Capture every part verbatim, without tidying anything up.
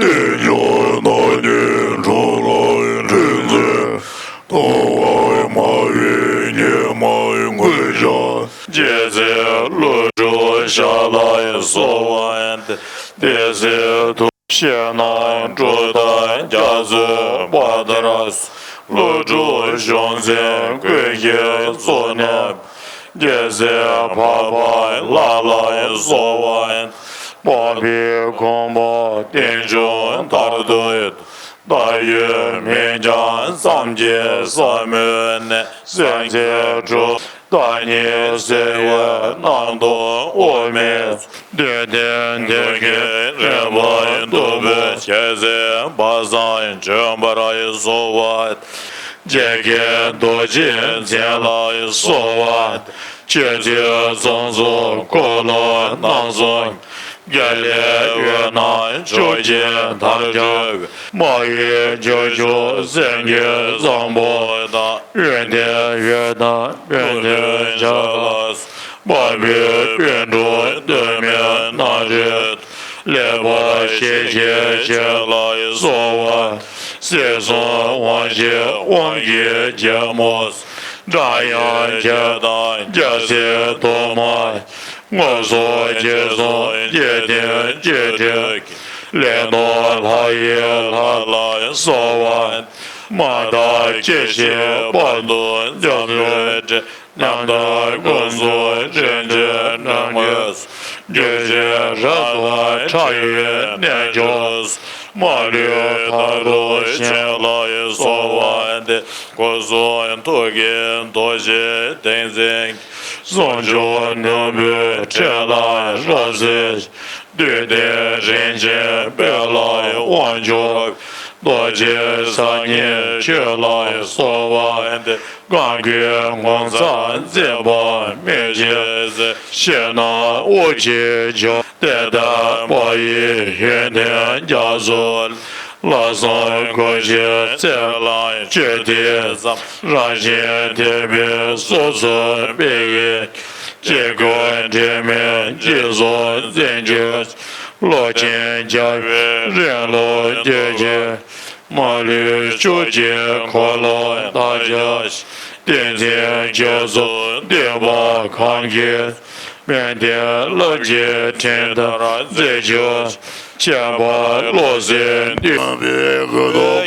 དེ་ཉིད་ནགས་ཀྱི་འབྲོག་ལ་འཁྲུངས་ཏེ། དང་པོར་མ་བུའི་ཉི་མ་ངོས་བཞག་རྗེ་བཙུན་ཀླུ་སྒྲུབ་ཞབས་ལ་གསོལ་བ་འདེབས། དེ་ཚེ་ཐུགས་བཞེད་ནང་གྲུབ་མཐའ་རྒྱ་མཚོའི་བར་དར་སོགས། ཀླུ་སྒྲུབ་གཞུང་ཆེན་ཀུན་གྱི་གཙོ་ནས། རྒྱལ་སྲས་འཕགས་པ་ལྷ་ལ་གསོལ་བ། འཕགས་པའི་གོ་འཕང་རྟེན་འབྱུང་མཐར་ཐུག་ཏུ། བདག་ཡོད་མིང་འཆང་བསམ་གྱིས་བསམ་མི་ནུས། སེམས་ཅན་འཁྲུལ་བདག་ཉིད་བརྩེ་བའི་རྣམ་རྟོག་དབུགས་མེད། འདོད་ལྡན་འདོད་ཀྱི་རེ་བ་སྟུག་པོས། རྒྱལ་སྲས་དཔག་བསམ་འབྱོན་པར་གསོལ་བ། རྗེ་མཁན་རྡོ་རྗེ་འཛིན་ལ་གསོལ་བ། ཆོས་ཀྱི་ཚོགས་གཙོ་འཁོར་ལོ་རྣམ་གསུམ། རྒྱལ་བའི་འོད་སྣང་ཕྱོགས་ཀྱི་མཐར་གྱུར། མ་ཡི་ཇོ་ཇོ་སེང་གེ་བཟང་པོ་དང་། འོད་ལྡན་འོད་དང་འོད་ལྡན་འཇའ་ལ། འཕགས་པའི་སྤུན་གྲོགས་སྟོད་སྨད་རྣམ་འདྲེན། ལེགས་པར་བཤད་མཁས་ཁྱེད་ལ་གསོལ་བ། སྲིད་གསུམ་དབང་ཆེན་དབང་གི་རྒྱལ་མོ། སྒྲ་དབྱངས་ཁྱེད་དང་རྒྱལ་སྲས་ཐོག་མ། དངོས་སུ་རྗེས་སུ་སྐྱེས་ཏེ་སྐྱེས་དྲན། ལེགས་མཐོང་ལྷ་ཡི་ལྷ་ལ་གསོལ་བ། མ་དག་སྐྱེ་ཤི་བར་དུ་འཇམ་དཔལ་དྲིན། རྣམ་དག་ཀུན་སོགས་དྲིན་ཅན་ནམ་མཁའི། རྒྱུ་ཆེན་རབ་དང་ཕྲ་བའི་རྣལ་འབྱོར། མ་ལུས་མཐར་ཐུག་བྱིན་རླབས་གསོལ་བ་འདེབས། སྐུ་གསུང་ཐུགས་ཀྱི་རྡོ་རྗེ་ཏིང་འཛིན། ཟུང་འཇུག་ནོར་བུའི་ཕྲིན་ལས་རབ་གསལ། བདུད་སྡེ་རིན་ཆེན་དཔལ་ལ་དབང་ཕྱུག་རྡོ་རྗེ་འཆང་ཉིད་ཁྱོད་ལ་གསོལ་བ་འདེབས། གང་གི་ངོ་མཚར་མཛེས་པ་མི་ཕྱེད་ཟེར། ཕྱི་ནང་དབུགས་ཀྱི་འཇུག་དེ་ལྟ་བ་ཡི། ཡོན་ཏན་རྒྱ་མཚོ་ལ་སོགས་གོ་ཆའི་རྩེ་ལ་སྤྱོད་དེ་བསམ། རང་བཞིན་དད་པའི་སོ་སོར་སྤེལ་བའི། སྐྱེ་དགུའི་འབྲལ་མེད་རྗེས་སུ་འཛིན་གྱུར། བློ་ཆེན་རྒྱལ་བའི་རིང་ལུགས་རྒྱུད་ཀྱི། མ་ལུས་ཕྱོགས་ཀྱི་འཁོར་ལོ་བདག་རྒྱལ་ཞིང་། བསྟན་འཛིན་རྒྱ་མཚོ་འདུས་པ་གང་གི། དཔལ་ལྡན་རླབས་ཀྱི་ཕྲེང་ལྟར་མཛེས་གྱུར། ཁྱད་པར་བློ་གསལ་འདུས་པའི་སྐུ་མདོག་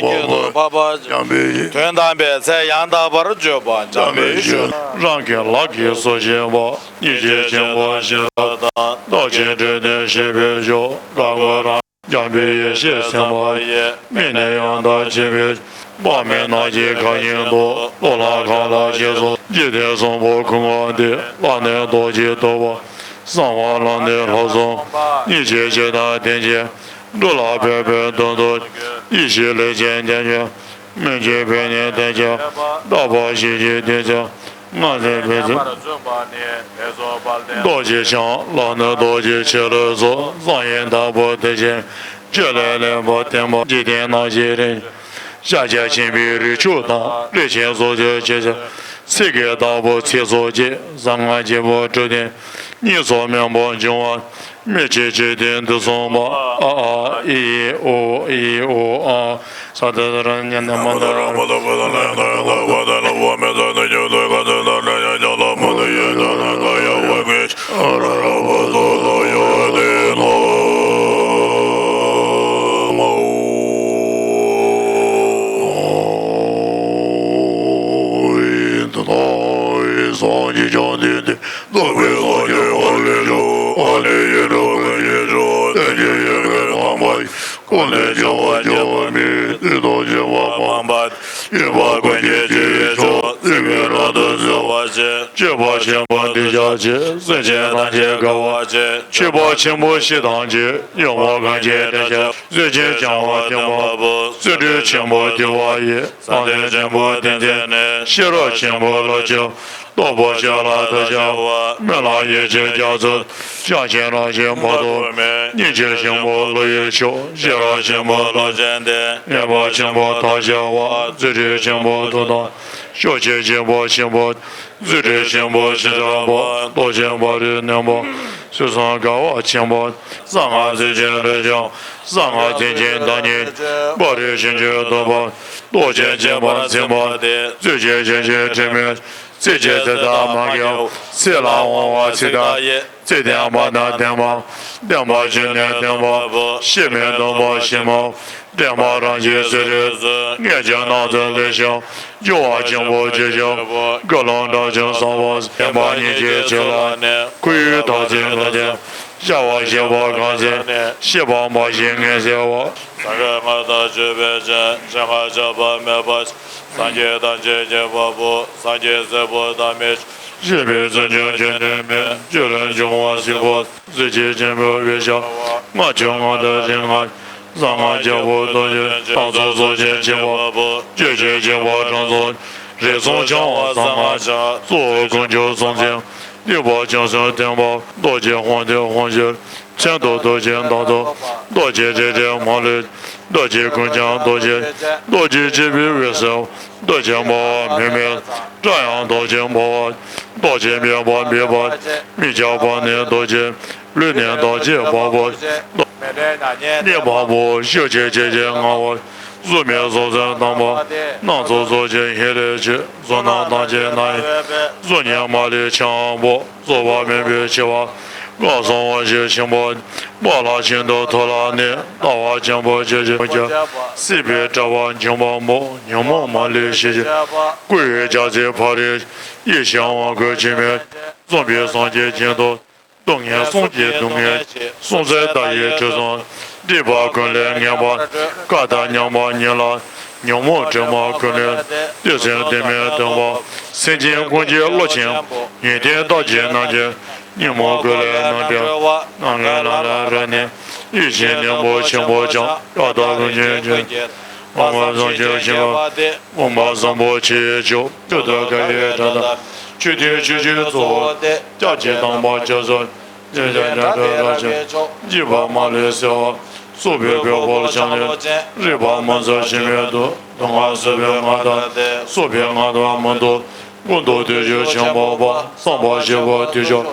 འཕགས་པ་འཇམ་དཔལ། དོན་དམ་པའི་ཚད་ཡང་དག་པར་བརྗོད་པ་འཇམ་དཔལ་ཞུ། རང་གི་ལག་གིས་གསོ་བྱེད་པ། ཉེས་བྱས་ཆེན་པོ་ཞི་བ་དང་། བདག་གིས་འབྲས་དོན་བྱེད་པའི་མཆོག་དཀར་པོ་རང་། འཇམ་དཔལ་ཡེ་ཤེས་སེམས་དཔའ་ཡི། མིག་ནི་ཡང་དག་མཆེད་པའི། དཔག་མེད་ནགས་ཀྱི་མཁའ་སྙིང་ཏོག་གློ་ལ་གང་ལ་རྗེས་སུ། འཇིག་རྟེན་གསུམ་པོ་ཀུན་དབང་སྟེ། ལྷ་ནི་རྡོ་རྗེ་ཐུབ་པ། གསང་བ་ལྷ་ནི་ལྷ་གསུམ། ཉེས་བྱས་ཕྱི་དང་སྟེང་གི། འགྲོ་ལ་ཕན་པའི་དོན་དུ། ཡེ་ཤེས་ལས་ཅན་ཐམས་ཅད། སྨོན་གྱི་བོན་ཉིད་དེ་ཀྱང་། བརྟག་པ་ཞིབ་ཀྱིས་དེ་ཀྱང་། ང་ཚེ་བེ་ཚེ། རྡོ་རྗེ་འཆང་ལ་ནི་རྡོ་རྗེ་འཆང་ལ་སོགས། གསང་བའི་བདག་པོ་དེ་བཞིན་ཁྱོད་ལས་ལེགས་པར་བསྟན་པ། འཇིག་རྟེན་རྣམ་ཤེས་རིགས། ཤཱཀྱ་ཆེན་པོའི་རིགས་ཕྱུག་དང་། རིགས་ཆེན་སོགས་ཀྱི་ཆོས་ཀྱི། ཚིག་གི་བདག་པོ་ཚིག་སོགས་ཀྱི། གསང་སྔགས་ཆེན་པོ་དྲུག་ལྡན། གཉིས་སུ་མེད་པར་འབྱུང་བ། མི་ཕྱེད་ཅིག་སྟེ་འདི་གསུངས་པ། ཨ་ཨ་ཨི་ཨི་ཨུ་ཨི་ཨུ་ཨ། ས་ཏ་ད་ར་ཉ་ན་མ་ད་ར་མ་ད་པ་ད་ལ་ཡ་ད་ཡ་ད་བ་ད་ལ་བ་མེ་ད་ན་ཉོ་ད་ག་ད་ད་ར་ཡ་ད་ལ་མ་ད་ཡ་ད་ན་ག་ཡ་བ་མེ་ཨ་ར་ར་བ་ད་ད་ཡ་ད་ལ་མ་ཨོ་ཨི་ད་ད་ཨི་སངས་རྒྱས་བཅོམ་ལྡན་འདས། རྟོག་པའི་སངས་རྒྱས་ཧ་ལས་ཤོག་ཧ་ལས་ཡེ་ར་ཧ་ལས་ཤོག་ལྷན་ཅིག་ཡེ་ཤེས་ལྷ་མ་ཡིན། ཀུན་ལས་རྒྱལ་བ་རྒྱལ་བ་མིན། དུས་དང་རྒྱལ་བ་མ་འབད། ཡོད་པ་ཀུན་གྱི་སྤྱི་བོའི་མཆོག་སྲིད་པའི་རབ་ཏུ་བརྩེ་བ་ཆེ། སྤྱོད་པ་ཆེན་པོ་གདུལ་བྱ་ཆེ། སེམས་ཅན་ཐམས་ཅད་དགའ་བ་ཆེ། མཆོད་པ་ཆེན་པོ་ཞི་དང་ཆེ། ཡོང་བ་གང་ཞིག་བདེ་ཆེ། བརྩོན་ཆེན་བྱ་བ་བརྟན་པ་པོ། བརྩོན་འགྲུས་ཆེན་པོ་དུལ་བ་ཡིས། བསམ་གཏན་ཆེན་པོ་ཏིང་འཛིན་ནི། ཤེས་རབ་ཆེན་པོ་བློ་ཆེ། རྟོགས་པ་ཆེ་ལ་ཐུགས་ཆེ་བ། སྨོན་ལམ་ཡེ་ཤེས་རྒྱ་མཚོ། བྱང་ཆེན་རང་བཞིན་བར་དུ་མེད། སྙིང་རྗེ་ཆེན་པོ་བློ་ཡི་མཆོག་ཤེས་རབ་ཆེན་པོ་བློ་ཅན་ཏེ། ངེས་པ་ཆེན་པོ་ཐབས་ཆེ་བ། བརྩོན་འགྲུས་ཆེན་པོ་མཐུ་དང་། ཕྱོགས་བཅུའི་སྐྱེས་བུ་ཆེན་པོ། རྫུ་འཕྲུལ་ཆེན་པོ་ཞི་དྲག་པོ། རྡོ་རྗེ་ཕ་རོལ་གནོན་པོ། སྲིད་གསུམ་དགའ་བ་ཆེན་པོ། གསང་སྔགས་རྫས་ཀྱི་རིན་ཆེན། གསང་སྔགས་རྫས་ཀྱི་བདག་ཉིད། ཕ་རོལ་ཕྱིན་ཅི་ལྡོག་པ། རྡོ་རྗེ་འཇིགས་པར་འཛིན་པ། རྫུས་ཆེན་ཆེན་ཞིང་དྲི་མེད། རྩེ་གཅིག་ཚེ་དང་མ་སྐྱེས། ཚེ་ལ་དབང་བ་ཚེ་དང་ཡི། ཚེ་བརྟན་པ་དང་ལྡན་པ། བརྟན་པ་ཆོས་ནི་བརྟན་པ། གཤེད་མའི་སྡོང་པོ་གཤེད་མ། འདྲེན་པ་རང་བཞིན་ཟེར་རེ་ཟེར། ངེས་ཀྱི་སྣང་ཚུལ་ལས་བྱུང་། སྦྱོར་བ་ཆེན་པོ་ཆེ་ཆུང་། ཀུན་སློང་དགྲ་བཅོམ་ཟབ་པ། བདེན་པ་ཉིད་ཀྱི་ཆོས་ལ་གནས། ཁོར་ཡུག་ཐོག་བརྩེགས་ལ་བརྟེན། ཤར་བ་ཞི་བ་གང་ཟེར། ཤེས་པ་མ་ཞིག་ངེས་ཟེར་བ། སངས་རྒྱས་ང་དང་སྤྱོད་པའི་ཆོས། སྤྱན་སྔར་བྱ་བ་མེད་པ། སངས་རྒྱས་ཐམས་ཅད་མཁྱེན་པ་པོ། སངས་རྒྱས་སྲས་པོ་དམ་པའི་ཆོས། ཤེས་པའི་བརྩོན་འགྲུས་ཁྱོན་ནས་མེད། བཅུད་ལས་འབྱུང་བ་སྲིད་པོ། གཟི་བརྗིད་ཆེན་པོའི་ཤར་བ། ལྔ་བཅུ་ང་དང་རིག་ལྔ། གསང་སྔགས་རྒྱལ་པོ་རྡོ་རྗེ། སྣ་ཚོགས་ཚོགས་ཆེན་ཆེན་པོ་པོ། ཆོས་ཀྱི་ཆེན་པོ་གྲངས་ཚོགས། རིགས་གསུམ་འཆང་བ་གསང་སྔགས་འཆང་། གཙོ་བོ་དཀོན་མཆོག་གསུམ་མཚན། སྡིག་པ་བཅོམ་ཟེར་བསྟན་པ། རྡོ་རྗེ་དཔུང་སྟེ་དཔུང་བཅས། མཚན་དུ་རྡོ་རྗེ་མདའ་དང་། རྡོ་རྗེ་རིགས་དྲིལ་མ་ལུས། རྡོ་རྗེ་ཀུན་འཆང་རྡོ་རྗེ། རྡོ་རྗེ་འཇིགས་པའི་འོད་ཟེར། རྡོ་རྗེ་འབར་བ་མེ་མེར། སྒྲ་ཡང་རྡོ་རྗེ་འབར་བ། རྡོ་རྗེ་འབེབས་པ་འབེབས་པ། མི་ཁྱབ་པ་ནི་རྡོ་རྗེ། ལུས་ནི་རྡོ་རྗེ་འབར་བ། གནས་འབར་བ་ཤུགས་ཀྱིས་ཆེ་ཆེར་མངའ་བ། གཟུགས་མེད་གཟུགས་ཅན་དམ་པ། སྣ་ཚོགས་གཟུགས་ཅན་ཧེ་རུ་ཆོས། གཟུགས་རྣམས་ཐམས་ཅད་ན་ཡི་བས། གཟུགས་བརྙན་མ་ལུས་འཆང་བ་པོ། རྫོགས་པ་མེད་པའི་ཆེ་བ། སྔགས་གསང་བ་ཞིང་ཆེན་པོ། པ་ལ་ཤིན་ཏུ་མཐོ་ལ་གནས། ལྟ་བ་འཇམ་པོ་ཆེ་ཆེར་ཁྱབ། སྲིད་པའི་དྲ་བ་འཇོམས་པ་པོ། ཉོན་མོངས་མ་ལུས་ཞི་བྱེད། སྐུ་ཡི་རྒྱལ་སྲིད་ཕ་རོལ། ཡེ་ཤེས་དབང་བསྐུར་འཆི་མེད། བཟུང་བའི་སངས་རྒྱས་ཀྱི་མཐུ། སྡུག་བསྔལ་གསུམ་གྱི་སྡུག་བསྔལ་ཆེ། གསུམ་ཚེ་བདག་ཡི་དྲི་བསུང་། སྒྲིབ་པ་ཀུན་ལས་ངེས་པ། ཀ་དག་མྱང་བ་ཉིད་ལ། ཉོན་མོངས་དྲི་མ་ཀུན་ལས། འདོད་སེམས་གཏི་མུག་གདུང་བ། སེམས་ཅན་ཀུན་གྱི་བློ་ཆེན་པོ། ཡོན་ཏན་རྟགས་ཀྱི་རྣམ་རྒྱལ། ཉོན་མོངས་ཀུན་ལས་རྣམ་པར། རྣམ་ཀུན་ལམ་ལ་རིང་ནས། ཡེ་ཤེས་སྙིང་པོ་ཆེན་པོ་འཆང་། ཀ་དག་ཀུན་གྱི་ཀུན་གྱི། ཨོཾ་བཟང་སྤྱོད་ཆེན་པོ། ཨོཾ་བཟང་པོ་ཆེ་ཡི་མཆོག། མཆོག་ཏུ་དགའ་བའི་སྒྲ་དང་། མཆོད་རྟེན་མཆོད་བརྗོད་གཙོ་བོ་སྟེ། སྐྱབས་ཀྱི་དམ་པ་སྐྱབས་སུ། སེམས་ཅན་དགྲ་སྒྲོལ་རབ་བྱུང་མཆོག། འཇིགས་པ་མ་ལུས་སེལ་བ། སྲུང་བའི་བེའུ་སྤོས་ལ་ཕྱག་འཚལ་ལོ། རིག་པ་མུན་སེལ་འཆི་མེད་དོན། སྡུག་བསྔལ་སེལ་བའི་མངའ་ཐང་སྟེ། སྲུང་བའི་མངའ་ཐང་མུན་སྟོབས། ཀུན་ཏུ་བདེ་སྤྱོད་ཆེན་པོ་པ། བསམ་པ་བཞི་པོ་དུས་སྐབས།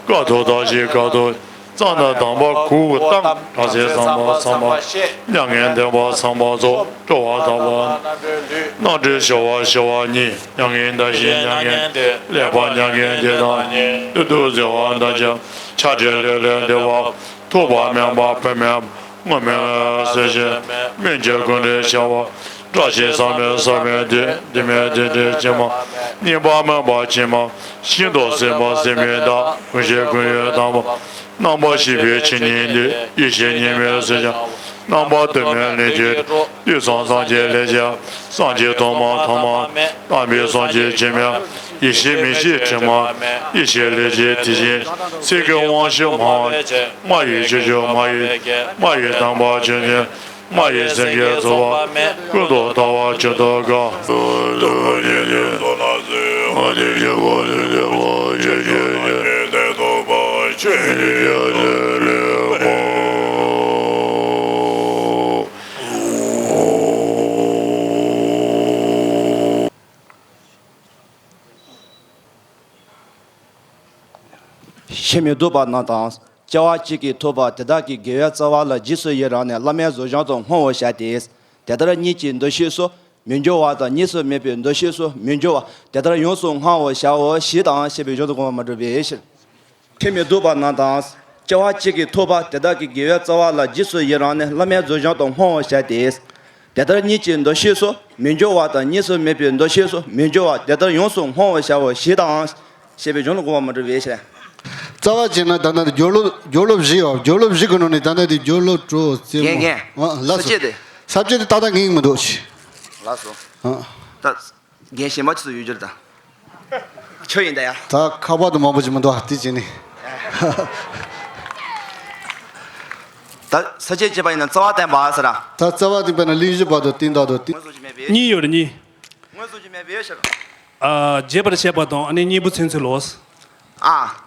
དཀའ་ཐུབ་དག་བྱེད་དཀའ་ཐུབ། གཙང་སྦྲ་དམ་པ་གུར་དང་། དྲག་ཤུལ་བསམ་པ་བསམ་པ་ཤེས། མྱ་ངན་འདས་པ་བསམ་པ་རྫོགས། སྤྲོ་བ་དག་པ་རྣམ་གྲོལ་ལུས། རྣམ་གྲོལ་ཞི་བ་ཞི་བ་ཉིད། མྱ་ངན་འདའ་ཞིང་མྱ་ངན་འདས། ལེགས་པར་མྱ་ངན་འདས་དང་ཉེ། བདུད་སྡུག་བསལ་བ་དང་བཅས། ཆགས་བྲལ་ལས་ལས་འདས་པ། ཐུབ་པ་དམན་པ་བུད་མེད། དངོས་མེད་ལས་སེལ་ཞིང་། སྨིན་བྱེད་ཀུན་འདུས་བྱ་བ། བཀྲ་ཤིས་བསམ་མེད་བསམ་མེད་བདེ། བདེ་མེད་བདེ་འབྲས་ཕྱི་མ། རྙེད་པ་མུན་པ་ཕྱི་མ། ཤིན་ཏུ་སེལ་བ་སེལ་མེད་བདག་ཀུན་ཤེས་ཀུན་ཡོད་དམ་པ། རྣམ་པར་ཤེས་པའི་ཆོས་ཉིད་འདི། ཡེ་ཤེས་གཉིས་མེད་ཟེར་ཀྱང་། རྣམ་པར་དོན་མེད་ལས་ཀྱི། དུས་གསུམ་སངས་རྒྱས་ལས་ཀྱི། སངས་རྒྱས་ཐོག་མ་ཐོག་མ། དམ་པའི་སངས་རྒྱས་ཀྱི་མིང་། ཡེ་ཤེས་མིག་ཤེས་དྲི་མ་མེད། ཡེ་ཤེས་ལས་ཀྱི་དེ་བཞིན། ཚིག་གི་དབང་ཕྱུག་སྨྲ་བ་ཆེ། སྨྲ་བའི་ཆོས་ཀྱི་སྨྲ་བའི། སྨྲ་བའི་དམ་པ་ཆོས་ཉིད། སྨྲ་བའི་སེམས་ཀྱི་རྩོལ་བ་མེད། ཀུན་ཏུ་ལྟ་བ་ཇི་ལྟར་དགའ། ཤེས་མི་སྡུག་པ་རྣམས་དང་། སྐྱེ་བ་གཅིག་གིས་ཐོབ་པ་དེ་དག་གི་དགེ་བའི་རྩ་བ་ལ་རྗེས་སུ་ཡི་རང་ནས་བླ་མའི་གཟུགས་བྱང་དུ་བསྔོ་བར་བྱ་སྟེ། དེ་ལྟར་གཉིས་ཀྱི་འདུ་ཤེས་སུ་མི་འགྱུར་བ་དང་། གཉིས་སུ་མེད་པའི་འདུ་ཤེས་སུ་མི་འགྱུར་བ། དེ་ལྟར་ཡོངས་སུ་བསྔོ་བར་བྱའོ། ཞེས་དང་ཞེས་པའི་གཞུང་དུ་གོ་བ་མ་གྲུབ་པའི་ཕྱིར། ཤེས་མི་སྡུག་པ་རྣམས་དང་། སྐྱེ་བ་གཅིག་གིས་ཐོབ་པ་དེ་དག་གི་དགེ་བའི་རྩ་བ་ལ་རྗེས་སུ་ཡི་རང་ནས་བླ་མའི་གཟུགས་བྱང་དུ་བསྔོ་བར་བྱ་སྟེ། དེ་ལྟར་གཉིས་ཀྱི་འདུ་ཤེས་སུ་མི་འགྱུར་བ་དང་། གཉིས་སུ་མེད་པའི་འདུ་ཤེས་སུ་མི་འགྱུར་བ། དེ་ལྟར་ཡོངས་སུ་བསྔོ་བར་བྱའོ། ཞེས་དང་། ཞེས་པའི་གཞུང་ལ་གོ་བ་མ་གྲུབ་པའི་ཕྱིར། རྩ་བ་བྱས་ན་ད་ནི་སྦྱོར་སློབ་སྦྱོར་སློབ་བཞི་ཡོད། སྦྱོར་སློབ་བཞི་གི་ནང་ནས་ད་ནི་དེ་སྦྱོར་སློབ་དྲུག་རྩེ་མོ། རྒན་རྒན། ཨ་ལགས་སོ། ས་བཅད་དེ། ས་བཅད་དེ་ཏག་ཏག་ངེས་ཀྱི་མི་འདུག་ཤི། ལགས་སོ། ཨ། ད་རྒན་གཞན་པ་ཆུ་ཚོད་ཡོད་རྒྱུ་རེད་ད། ཁྱོད་ཡིན་ད་ཡ། ད་ཁ་པར་དུ་མང་པོ་ཅིག་མི་འདུག་ཨ། དེ་བྱས་ནས། ད་ས་བཅད་བྱས་པ་ཡིན་ན་རྩ་བ་བསྟན་པ་ཟེར་ར། ད་རྩ་བ་བསྟན་པ་ན་གླེང་གཞི་བར་དུ་སྟེང་དག་ཏུ་སྟེང་། དངོས་སུ་ཅི་མེད་པའི། གཉིས་ཡོད་རེད་གཉིས། དངོས་སུ་ཅི་མེད་པའི་ཕྱིར། ཨ། རྒྱས་པར་བཤད་པ་དང་ཨ་ནི་སྙིང་པོ་མཚོན་ཚུལ་ལོ། ཨ།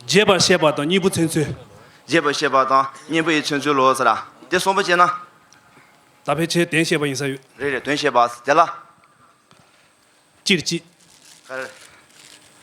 རྒྱས་པར་བཤད་པ་དང་སྙིང་པོ་མཚོན་ཚུལ། རྒྱས་པར་བཤད་པ་དང་སྙིང་པོ་ཡི་མཚོན་ཚུལ་ལོ་ཟེར་ར། དེ་གསུམ་པོ་བྱས་ན། ད་ཕལ་ཆེར་དོན་བཤད་པ་ཡིན་ས་ཡོད། རེད་རེད། དོན་བཤད་པ་དེ་ལ། སྤྱིར་གཅིག། ག་རེ།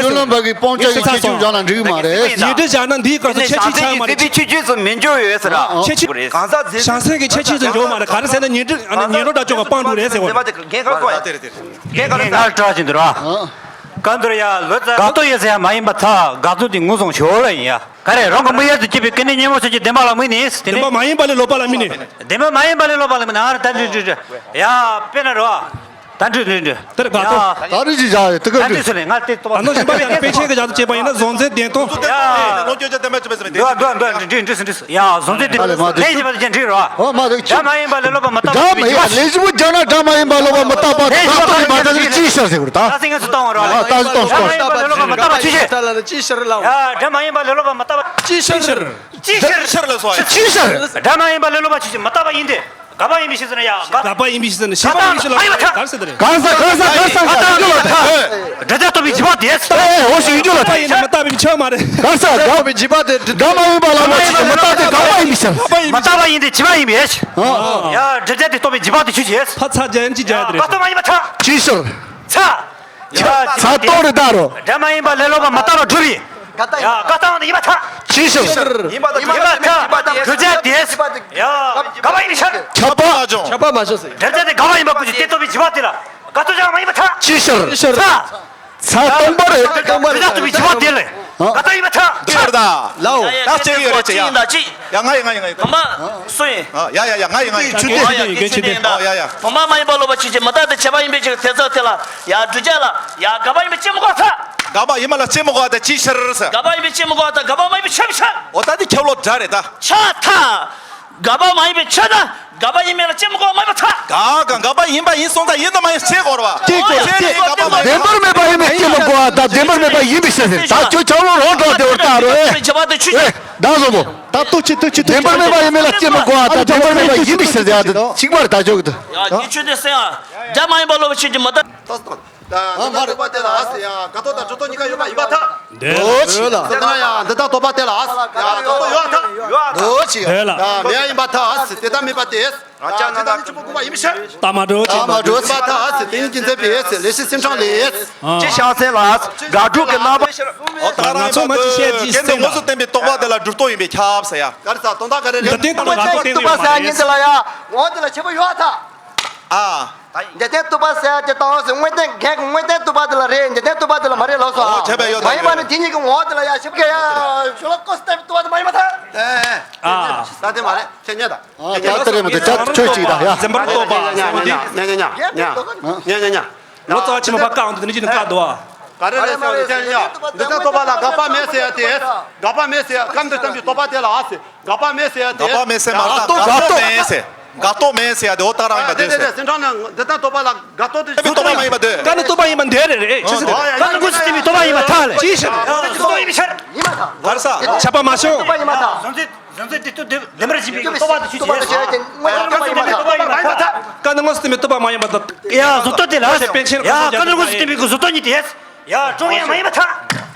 རེད་ཟེར། གཞོན་ནུ་པ་གི་སྤང་བྱ་གི་ཁྱད་ཆོས་སྦྱང་ན་འགྲིག་གི་མ་རེད། ཉིན་གྲངས་བཞག་ན་འདིའི་སྐབས་སུ་ཁྱད་ཆོས་ཆགས་ཡོད་མ་རེད། ཁྱད་ཆོས་ཆོས་སུ་མི་འཇོག་ཡོད་ཟེར་ར། ཁྱད་ཆོས། གང་ཟག་རྫས། བྱང་སེམས་ཀྱི་ཁྱད་ཆོས་སུ་འཇོག་མ་རེད། ག་རེ་ཟེར་ན་ཉིན་གྲངས་ཨ་ནི་ཉིན་རོ་འདྲ་ཅོག་ག་སྤང་འགྲོ་རེད་ཟེར་བ་རེད། འགན་ཁག་སོ་ཡ། འགན་ཁག་སོ་ཡ། འགན་ཁག་སོ་ཡ། འགན་ཁག་སོ་ཡ། ག་འདུར་ཡ་ལོ་ཙཱ་དགག་ཏུ་ཡོད་ཟེར་ཡ་མ་ཡིན་པ་ཐ་དགག་ཏུ་དེ་ངོས་བཟུང་ཞོར་ལ་ཡིན་ཡ། ག་རེ་རང་གི་མི་ཡར་དུ་སྐྱེས་པའི་སྐྱེ་གནས་སྙན་མོ་ཟེར་གྱི་བདེན་པ་ལ་དམིགས་ནས་དེ་ནི། བདེན་པ་མ་ཡིན་པ་ལས་ལོག་པ་ལ་དམིགས་ནས། བདེན་པ་མ་ཡིན་པ་ལས་ལོག་པ་ལ་དམིགས་ནས་ཨ་ར་ད་འདྲི་འདྲི་འདྲི། ཡ་དཔེར་ན་རོ། ད་འགྲིག་འགྲིག་འགྲིག་ད་རེ་ག་ཐོག་ཡ། ད་རེ་ཅི་བྱ་ཡོད་དེ་ད་ག་འགྲིག་འགྲིག་སོང་ནས་ང་དེ་ལྟོ་བ། ད་ནོ་ཞིམ་པ་ཡང་པེ་ཆེན་གི་ཇ་དུ་བྱས་པ་ཡིན་ན་བཟོ་འཛིན་བདེན་ཏོ། ཡ། ལོ་རྒྱུས་ཅན་དེ་མ་ཅི་མེད་ཟེར་མི་འདུག་འདུག་འདུག་འདུག་འདུག་འདུག་ཡ་བཟོ་འཛིན་དེ་ཨ་ལེ་མ་དེ་ལས་ཅི་བ་དེ་ཅན་འགྲིག་རོ། ཨོ་མ་དེ་ཅི། སྒྲ་མ་ཡིན་པ་ལས་ལོག་པ་མི་རྟག་པ་སྒྲ་མ་ཡིན་ལས་ཅི་བུ་ཇ་ན་སྒྲ་མ་ཡིན་པ་ལོག་པ་མི་རྟག་པ་ལས་ཅི་བ་དེ་ཅི་ཤར་ཟེར་གི་རེད་ད། ད་སེང་གེ་སུ་བཏང་བ་རོ། ཨ་ད་སུ་བཏང་སུ་བཏང་སྒྲ་མ་ཡིན་པ་ལས་ལོག་པ་མི་རྟག་པ་ཆོས་ཅན། ཅི་ཤར་ལ། ཡ་སྒྲ་མ་ཡིན་པ་ལས་ལོག་པ་མི་རྟག་པ། ཅི་ཤར། ཅི་ཤར། ཅི་ཤར་ལ་སོ་ཡ། ཅི་ཤར། སྒྲ་མ་ཡིན་པ་ལས་ལོག་པ་ཆོས་ཅན་མི་རྟག་པ་ཡིན་ཏེ། དགག་པ་ཡིན་པའི་ཕྱིར་ཟེར་ན་ཡ། དགག་པ་ཡིན་པའི་ཕྱིར་ཟེར་ན་ཤེས་པ་ཡིན་ཕྱིར་ལ་ཡ་གར་ཟེར་དེ་རེད། གར་ཟེར་གར་ཟེར་གར་ཟེར་གར་ཟེར་ཡིན་རྒྱུ་ལ་ད། སྒྲ་སྒྲ་རྟོག་པའི་འཇིགས་པ་དེ། ཨེ་འོ་ཞིག་ཡིན་རྒྱུ་ལ་ད། ཡིན་ན་མི་རྟག་པའི་ཆོས་མ་རེད། གར་ཟེར་སྒྲ་རྟོག་པའི་འཇིགས་པ་དེ་སྒྲ་མ་ཡིན་པ་ལ་མ་ཆོས་མི་རྟག་དེ་དགག་པ་ཡིན་པའི་ཕྱིར། མི་རྟག་པ་ཡིན་ཏེ་འཇིགས་པ་ཡིན་པས། ཡ་སྒྲ་སྒྲ་དེ་རྟོག་པའི་འཇིགས་པ་དེ་ཆོས་ཅན། ཕ་ཚ་རྒྱ་ཡན་གྱི་རྒྱ་དེ་རེད། དགག་པ་མ་ཡིན་པ་ཐ། ཅི་ཟེར། ཚ། ཚ་རྟོག་རེད་ད་རོ། སྒྲ་མ་ཡིན་པ་ལས་ལོག་པ་མི་རྟག་པ་སྒྲུབ་པའི། ཡ་དགག་སྟངས་དེ་ཡིན་པ་ཐ། ཅི་ཟེར། ཡིན་པ་ཐ། ཡིན་པ་ཐ། སྒྲུབ་བྱ་དེ། ཡ་དགག་པ་ཡིན་པའི་ཕྱིར། ཁྱབ་པ། ཁྱབ་པ་མ་བྱུང་ཟེར། སྒྲུབ་བྱ་དེ་དགག་པ་ཡིན་པ་ཀུན་གྱི་དེ་རྟོག་པའི་འཇིགས་པ་དེ་ལ་དགག་སྟངས་ཀྱང་མ་ཡིན་པ་ཐ། ཅི་ཟེར། ཚ། ཚ་སྟོང་པ་རེད། སྒྲུབ་བྱ་རྟོག་པའི་འཇིགས་པ་དེ་ལ་དགག་སྟངས་ཡིན་པ་ཐ། འདི་ལྟར་ད། ལའོ། ད་ལྕེ་གི་ཡོད་རེད་ཅེ་ཡ། ཡ་ང་ཡི་ང་ཡི་ང་ཡི། བུམ་པ་སུ་ཡིན། ཡ་ཡ་ཡ་ང་ཡི་ང་ཡི། ཆུ་ཡ་ཡ་ཡ་ཆུ་ཡ་ཡ། ཡ་ཡ། བུམ་པ་མ་ཡིན་པ་ལོག་པ་ཆོས་ཅན་མི་རྟག་སྟེ་ཁྱབ་པ་ཡིན་པའི་ཕྱིར་དེ་ཚོ་དེ་ལ་ཡ་སྒྲུབ་བྱ་ལ་ཡ་དགག་པ་ཡིན་པའི་ཕྱིར་མི་གོ་ཐ། དགག་པ་ཡིན་པ་ལ་ཕྱིར་མི་གོ་ད་ཅི་ཕྱིར་ཟེར། དགག་པ་ཡིན་པའི་ཕྱིར་མི་གོ་ད་དགག་པ་མ་ཡིན་པའི་ཕྱིར་མི་ཕྱིར། འོ་ད་འདི་ཁྱབ་ལོ་སྒྲ་རེད་ད། ཆ་ཐ། དགག་པ་མ་ཡིན་པའི་ཕྱིར་ན་དགག་པ་ཡིན་མིན་ལ་ཕྱིར་མི་གོ་མ་ཡིན་པ་ཐ། དགག་དགག་དགག་པ་ཡིན་པ་ཡིན་སོང་ད་ཡིན་དང་མ་ཡིན་ཕྱིར་གོ་ར་བ། ཕྱིར་གོ་ཕྱིར་ནི་དགག་པ་མ་ཡིན། བདེན་པར་མེད་པ་ཡིན་མིན་ཕྱིར་མི་གོ་བ་ད་བདེན་པར་མེད་པ་ཡིན་པའི་ཕྱིར་ཟེར་ད་ཁྱོད་ཁྱབ་ལོ་རོགས་འགྲོ་དེ་བར་ལྟ་རོ། ཨེ། ད་བཟོ་མོ། ད་ལྟོ་ཆི་ལྟོ་ཆི་བདེན་པར་མེད་པ་ཡིན་མིན་ལ་ཕྱིར་མི་གོ་བ་ད་བདེན་པར་མེད་པ་ཡིན་པའི་ཕྱིར་ཟེར་ཡ་ད་གཅིག་པར་ད་ཆོག་གི་ད། ཡ་ཁྱེད་ཆོས་དེ་སེང་ཨ། སྒྲ་མ་ཡིན་པ་ལོག་པ་ཆོས་ཅན་མི་རྟག་ད་སྟོང་། ད་འདི་ལྟར་རྟོག་པ་དེ་ལ་ཨ་སི་ཡ་དགག་རྟོག་དང་སྒྲུབ་རྟོག་གཉིས་ཀ་ཡོད་པ་ཡིན་པར་ཐལ། འདོད་ཆེ། ཟེར་ན་ཡང་འདི་ལྟར་རྟོག་པ་དེ་ལ་ཨ་སི་ཡ་དགག་རྟོག་ཡོད་ཐལ། འདོད་ཆེ། ཡ་མེད་ཡིན་པར་ཐལ་ཨ་སི་དེ་ལྟར་མེད་པ་དེ། ཨ་ཅག་ན་ད་ནི་ཆུ་པོ་གུམ་པ་ཡིན་ཕྱིར། ད་མ་འགྲོ་ད་མ་འགྲོ་ཡིན་པར་ཐལ་ཨ་སི་དེ་ཉིད་ཀྱིས་འཛིན་པའི་ཨེ་སི་ལས་ཤེས་སེམས་ཁྲང་ལས། ཅི་བྱང་སེམས་ལ་དགག་སྒྲུབ་ཀྱི་རྣམ་པ། ཨོ་ད་ང་ཚོ་མ་ཅི་བཤད་ཀྱི་སེམས་ལ། དངོས་སུ་བསྟན་པའི་རྟོག་པ་དེ་ལ་སྒྲུབ་རྟོག་ཡིན་པས་ཁྱབ་ཟེར་ཡ། ག་རེ་ཟ་དོན་དག་ག་རེ་རེད། འདི་སྟེང་དུ་ང་ཚོ་བསྟན་ཡོད་མ་རེད། ཉིད་དེ་ལ་ཡ་ངོ་དེ་ལ་ཁྱད་པར་ཡོད་ཐལ། ཨ། འཇིག་རྟེན་རྟོག་པ་ཟེར་ཡ་དེ་ལྟ་བ་ཟེར་དངོས་བསྟན་གང་གི་དངོས་བསྟན་རྟོག་པ་དེ་ལ་རེད། འཇིག་རྟེན་རྟོག་པ་དེ་ལ་མ་རེད་ལགས་སོ། ཨོ་ཁྱད་པར་ཡོད་ད་མ་ཡིན་པ་ཡོད་ནི་དེ་ཉིད་ཀྱི་ངོ་བོ་དེ་ལ་ཡ་ཞིབ་ཀྱི་ཡ་ཞོ་ལ་ཀོ་སྟེ་རྟོག་པ་དེ་མ་ཡིན་པ་ཐལ། ཨ། ད་དེ་མ་རེད་ཁྱེད་ཉན་ད། ཨ་ད་དེ་རེད་མ་དེ་ཅག་ཆོས་གཅིག་ད་ཡ། འཛིན་པར་རྟོག་པ་ཟེར་བ་དེ། ཉན་ཉན་ཉན་ཉན་ཉན་ཉན། ལོ་ཙཱ་བ་ཆེན་མོ་པ་བཀའ་འོང་དུ་དེ་ནི་ཅི་ནི་བཀའ་འདུག་ཨ། ག་རེ་རེད་ཟེར་བ་དེ་ཉན་ཉན། འདི་ལྟར་རྟོག་པ་ལ་དགག་པ་མེད་ཟེར་ཡ་དེ། དགག་པ་མེད་ཟེར་ཡ་ཁམས་དུ་བསྟན་པའི་རྟོག་པ་དེ་ལ་ཨ་ཟེར། དགག་པ་མེད་ཟེར་ཡ་དེ། དགག་པ་མེད་ཟེར་མ་རེད་ད། དགག་རྟོག་མེད་ཟེར། དགག་རྟོག་མེད་ཟེར་ཡ་དེ་འོ་ད་རང་ཡིན་པ་དེ་ཟེར། སེམས་ཁྲང་ནི་འདི་ལྟར་རྟོག་པ་ལ་དགག་རྟོག་དེ་ཟེར་རྟོག་པ་མ་ཡིན་པ་དེ། ཀ་ནི་རྟོག་པ་ཡིན་པ་འདི་རེད་རེད་ཅི་ཟེར་དེ། ཀ་ནི་ཀུན་སེམས་མི་རྟོག་པ་ཡིན་པ་ཐལ་ལེ། ཅི་ཟེར། ཀ་ནི་རྟོག་པ་ཡིན་པའི་ཕྱིར། ཡིན་པ་ཐལ། ག་རེ་ཟ། ཁྱབ་པ་མ་བྱུང་། རྟོག་པ་ཡིན་པ་ཐལ། གཟུང་འཛིན་གཟུང་འཛིན་དེ་ལྟར་བདེན་པར་འཛིན་པའི་རྟོག་པ་དེ་ཆོས་ཅན། ཀ་ནི་ཀུན་སེམས་མི་རྟོག་པ་ཡིན་པ་ཐལ། ཀ་ནི་ཀུན་སེམས་མི་རྟོག་པ་མ་ཡིན་པ་དང་། ཡ་གཟུང་རྟོག་དེ་ལ། ཡ་ཀ་ནི་ཀུན་སེམས་མི་རྟོག་པའི་གཟུང་རྟོག་གཉིས་དེ། ཡ་གྲོང་ཡང་མ་ཡིན་པ་ཐལ།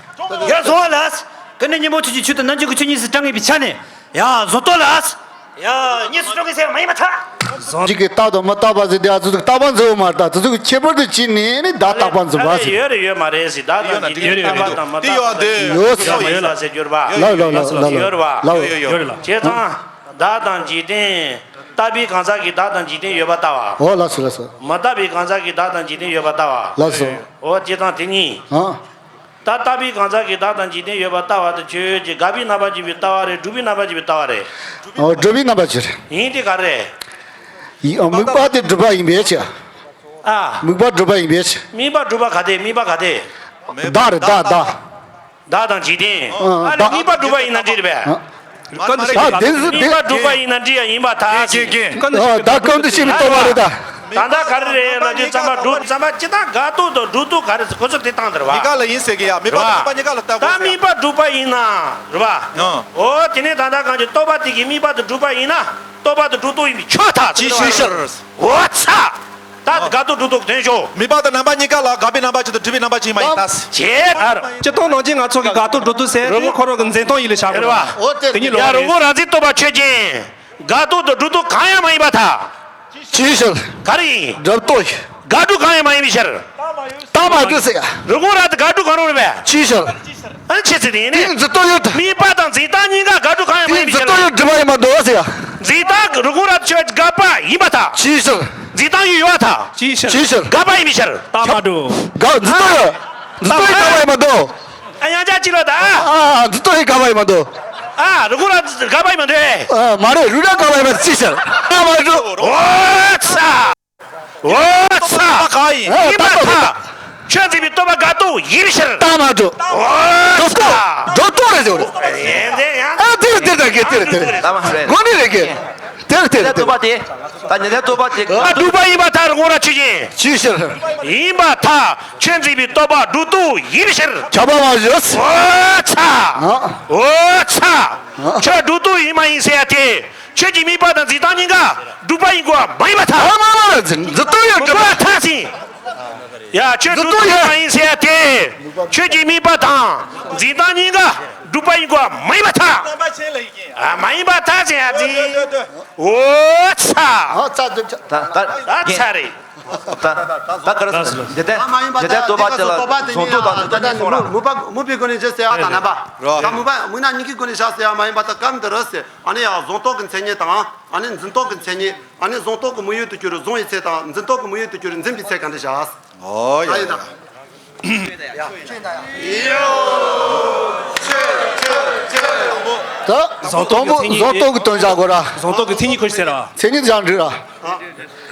ཡ་གཟུང་བ་ལ། ཀུན་ནས་ཉོན་མོངས་ཆོས་ཀྱི་ཆོས་དང་རྣལ་འབྱོར་གྱི་ཆོས་གཉིས་སུ་གྲངས་ངེས་པའི་ཆ་ནས། ཡ་གཟུང་རྟོག་ལ། ཡ་གཉིས་སུ་གྲངས་ངེས་ཟེར་མ་ཡིན་པ་ཐལ། གཟུང་འཛིན་གྱི་རྟག་དང་མི་རྟག་པ་ཟེར་དེ་ཨ་ཙི་ཙི་རྟག་པ་འཛིན་པ་མ་རེད་ད་ཙི་ཙི་ཁྱད་པར་དུ་བྱས་ནས་ནི་བདག་རྟག་པ་འཛིན་པ་ཟེར། ཡོད་རེད་ཡོད་མ་རེད་ཟེར་བདག་དང་འཇིག་རྟེན་རྟག་པ་དང་མི་རྟག་པ་དེ་ཡོད་ཟེར། ཡོད་ཟེར་ཡོད་ལ་ཟེར་གྱུར་པ། ལགས་ལགས་ལགས་ལགས་ལགས། ཡོད་རེད་བ། ཡོད་ཡོད་ཡོད། བྱས་ཙང་བདག་དང་འཇིག་རྟེན། རྟག་པའི་གང་ཟག་གིས་བདག་དང་འཇིག་རྟེན་ཡོད་པར་ལྟ་བ། འོ་ལགས་སོ་ལགས་སོ། མི་རྟག་པའི་གང་ཟག་གིས་བདག་དང་འཇིག་རྟེན་ཡོད་པར་ལྟ་བ། ལགས་སོ། འོ་བྱས་ཙང་དེ་གཉིས། ཨ། ད་རྟག་པའི་གང་ཟག་གིས་བདག་དང་འཇིག་རྟེན་ཡོད་པར་ལྟ་བ་དེ་ཆོས་ཅན། དགག་པའི་རྣམ་པ་ཅན་པའི་ལྟ་བ་རེད། སྒྲུབ་པའི་རྣམ་པ་ཅན་པའི་ལྟ་བ་རེད། འོ་སྒྲུབ་པའི་རྣམ་པ་ཅན་རེད། ཡིན་དེ་ག་རེ། ཡི་ཨ་དམིགས་པ་དེ་སྒྲུབ་པ་ཡིན་པའི་ཕྱིར། ཨ། དམིགས་པ་སྒྲུབ་པ་ཡིན་པའི་ཕྱིར། དམིགས་པ་སྒྲུབ་པ་ག་དེ་དམིགས་པ་ག་དེ། བདག་རེད་བདག་བདག་བདག་དང་འཇིག་རྟེན། ཨ་ཨ་ནི་བདག་དམིགས་པ་སྒྲུབ་པ་ཡིན་ན་འགྲིག་རེད་པས། ཨ། ཀ་འདི་ཤེས་ཨ་དེ་ཟེར་དེ། དམིགས་པ་སྒྲུབ་པ་ཡིན་ན་འགྲིག་ཡ་ཡིན་པར་ཐལ། ཨ་བདག་ཀ་འདི་ཤེས་པའི་རྟོག་པ་རེད་ད། ད་ལྟ་ག་རེ་རེད་ལབ་དུས་ཙམ་པ་སྒྲུབ་ཙམ་པ་སྤྱིར་བཏང་དགག་རྟོག་དང་སྒྲུབ་རྟོག་ག་རེ་ཟེར་ཁོ་ཚོ་དེ་བཏང་དེ་རེད་བ། གཉིས་ཀ་ལ་ཡིན་ཟེར་གི་ཡ་དམིགས་པ་རེད་བ། དམིགས་པ་གཉིས་ཀ་ལ་ལྟ་དགོས་ད་ཟེར། དམིགས་པ་སྒྲུབ་པ་ཡིན་ན་རེད་བ། ཨ། འོ་དེ་ནས་ད་ལྟ་གང་ཅི་རྟོག་པ་དེ་གིས་དམིགས་པ་དེ་སྒྲུབ་པ་ཡིན་ན་རྟོག་པ་དང་སྒྲུབ་རྟོག་ཡིན་པས་ཁྱབ་ཐལ་ཅི་ཞིག་ཟེར། འོ་ཚ། ད་དགག་རྟོག་སྒྲུབ་རྟོག་དོན་ཞོག་དམིགས་པ་དང་རྣམ་པ་གཉིས་ཀ་ལ་དགག་པའི་རྣམ་པ་ཅན་དང་སྒྲུབ་པའི་རྣམ་པ་ཅན་མ་ཡིན་ད། བྱེད་ཨ་རོ། སྤྱིར་བཏང་ནང་བཞིན་ང་ཚོ་གི་དགག་རྟོག་སྒྲུབ་རྟོག་ཟེར་རེད་ཁོ་རང་གི་འཛིན་སྟངས་ཡིན་ལ་བཞག་དགོས་རེད་བ། འོ་དེ་དེ་ཉིད་ཡ་ལོ་རི་བོ་རབ་འཛིན་རྟོག་པ་ཆོས་ཅན། དགག་རྟོག་དང་སྒྲུབ་རྟོག་གང་ཡང་མ་ཡིན་པར་ཐལ། ཅི་ཞིག་ག་རེ་ཡིན། སྒྲུབ་རྟོག་དགག་སྒྲུབ་གང་ཡང་མ་ཡིན་པའི་ཕྱིར། རྟག་མ་གྲུབ་ཟེར་ཡ། རི་བོ་རབ་འཛིན་དགག་སྒྲུབ་གང་རུང་རེད་པས། ཅི་ཞིག་ཨ་ནི་ཆི་ཟེར་དེ་ཡིན་ནི། དེ་འཛིན་རྟོག་ཡོད། དམིགས་པ་དང་འཛིན་སྟངས་གཉིས་ཀ་དགག་སྒྲུབ་གང་ཡང་མ་ཡིན་པའི་ཕྱིར། འཛིན་རྟོག་ཡོད་སྒྲུབ་པ་ཡིན་མ་གཏོགས་ཟེར་ཡ། འཛིན་སྟངས་རི་བོ་རབ་འཛིན་ཆོས་དགག་པ་ཡིན་པར་ཐལ། ཅི་ཞིག་འཛིན་སྟངས་ཡོད་ཡོད་པར་ཐལ། ཅི་ཞིག་ཅི་ཞིག་དགག་པ་ཡིན་པའི་ཕྱིར། རྟག་མ་གྲུབ། དགག་འཛིན་རྟོག་ཡོད། འཛིན་རྟོག་ཡོད་དགག་པ་ཡིན་མ་གཏོགས། ཨ་ཡང་ཅག་ཅི་ལ་ད། ཨ་ཨ་འཛིན་རྟོག་ཡོད་དགག་པ་ཡིན་མ་གཏོགས། ཨ་རི་བོ་རབ་འཛིན་དགག་པ་ཡིན་མ་གཏོགས། ཨ་མ་རེད་རི་བོ་རབ་དགག་པ་ཡིན་མ་གཏོགས་ཅི་ཞིག་རྟག་མ་གྲུབ། འོ་ཚ། འོ་ཚ། ཡིན། ཡིན་པར་ཐལ། ཁྱོད་འཛིན་པའི་རྟོག་པ་དགག་རྟོག་ཡིན་ཕྱིར། ད་མ་འགྲོ། འོ་ཚ། སྒྲོ་བཏགས་རེད་ཟེར་བ་རེད། ཡིན་ཏེ་ཡང་། ཨ་དེ་རེད་དེ་རེད་དེ་རེད་དེ་རེད། ད་མ་རེད། དགོས་ནི་རེད་གི། དེ་རེད་དེ་རེད་དེ་རེད། རྟོག་པ་དེ། ད་ཉན་ཐོས་རྟོག་པ་དེ། ཨ་སྒྲུབ་པ་ཡིན་པར་ཐལ། ངོ་ར་ཆོས་ཅན། ཅིའི་ཕྱིར། ཡིན་པར་ཐལ། ཁྱོད་འཛིན་པའི་རྟོག་པ་སྒྲོ་བཏགས་ཡིན་ཕྱིར། ཁྱབ་པ་མ་བྱས། འོ་ཚ། ཨ། འོ་ཚ། ཨ། ཁྱོད་སྒྲོ་བཏགས་ཡིན་མ་ཡིན་ཟེར་ཡ་དེ། ཁྱོད་ཀྱི་དམིགས་པ་དང་འཛིན་སྟངས་གཉིས་ཀ་སྒྲུབ་པ་ཡིན་དགོས་པ་མ་ཡིན་པར་ཐལ། ཨ་མ་མ་རེད། འཛིན་སྟངས་ཡང་སྒྲུབ་པ་ཐལ་ཟིན། ཡ་ཁྱོད་སྒྲོ་བཏགས་ཡིན་མ་ཡིན་ཟེར་ཡ་དེ། ཁྱོད་ཀྱི་དམིགས་པ་དང་འཛིན་སྟངས་གཉིས་ཀ་སྒྲུབ་པ་ཡིན་དགོས་པ་མ་ཡིན་པར་ཐལ། ཨ་མ་ཡིན་པར་ཐལ་ཟེར་ཡ་དེ། འོ་ཚ། ཨ་ཚ་སྒྲུབ་ཚ། ད་ད་ད་ཚ་རེད། ད་ད་ག་རེ་ཟེར། འདི་ལྟར་འདི་ལྟར་རྟོག་པ་དེ་ལ་བཟང་དོ་དང་བདེན་པ་གཉིས་སོང་ར། མུ་པ་མུ་པའི་སྒོ་ནས་བཞག་ཟེར་ཡ་དང་རྣམ་པ། ད་མུ་པ་མུ་ན་གཉིས་ཀའི་སྒོ་ནས་བཞག་ཟེར་ཡ་མ་ཡིན་པ་ད་སྐབས་འདི་རུ་ཟེར། ཨ་ནི་ཡང་བཟང་རྟོག་གི་མཚན་ཉིད་དང་། ཨ་ནི་འཛིན་རྟོག་གི་མཚན་ཉིད། ཨ་ནི་བཟང་རྟོག་གི་དམིགས་ཡུལ་དུ་གྱུར་བཟང་ཡི་ཚད་དང་། འཛིན་རྟོག་གི་དམིགས་ཡུལ་དུ་གྱུར་འཛིན་པའི་ཚད་གང་འདྲ་བཞག། ཨོ་ཡ་ཡ། ད་བཟང་རྟོག་གི་མཚན་ཉིད། བཟང་རྟོག་གི་དོན་བཞག་དགོས་ར། བཟང་རྟོག་གི་མཚན་ཉིད་ཁོ་ཆི་ཟེར་ར། མཚན་ཉིད་བཞག་འགྲིག་ར།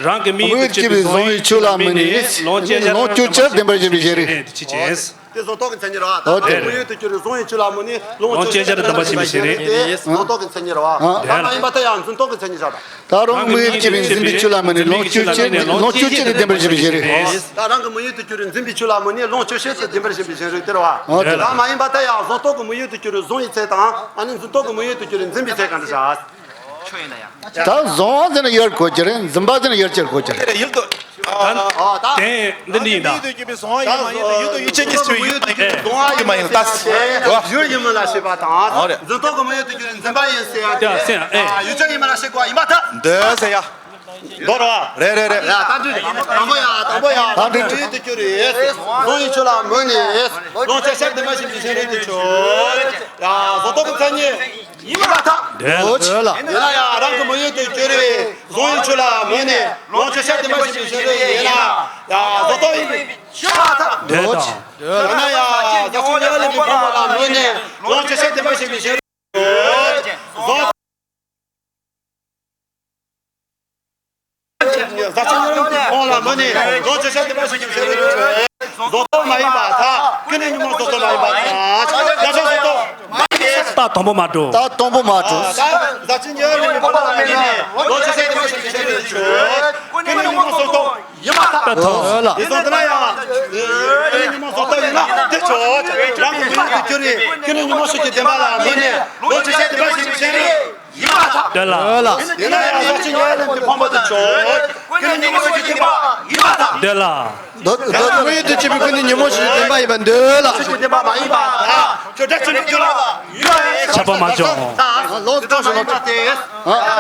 རང་གི་དམིགས་ཡུལ་དུ་གྱུར་པའི་བཟང་ཡི་ཆོས་ལ་དམིགས་ནས། ལོངས་སྤྱོད་ཕྱིར་བདེན་པར་ཞེན་པའི་བཞིན་རས། དེ་ཆོས་ཅན། དེ་བཟང་རྟོག་གི་མཚན་ཉིད་རེད་བ། ད་ཨོ་དེ་རང་གི་དམིགས་ཡུལ་དུ་གྱུར་བའི་བཟང་ཡི་ཆོས་ལ་དམིགས་ནས་ལོངས་སྤྱོད་ཕྱིར་བདེན་པར་ཞེན་པའི་བཞིན་རས། དེ་བཟང་རྟོག་གི་མཚན་ཉིད་རེད་བ། ད་མ་ཡིན་པ་ད་ཡང་འཛིན་རྟོག་གི་མཚན་ཉིད་རེད། ད་རང་གི་དམིགས་ཡུལ་དུ་གྱུར་པའི་འཛིན་པའི་ཆོས་ལ་དམིགས་ནས་ལོངས་སྤྱོད་ཕྱིར། ལོངས་སྤྱོད་ཕྱིར་བདེན་པར་ཞེན་པའི་བཞིན་རས། ད་རང་གི་དམིགས་ཡུལ་དུ་གྱུར་པའི་འཛིན་པའི་ཆོས་ལ་དམིགས་ནས་ལོངས་སྤྱོད་ཕྱིར་བདེན་པར་ཞེན་པའི་བཞིན་རས་དེ་རེད་བ། ཨོ་དེ་ད་མ་ཡིན་པ་ད་ཡང་བཟང་རྟོག་གི་དམིགས་ཡུལ་དུ་གྱུར་པའི་བཟང་ཡི་ཚད་དང་། ཨ་ནི་འཛིན་རྟོག་གི་དམིགས་ཡུལ་དུ་གྱུར་པའི་འཛིན་པའི་ཚད་གང་འདྲ་བཞག། ད་བཟང་བ་ཟེར་ན་ཡོད་དགོས་ཀྱི་རེད། འཛིན་པ་ཟེར་ན་ཡོད་ཀྱི་དགོས་ཀྱི་རེད། ཡིན་དུ། ཨ་ད་དེ་འདི་འདྲ་ཡིན་ད། ཡུལ་དུ་ཡུལ་དུ་ཡུལ་ཅན་གྱི་ཚུལ་ཡུལ་དུ་ཡུལ་ཅན་གྱི་བཟང་བ་ཡིན་མ་ཡིན་ད། ཡུལ་ཡིན་མིན་ལ་ཞེན་པ་དང་། འཛིན་རྟོག་གི་དམིགས་ཡུལ་དུ་གྱུར་འཛིན་པ་ཡིན་ཟེར་ཡ་དེ། ཡུལ་ཅན་ཡིན་མིན་ལ་ཞེན་པ་ཡིན་པར་ཐལ། འདོད་ཟེར་ཡ། མདོ་ར། རེད་རེད་རེད། ཡ་ད་འདི་དང་པོ་ཡ་དང་པོ་ཡ། ད་འདི་དམིགས་ཡུལ་དུ་གྱུར་རེད། བཟང་ཡི་ཆོས་ལ་དམིགས་ནས། ལོངས་སྤྱོད་ཕྱིར་བདེན་པར་ཞེན་པའི་བཞིན་རས་དེ་ཆོས། ཡ་བཟང་རྟོག་གི་མཚན་ཉིད། ཡིན་པར་ཐལ། འདོད་ལ། ཡིན་ན་ཡང་རང་གི་དམིགས་ཡུལ་དུ་གྱུར་པའི་བཟང་ཡི་ཆོས་ལ་དམིགས་ནས་ལོངས་སྤྱོད་ཕྱིར་བདེན་པར་ཞེན་པའི་བཞིན་རས་ཡིན་ན་ཡང་བཟང་རྟོག་ཡིན་པས་ཤེས་པར་ཐལ། འདོད་དང་། ཡིན་ན་ཡང་བཟང་སྤྱོད་ཉེ་བར་ལེན་པའི་ཕུང་པོ་ལ་དམིགས་ནས་ལོངས་སྤྱོད་ཕྱིར་བདེན་པར་ཞེན་པའི་བཞིན་རས། བཟང་། བཟང་སྤྱོད་ཉེ་བར་ལེན་པའི་ཕུང་པོ་ལ་དམིགས་ནས་ལོངས་སྤྱོད་ཕྱིར་བདེན་པར་ཞེན་པའི་བཞིན་རས་དེ་ཆོས། བཟང་རྟོག་མ་ཡིན་པར་ཐལ། ཀུན་ནས་ཉོན་མོངས་བཟང་རྟོག་མ་ཡིན་པར་ཐལ། ཡ་ཆོས་བཟང་རྟོག་མ་ཡིན་པས། རྟགས་དང་པོ་མ་གྲུབ། རྟགས་དང་པོ་མ་གྲུབ། ད་བཟང་སྤྱོད་ཉེ་བར་ལེན་པའི་ཕུང་པོ་ལ་དམིགས་ནས་ལོངས་སྤྱོད་ཕྱིར་བདེན་པར་ཞེན་པའི་བཞིན་རས་དེ་ཆོས། ཀུན་ནས་ཉོན་མོངས་བཟང་རྟོག་ཡིན་པར་ཐལ། ད་ཐལ་ལ། དེ་སོང་དེ་ན་ཡང་། ཀུན་ནས་ཉོན་མོངས་བཟང་རྟོག་ཡིན་ན་དེ་ཆོས། རང་གི་དམིགས་ཡུལ་དུ་གྱུར་ནས་ཀུན་ནས་ཉོན་མོངས་ཕྱིར་གྱུར་བདེན་པ་ལ་དམིགས་ནས་ལོངས་སྤྱོད་ཕྱིར་བདེན་པར་ཞེན་པའི་བཞིན་རས་ཡིན་པར་ཐལ། འདོད་ལ། ཡིན་ན་ཡང་བཟང་སྤྱོད་ཉེ་བར་ལེན་པའི་ཕུང་པོ་དེ་ཆོས། ཀུན་ནས་ཉོན་མོངས་ཕྱིར་གྱུར་བདེན་པ་ཡིན་པར་ཐལ། འདོད་ལ། འདོད་འདོད་དམིགས་ཡུལ་དུ་གྱུར་པའི་ཀུན་ནས་ཉོན་མོངས་ཕྱིར་བདེན་པ་ཡིན་པར་འདོད་ལ། ཕྱིར་བདེན་པ་མ་ཡིན་པར་ཐལ། ཁྱོད་སྒྲ་ཆོས་མིན་རྒྱུ་ལ་ཡོད་པའི་ཁྱབ་པ་མ་བྱུང་། ལོག་ཏུ་སོང་ལོག་ཏུ།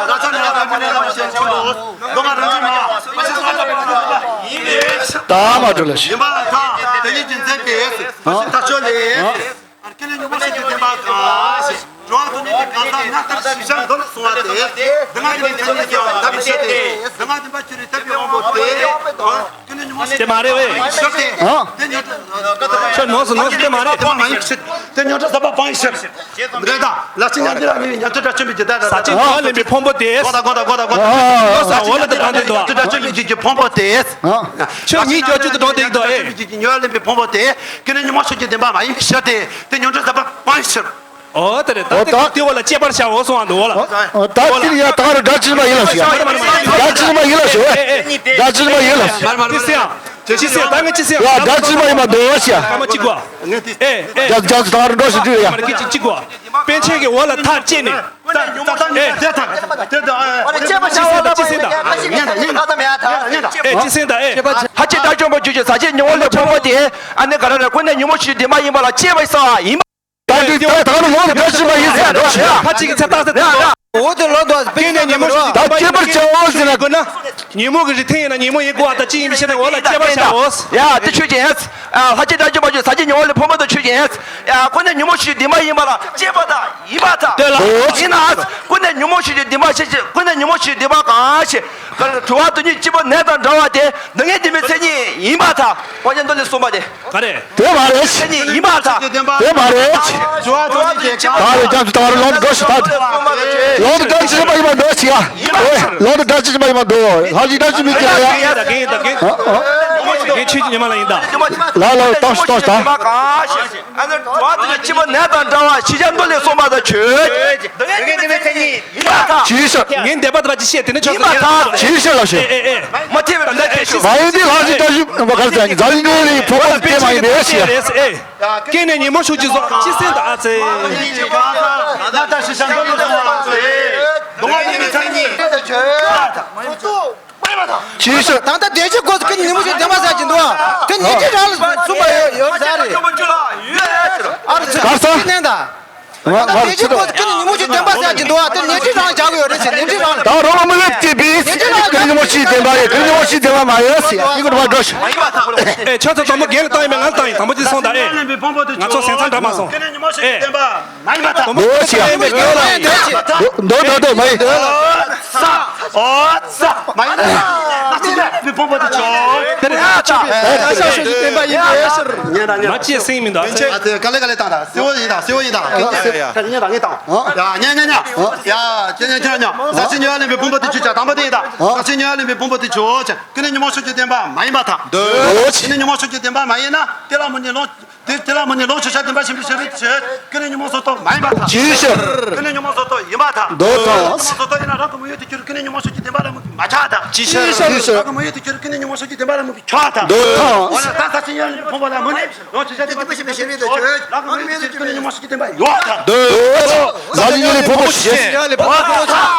ར་ཆ་ནི་ར་ད་མི་ནི་ར་མ་ཤེས་ཆོས་ལོ། མདོ་སྔགས་རང་བཞིན་མ། མ་ཤེས་སོ་ཨ་ད་མ་ནི་ཡིན་པས། ད་མ་གྲུབ་ལ་ཞེས། ཡིན་པ་ལ་ཐལ། དེ་ཉིད་ཀྱི་མཚན་དེ། མ་ཤེས་ཐག་ཆོད་ལས། ཀུན་ནས་ཉོན་མོངས་ཕྱིར་གྱུར་བདེན་པ་གང་ཞེས། འགྲོ་བ་དོན་གཉིས་ཀྱི་གང་ཟག་སྔར་ལྟར་ཞིང་བཤམས་མདོ་ལས་གསུངས་པ་སྟེ། འདི་སྔ་ཡིན་པའི་མཚན་ཉིད་ཀྱང་འདའ་མི་སྲིད་དེ། འདི་སྔ་བདེན་པར་གྱུར་པའི་དད་པའི་དབང་པོ་སྟེ། ཀུན་ནས་ཉོན་མོངས་ཕྱིར་དེ་མ་རེད་བས། ཞོག་སྟེ། ཨ། དེ་ཉོན་ཁྱོད་ནོར་སོང་ནོར་སོང་དེ་མ་རེད། དེ་མ་ཡིན་ཕྱིར། དེ་ཉོན་སྒྲ་ཟབ་པ་སྤང་ཕྱིར། རེད་ད། ལ་ཕྱིན་ཉམས་ལེན་ལ་ནི་ཉན་ཐོས་དགྲ་བཅོམ་པའི་རྒྱུད་ལྡན་རེད། ཟག་བཅས་ཉེ་བར་ལེན་པའི་ཕུང་པོ་དེ། གོ་ད་གོ་ད་གོ་ད་གོ་ད། ཨ། ཨ། ཟག་བཅས་ཉེ་བར་ལེན་པའི་ཕུང་པོ་དེ། ཨ། ཁྱོད་ཉིད་ཀྱང་བཅུད་དུ་འགྲོ་དེ་ཡིན་དོ་ཨེ། ཉེ་བར་ལེན་པའི་ཕུང་པོ་དེ། ཀུན་ནས་ཉོན་མོངས་ཕྱིར་གྱུར་བདེན་པ་མ་ཡིན་པའི་ཕྱིར་ཏེ། དེ་ཉོན་སྒྲ་ཟབ་པ་སྤང་ཕྱིར། ཨོ་དེ་རེད། ད་དེ་དེ་འོ་ལ་དཔྱད་པར་བྱའོ་གསུངས་པ་འདུག་འོ་ལ། ད་དེ་ཡ་ད་རུ་སྒྲ་ཇི་མ་ཡིན་ལ་ཞུ་ཡ། སྒྲ་ཇི་མ་ཡིན་ལ་ཞུ་ཨེ། སྒྲ་ཇི་མ་ཡིན་ལ་ཞུ། དེ་སེ་ཡང་། ཅི་སེ་ད་ངས་ཅི་སེ་ཡང་། ཡ་སྒྲ་ཇི་མ་ཡིན་མ་འདུག་ཞུ་ཡ། སྐར་མ་གཅིག་གོ། ཨེ་ཨེ། སྒྲ་སྒྲ་ད་རུ་འགྲོ་ཞིག་དུས་ཡ། སྐར་མ་གཅིག་གཅིག་གོ། པཎ་ཆེན་གྱི་འོ་ལ་ཐག་བཅད་ནས། ད་ད་ད་ངས་དེ་ཐག་དེ་ད་ཨེ། ཅི་སེ་ད་ཅི་སེ་ད། ཉན་ད་ཉན་ད་ཉན་ད། ཨེ་ཅི་སེ་ད་ཨེ། ལྷ་ཅིག་དགྲ་བཅོམ་པ་ཆོས་ཅན། ཟག་བཅས་ཉེ་བར་ལེན་ཕུང་པོ་དེ། ཨ་ནི་ག་རེ་རེད། ཀུན་ནས་ཉོན་མོངས་ཕྱིར་གྱུར་བདེན་པ་ཡིན་པ་ལ་དཔྱད་པ་ཡིན་ས་ཡིན་པ། ད་འདི་ད་ད་ནི་ལོག་ད་ཅི་མ་ཡིན་ཟེར་འགྲོ་ཞིག་ཡ། ཁ་ཅིག་གི་ཚེ་རྟགས་ཟེར་ཏེ་འོ་དེ་ལོག་འདུག་ཀུན་ནས་ཉོན་མོངས་ཕྱིར་ད་གྱུར་བདེན་པ་ཡིན་པ་ལ་དཔྱད་པ་བྱའོ་ཟེར་ན། དགོས་ན། ཉོན་མོངས་ཀྱི་རིགས་མཐུན་ཡིན་ན་ཉོན་མོངས་ཡིན་དགོས་པ་དང་གཅིག་ཡིན་པའི་ཕྱིར་ན་འོ་ལ་དཔྱད་པ་བྱའོ། ཡ་དེ་ཆོས་ཅན། ལྷ་ཅིག་དགྲ་བཅོམ་པ་ཆོས་ཅན། ཟག་བཅས་ཉེ་བར་ལེན་ཕུང་པོ་དེ་ཆོས་ཅན། ཀུན་ནས་ཉོན་མོངས་ཕྱིར་གྱུར་བདེན་པ་ཡིན་པ་ལ་དཔྱད་པ་དང་ཡིན་པར་ཐལ། འདོད་ལ། ཡིན་ན། ཀུན་ནས་ཉོན་མོངས་ཕྱིར་གྱུར་བདེན་པ་ཞེས་བྱ། ཀུན་ནས་ཉོན་མོངས་ཕྱིར་གྱུར་བདེན་པ་གང་ཞེས། ག་རེ། དྲི་བ་དོན་གཉིས་གཅིག་པུ་ནད་དང་འདྲ་བ་དེ། འདི་སྔའི་བདེན་པའི་མཚན་ཉིད་ཡིན་པར་ཐལ། དབང་ཆེན་མདོ་ལས་གསུངས་པ་དེ། ག་རེ། དེ་མ་རེད། མཚན་ཉིད་ཡིན་པར་ཐལ། དེ་མ་རེད། དྲི་བ་དོན་གཉིས་ཀྱི་གང་། ད་རེས་ཀྱང་དུ་ད་རུ་ལོག་འགྲོ་ཞིག་ད། ལོག་ཏུ་སྒྲ་ཇི་མ་ཡིན་པ་འདོད་ཞིག་ཡ། ལོག་ཏུ་སྒྲ་ཇི་མ་ཡིན་པ་འདོད། ལྷ་ཅིག་སྒྲ་ཇི་མིན་གྱི་ཡ། ད་གིན་ད་གིན། ངས་ཆོས་ཀྱི་ཉི་མ་ལ་ཡིན་ད། ལ་ལ་ལ་བཏང་ཤོག་བཏང་ཤོག་ད། ཨ་ནི་དྲི་བ་དེ་ལ་སྐྱེས་བུ་ནད་དང་འདྲ་བ་ཤེས་བྱ་མདོ་ལས་གསུངས་པ་དང་ཆོས་ཅན། ཇི་ཞིག་ངས་འདས་པ་དང་བ་ཅི་བཤད་དེ་ནི་ཆོག་ཡིན་པར་ཐལ། ཇི་ཞིག་ལ་ཞེས། ཨེ་ཨེ་ཨེ། མ་ཐེ་བའི་མི་འདའ་ཁྱེད་ཤོག་མ་ཡིན་ཏེ་ལྷག་ཅིག་བཀྲ་ཤིས་པ་གར་ཙམ་ཛ་ལི་ཉུང་ནི་ཕོ་བ་དེ་མ་ཡིན་པས་ཞེས། ཨེ་ཨེ། སྐྱེས་ནས་ཉིན་མོ་ཤུགས་ཀྱིས་ཟོག་ཅི་སེམས་དང་ཨ་ཙེ། ད་ལྟ་ཤི་ཤ་འདོད་ལ་སོང་བ་ཨ་ཙེ། གདོང་བ་ནི་མི་ཚང་ཉིད། ཇི་ཞིག་ད་ལྟ་བདེ་སྐྱིད་སྐོར་ཀུན་ཉིན་མོ་ཞིག་བདེན་པ་ཟེར་གྱི་འདུག་དེ་ཉིན་ཁྲི་རང་ལ་གསུངས་པ་ཡོད་ཡོད་ས་རེད། ཨ་རེ་ཚེ་ག་ས་ནན་ད། ང་ང་བདེ་སྐྱིད་སྐོར་ཀུན་ཉིན་མོ་ཞིག་བདེན་པ་ཟེར་གྱི་འདུག་དེ་ཉིན་ཁྲི་རང་བཞག་གི་ཡོད་རེད་ཟེར། ཉིན་ཁྲི་རང་ལ། ད་རོགས་མི་ལེབ་ཀྱི་པིས་ཀུན་ཉིན་མོ་ཞིག་བདེན་པ་ཡོད། ཀུན་ཉིན་མོ་ཞིག་བདེན་པ་མ་ཡོད་ཟེར། ཡི་གུ་འགྲོ་བ་འགྲོ་ཤི། ཨེ་ཁྱོད་ཚོ་དང་པོ་རྒན་ལ་བཏང་ཡིན་པས་ང་ལ་བཏང་ཡིན། དང་པོ་ཅི་སོང་ད། ཨེ་ང་ཚོ་སེམས་ཚང་འདྲ་མ་སོང་། ཨེ། མ་ཡིན་པ་དང་། འདོད་ཆེ། འདོད་འདོད་འདོད་མ་ཡིན། ས། ཨོ་ས། མ་ཡིན་ན། ནག་ཅི་ལ་བི་ཕོང་པོ་དེ་ཆོག་དེ་ནི་ཡ་ཆོག་པའི་ས་ཤོག་ཞིག་བསྟན་པ་ཡིན་པས་ཟེར། ཉན་དང་ཉན་དང་། ང་ཅི་སེང་མི་འདུག་ཨ་ཙི། ཨ་ཙི་ག་ལེ་ག་ལེ་བཏང་དང་། སེ་བོ་ཡིན་དང་སེ་བོ་ཡིན་དང་། ཉན་དང་ཉན་དང་། ཡ་ཉན་ཉན་ཉན། ཡ་ཁྱེད་ཉན་ཁྱེད་ཉན། ས་ཆེན་ཉོན་ཡ་ལེན་པའི་ཕོང་པོ་དེ་ཆོག་ཅག་དང་པོ་དེ་ཡིན་དང་། ས་ཆེན་ཉོན་ཡ་ལེན་པའི་ཕོང་པོ་དེ་ཆོག་ཅག་ཀུན་ནས་ཉོན་མོངས་ཕྱོགས་ཀྱི་བདེན་པ་མ་ཡིན་པར་ཐལ། འདོད། ཀུན་ནས་ཉོན་མོངས་ཕྱོགས་ཀྱི་བདེན་པ་མ་ཡིན་ན་དེ་ལ་མི་ཉན་ལོངས། དེ་དེ་ལ་མི་ཉན་ལོངས་སྤྱོད་བྱ་བདེན་པ་ཆེན་པོའི་ཕྱིར་ཆེ། ཀུན་ནས་ཉོན་མོངས་སོ་སོ་མ་ཡིན་པར་ཐལ། ཇི་ཞིག་ཀུན་ནས་ཉོན་མོངས་སོ་སོ་ཡིན་པར་ཐལ། འདོད་དང་། ཉོན་མོངས་སོ་སོ་ཡིན་ན་རང་གི་མི་ཡུལ་དུ་གྱུར་ཀུན་ནས་ཉོན་མོངས་ཕྱོགས་ཀྱི་བདེན་པ་ལ་མི་མ་ཆགས་ཐལ། ཇི་ཞིག་རང་གི་མི་ཡུལ་དུ་གྱུར་ཀུན་ནས་ཉོན་མོངས་ཕྱོགས་ཀྱི་བདེན་པ་ལ་མི་ཆགས་ཐལ། འདོད་དང་། འོ་ན་ད་ས་ཆེན་ཉོན་ཡ་ལེན་པའི་ཕོང་པོ་ལ་མི་ཉན་ལོངས་སྤྱོད་བྱ་བདེན་པ་ཆེན་པོའི་ཕྱིར་ཆེ། རང་གི་མི་ཡུལ་དུ་གྱུར་ཀུན་ནས་ཉོན་མོངས་ཕྱོགས་ཀྱི་བདེན་པ་ཡོད་ཐལ། འདོད། ཟ་ལི་ཉུ་ལི་ཕོ་མོ་ཤི་ཅན། ཡ་ལེ་ཕོ་མོ་ཤི་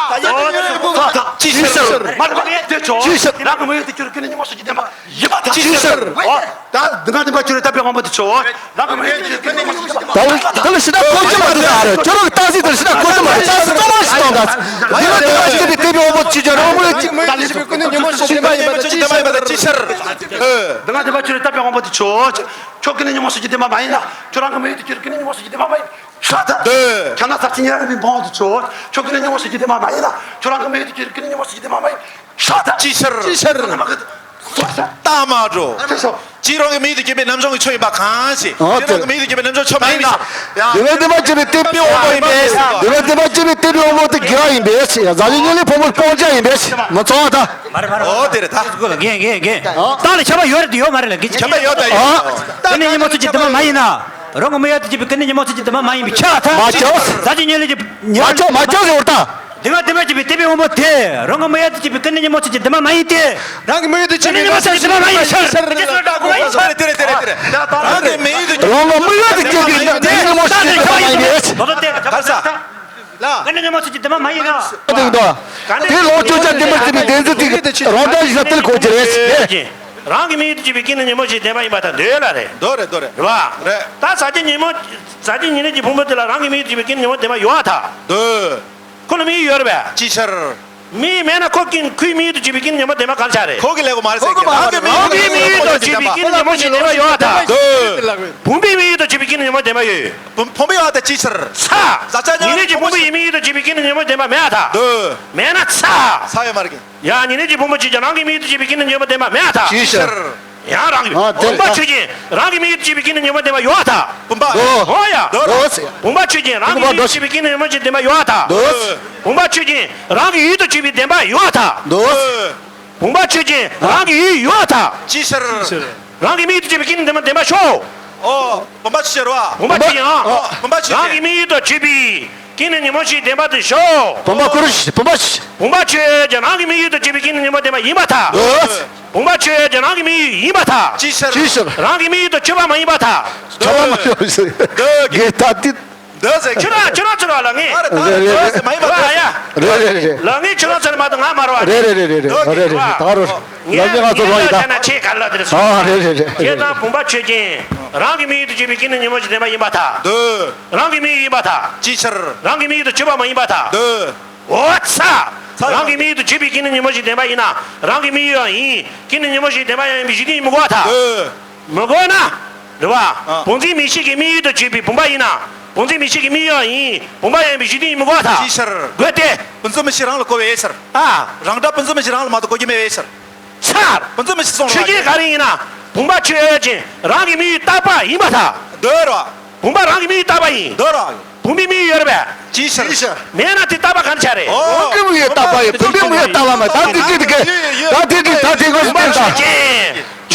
ཅན། ཅི་ཞིག་མ་རེད་པ། དེ་ཆོག་ཅི་ཞིག་རང་གི་མི་ཡུལ་དུ་གྱུར་ཀུན་ནས་ཉོན་མོངས་ཕྱོགས་ཀྱི་བདེན་པ། ཡིན་པར་ཐལ། ཅི་ཟེར། ད་འདི་ང་འདི་པ་ཁྱོད་རེ་ལྟ་བའི་དབང་པོ་དེ་ཆོག་རང་གི་མི་ཡུལ་དུ་གྱུར་ཀུན་ནས་ཉོན་མོངས་ཕྱོགས་ཀྱི་བདེན་པ་ཡིན་པར་ཐལ། ད་ལ་ཞེ་དྲག་གོ་རྒྱུ་མ་འདུག་ད་རེད། ཁྱོད་རང་གི་རྟགས་གཟིགས་དེར་ཞེ་དྲག་གོ་རྒྱུ་མ་རེད། རྟགས་གཟིགས་གཙང་མ་ཞིག་གཏོང་ད། འདི་ལ་འདི་ལ་ཞེ་དྲག་ལྟ་བའི་དབང་པོ་ཅི་བྱ་རང་མི་ཡུལ་ཅི། ད་ལ་ཞེ་དྲག་ཀུན་ནས་ཉོན་མོངས་ཕྱོགས་ཀྱི་བདེན་པ་ཡིན་པར་ཐལ། ཅི་ཟེར། འདི་ང་འདི་པ་ཁྱོད་རེ་ལྟ་བའི་དབང་པོ་དེ་ཆོག་ཁྱོད་ཀུན་ནས་ཉོན་མོངས་ཕྱོགས་ཀྱི་བདེན་པ་མ་ཡིན་ན། ཁྱོད་རང་གི་མི་ཡུལ་དུ་གྱུར་ཀུན་ནས་ཉོན་མོངས་ཕྱོགས་ཀྱི་བདེན་པ་མ་ཡིན། ཤ་ད། འདོད། ཁྱོད་ན་ས་ཆེན་ཉོན་ཡ་ལེན་པའི་ཕོང་པོ་དེ་ཆོག་ཁྱོད་ཀུན་ནས་ཉོན་མོངས་ཕྱོགས་ཀྱི་བདེན་པ་མ་ཡིན་ན། ཁྱོད་རང་གི་མི་ཡུལ་དུ་གྱུར་ཀུན་ནས་ཉོན་མོངས་ཕྱོགས་ཀྱི་བདེན་པ་མ་ཡིན། ཤ་ད། ཅི་ཕྱིར། ཅི་ཕྱིར། ད་མ་འགྲོ། ཅི་ཕྱིར། ཅི་རང་གི་མི་ཡུལ་དུ་གྱུར་པའི་རྣམ་གཞག་གི་ཆོས་ཡིན་པ་གང་ཞིག་ཨོ་ཅི་རང་གི་མི་ཡུལ་དུ་གྱུར་པའི་རྣམ་གཞག་ཆོས་མ་ཡིན་ན། འདོད་པའི་བདེན་པ་བྱས་པའི་བརྟེན་པའི་དབང་པོ་ཡིན་པས། འདོད་པའི་བདེན་པ་བྱས་པའི་བརྟེན་པའི་དབང་པོ་དེ་དགེ་བ་ཡིན་པས། ཟ་ལི་ཉུ་ལི་ཕོ་མོ་སྤོང་བྱ་ཡིན་པས། མ་ཚོར་བ་ད། མ་རེད་མ་རེད། ཨོ་དེ་རེད་ད། རྒན་རྒན་རྒན། ད་ལ་ཁྱབ་པ་ཡོད་རེད་དེ་ཡོད་མ་རེད་ལ་རྒན། ཁྱབ་པ་ཡོད་ད་ཡོད། ཀུན་ནས་ཉོན་མོངས་ཕྱོགས་ཀྱི་བདེན་པ་མ་ཡིན་ན། རང་གི་མི་ཡུལ་དུ་གྱུར་པའི་ཀུན་ནས་ཉོན་མོངས་ཕྱོགས་ཀྱི་བདེན་པ་མ་ཡིན་པས་ཁྱབ་པར་ཐལ། མ་ཁྱབ། ཟ་ལི་ཉུ་ལི་མ་ཁྱབ་མ་ཁྱབ་ཟེར་བ་ད། འདོད་པའི་བདེན་པ་བྱས་པའི་བརྟེན་པའི་དབང་པོ་དེ་རང་གི་མི་ཡུལ་དུ་གྱུར་པའི་ཀུན་ནས་ཉོན་མོངས་ཕྱོགས་ཀྱི་བདེན་པ་མ་ཡིན་ཏེ། རང་གི་མི་ཡུལ་དུ་གྱུར་པའི་ཀུན་ནས་ཉོན་མོངས་ཕྱོགས་ཀྱི་བདེན་པ་མ་ཡིན་ཕྱིར། དེ་རེད་དེ་རེད་དེ་རེད། རང་གི་མི་ཡུལ་དུ་གྱུར་པའི་ཀུན་ནས་ཉོན་མོངས་ཕྱོགས་ཀྱི་བདེན་པ་མ་ཡིན་པས། ཀུན་ནས་ཉོན་མོངས་ཕྱོགས་ཀྱི་བདེན་པ་མ་ཡིན་ན། དེ་ལོངས་སྤྱོད་བྱ་བདེན་པར་བརྩིས་པའི་བདེན་འཛིན་དེ་རང་དོན་ཞིག་ལ་དེ་ལ་གོ་རྒྱུ་རེད། རང་གི་མི་ཡུལ་དུ་གྱུར་པའི་ཀུན་ནས་ཉོན་མོངས་ཕྱོགས་ཀྱི་བདེན་པ་ཡིན་པར་ཐལ། འདོད་ལ་རེད། འདོད་རེད་འདོད་རེད། རེད་བ། རེད། ད་ཟ་བྱེད་ཉོན་མོངས། ཟ་བྱེད་ཉེ་གནས་ཀྱི་ཕུང་པོ་དེ་ལ་རང་གི་མི་ཡུལ་དུ་གྱུར་པའི་ཀུན་ནས་ཉོན་མོངས་བདེན་པ་ཡོད་པར་ཐལ། འདོད། ཁོ་ལ་མི་ཡུལ་ཡོད་རེད་པས། ཅི་ཕྱིར། མི་ཡུལ་མེད་ན་ཁོ་ཀུན་ཁོའི་མི་ཡུལ་དུ་གྱུར་པའི་ཀུན་ནས་ཉོན་མོངས་བདེན་པ་གང་ཆགས་རེད། ཁོ་གི་ལས་གོ་མ་རེད་ཟེར་གི། རང་གི་མི་ཡུལ་དུ་གྱུར་པའི་ཀུན་ནས་ཉོན་མོངས་ཕྱོགས་ཀྱི་བདེན་པ་ཡོད་པར་ཐལ། འདོད། བུམ་པའི་མི་ཡུལ་དུ་གྱུར་པའི་ཀུན་ནས་ཉོན་མོངས་བདེན་པ་ཡོད། བུམ་བུམ་པའི་ཡོད་པར་ཐལ། ཅི་ཕྱིར། ཚ། ཟ་བྱེད་ཉེ་གནས་ཀྱི་ཕུང་པོ་ཡི་མི་ཡུལ་དུ་གྱུར་པའི་ཀུན་ནས་ཉོན་མོངས་བདེན་པ་མེད་པར་ཐལ། འདོད། མེད་ན་ཚ། ཚ་ཡོད་མ་རེད་གི། ཡང་ཉེ་གནས་ཀྱི་ཕུང་པོ་ཆོས་ཅན། རང་གི་མི་ཡུལ་དུ་གྱུར་པའི་ཀུན་ནས་ཉོན་མོངས་བདེན་པ་མེད་པར་ཐལ། ཅི་ཕྱིར། ཡང་རང་གི། ཨ་དེ་བུམ་པ་ཆོས་ཅན། རང་གི་མི་ཡུལ་དུ་གྱུར་པའི་ཀུན་ནས་ཉོན་མོངས་བདེན་པ་ཡོད་པར་ཐལ། བུམ་པ། འོ་ཡ། འདོད་རོ། བུམ་པ་ཆོས་ཅན། རང་གི་མི་ཡུལ་དུ་གྱུར་པའི་ཀུན་ནས་ཉོན་མོངས་བདེན་པ་ཡོད་པར་ཐལ། འདོད། བུམ་པ་ཆོས་ཅན། རང་གི་ཡུལ་དུ་གྱུར་པའི་བདེན་པ་ཡོད་པར་ཐལ། འདོད། བུམ་པ་ཆོས་ཅན། རང་གི་ཡུལ་ཡོད་པར་ཐལ། ཅི་ཕྱིར། རང་གི་མི་ཡུལ་དུ་གྱུར་པའི་ཀུན་ནས་བདེན་པ་བདེན་པ་ཤོག་འོ། བུམ་པ་ཆོས་ཅན་རེད་བ། བུམ་པ་ཆོས་ཅན། ཨ། བུམ་པ་ཆོས་ཅན། རང་གི་མི་ཡུལ་དུ་གྱུར་པའི་ཀུན་ནས་ཉོན་མོངས་ཕྱོགས་ཀྱི་བདེན་པ་དེ་ཤོག་བུམ་པ་ཀུ་རུ་ཤི། བུམ་པ་ཤི། བུམ་པ་ཆོས་ཅན། རང་གི་མི་ཡུལ་དུ་གྱུར་པའི་ཀུན་ནས་ཉོན་མོངས་བདེན་པ་ཡིན་པར་ཐལ། འདོད། བུམ་པ་ཆོས་ཅན། རང་གི་མི་ཡུལ་ཡིན་པར་ཐལ། ཅི་ཕྱིར། ཅི་ཕྱིར། རང་གི་མི་ཡུལ་དུ་གྱུར་པ་མ་ཡིན་པར་ཐལ། གྱུར་པ་མ་ཡིན་པར་ཐལ། འདོད། དགེ་ལྟ་སྟེ། འདོད་ཟེར། ཁྱོད་རང་ཁྱོད་རང་ཚོར་བ་ལ་ངས། ཨ་རེ་ད་རེ་འདོད་ཟེར་མ་ཡིན་པར་ཐལ། རེད་རེད་རེད། ལ་ངས་ཁྱོད་རང་ཚོར་མ་གཏོགས་ང་མ་རེད་བ། རེད་རེད་རེད་རེད་རེད། ད་རོ། ལ་ངས་ང་ཚོར་བ་ཡིན་ད། ཁྱེད་ན་ཆེས་ག་ལ་དེར་སོང་། ཨ་རེད་རེད་རེད། ཁྱེད་རང་བུམ་པ་ཆོས་ཅན། རང་གི་མི་ཡུལ་དུ་གྱུར་པའི་ཀུན་ནས་ཉོན་མོངས་ཀྱི་བདེན་པ་ཡིན་པར་ཐལ། འདོད། རང་གི་མི་ཡུལ་ཡིན་པར་ཐལ། ཅི་ཕྱིར། རང་གི་མི་ཡུལ་དུ་གྱུར་པ་མ་ཡིན་པར་ཐལ། འདོད། འོ་ཚ། ཚ། རང་གི་མི་ཡུལ་དུ་གྱུར་པའི་ཀུན་ནས་ཉོན་མོངས་ཀྱི་བདེན་པ་ཡིན་ན་རང་གི་མི་ཡུལ་ཡང་ཡིན། ཀུན་ནས་ཉོན་མོངས་ཀྱི་བདེན་པ་ཡང་ཡིན་པའི་གཞི་མཐུན་ཡིན་མི་དགོས་པར་ཐལ། འདོད། མི་དགོས་ན། རེད་བ། ཨ། བུམ་འཛིན་མིག་ཤེས་ཀྱི་མི་ཡུལ་དུ་གྱུར་པའི་བུམ་པ་ཡིན་ན། བུམ་འཛིན་མིག་ཤེས་ཀྱི་མི་ཡུལ་ཡང་ཡིན། བུམ་པ་ཡང་ཡིན་པའི་གཞི་མཐུན་ཡིན་མི་དགོས་པར་ཐལ། ཅི་ཕྱིར། དགོས་ཏེ། བུམ་འཛིན་མིག་ཤེས་རང་ལ་གོ་བའི་ཕྱིར། ཨ། རང་སྒྲ་བུམ་འཛིན་མིག་ཤེས་རང་ལ་མ་གཏོགས་གོ་རྒྱུ་མེད་པའི་ཕྱིར། ཚར། བུམ་འཛིན་མིག་ཤེས་གསུངས་རོགས། ཆོས་ཅན་ག་རེ་ཡིན་ན། བུམ་པ་ཆོས་ཅན། རང་གི་མི་ཡུལ་རྟག་པ་ཡིན་པར་ཐལ། འདོད་རོ། བུམ་པ་རང་གི་མི་ཡུལ་རྟག་པ་ཡིན། འདོད་རོ། བུམ་པའི་མི་ཡུལ་ཡོད་རེད་པས། ཅི་ཕྱིར། མེད་ན་དེ་རྟག་པ་གང་ཆགས་རེད། འོ། བུམ་པའི་མི་ཡུལ་རྟག་པ་ཡིན། བུམ་པའི་མི་ཡུལ་རྟག་པ་མ། ད་དེ་དེ་དེ་གས། ད་དེ་དེ་ད་དེ་གོ་བུམ་པ་ཆོས་ཅན།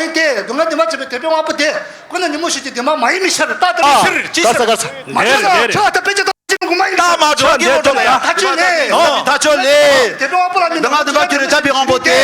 ཡིན་ཏེ། སྡུག་བསྔལ་བདེན་པར་བྱེད་པའི་དད་པའི་དབང་པོ་དེ་ཀུན་ནས་ཉོན་མོངས་ཤེས་ཀྱི་བདེན་པ་མ་ཡིན་པའི་ཕྱིར། ད་ལྟ་ཨ། ཕྱིར་ཅི་ག་ས་ཟེར། ག་ས། མ་ལེ་ལེ་ལེ། ཁྱོད་ད་དཔེ་ཆ་ད་ཅི་མགོ་མ་ཡིན། ད་མ་ཇོ་གི་མོ་ཇོ་ཡ། ད་ཆོས་ལེ། ད་ཆོས་ལེ། དད་པའི་དབང་པོ་ལ་ནི་སྡུག་བསྔལ་བདེན་པར་གྱུར་པའི་དད་པའི་དབང་པོ་དེ།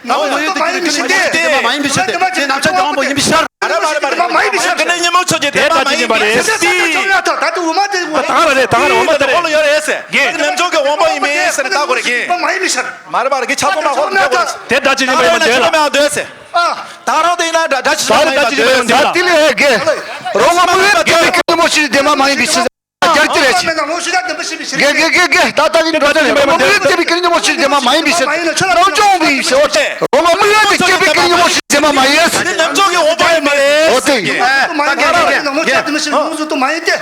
ང་མོ་ཡོད་དུ་གྱུར་ཀུན་ནས་ཉོན་མོངས་ཤེས་ཀྱི་བདེན་པ་མ་ཡིན་པའི་ཕྱིར་ཏེ། དེ་རྣམ་གཞག་གི་དབང་པོ་ཡིན་པའི་ཕྱིར། མ་རེད་མ་རེད་མ་རེད། ཀུན་ནས་ཉོན་མོངས་ཤེས་ཀྱི་བདེན་པ་མ་ཡིན་པའི་ཕྱིར། དེ་ལྟ་ཅི་ཡིན་པ་རེད། ད་དུ་འོ་མ་དེ། ད་ག་ར་རེད། ད་ག་ར་འོ་མ་དེ་རེད། འོ་ལ་ཡོད་རེད་ཟེར། རྣམ་གཞག་གི་དབང་པོ་ཡིན་པའི་ཕྱིར་ད་གོ་རེད། མ་ཡིན་པའི་ཕྱིར། མ་རེད་མ་རེད། གི་ཆ་ཚང་མ་ཧོ་ལ་འདོད་གོ། དེ་ད་ཅི་ཡིན་པ་ཡིན་པ་འདོད་ལ། ད་ར་འདོད་ཟེར། ཨ། ད་རང་དེ་ཡིན་ན་འདྲ་འདྲ་ཅི་ད་ར་ད་ཅི་ཡིན་པ་ཡིན་པ་འདོད་ལ། ད་དེ་ལས་ཧེ་གེ། རོ་མ་མུ་ཡོད་སྐྱེ་བའི་ཀུན་ཉོན་མོངས་ཤེས་ཀྱི་བདེན་པ་མ་ཡིན་པའི་ཕྱིར། རྒྱལ་གྱི་རེད་ཅི། དགེ་དགེ་དགེ་དགེ། ད་ལྟ་གི་འགྲོ་ཚུལ་རེད། རོ་མ་མུ་ཡོད་སྐྱེ་བའི་ཀུན་ཉོན་མོངས་ཤེས་ཀྱི་བདེན་པ་མ་ཡིན་པའི་ཕྱིར། རྣམ་འཇོག་འོང་བའི་ཕྱིར། རོ་མ་མུ་ཡོད་དུ་སྐྱེ་བའི་ཀུན་ཉོན་མོངས་ཤེས་ཀྱི་བདེན་པ་མ་ཡིན། རྣམ་འཇོག་གི་འོང་བ་ཡིན་པ་རེད། འོ་དེ་ཡིན། ད་ག་ར་རེད། ད་ག་ར་རེད། ཉོན་མོངས་ཤེས་ཀྱི་བདེན་པ་མ་ཡིན་ཏེ།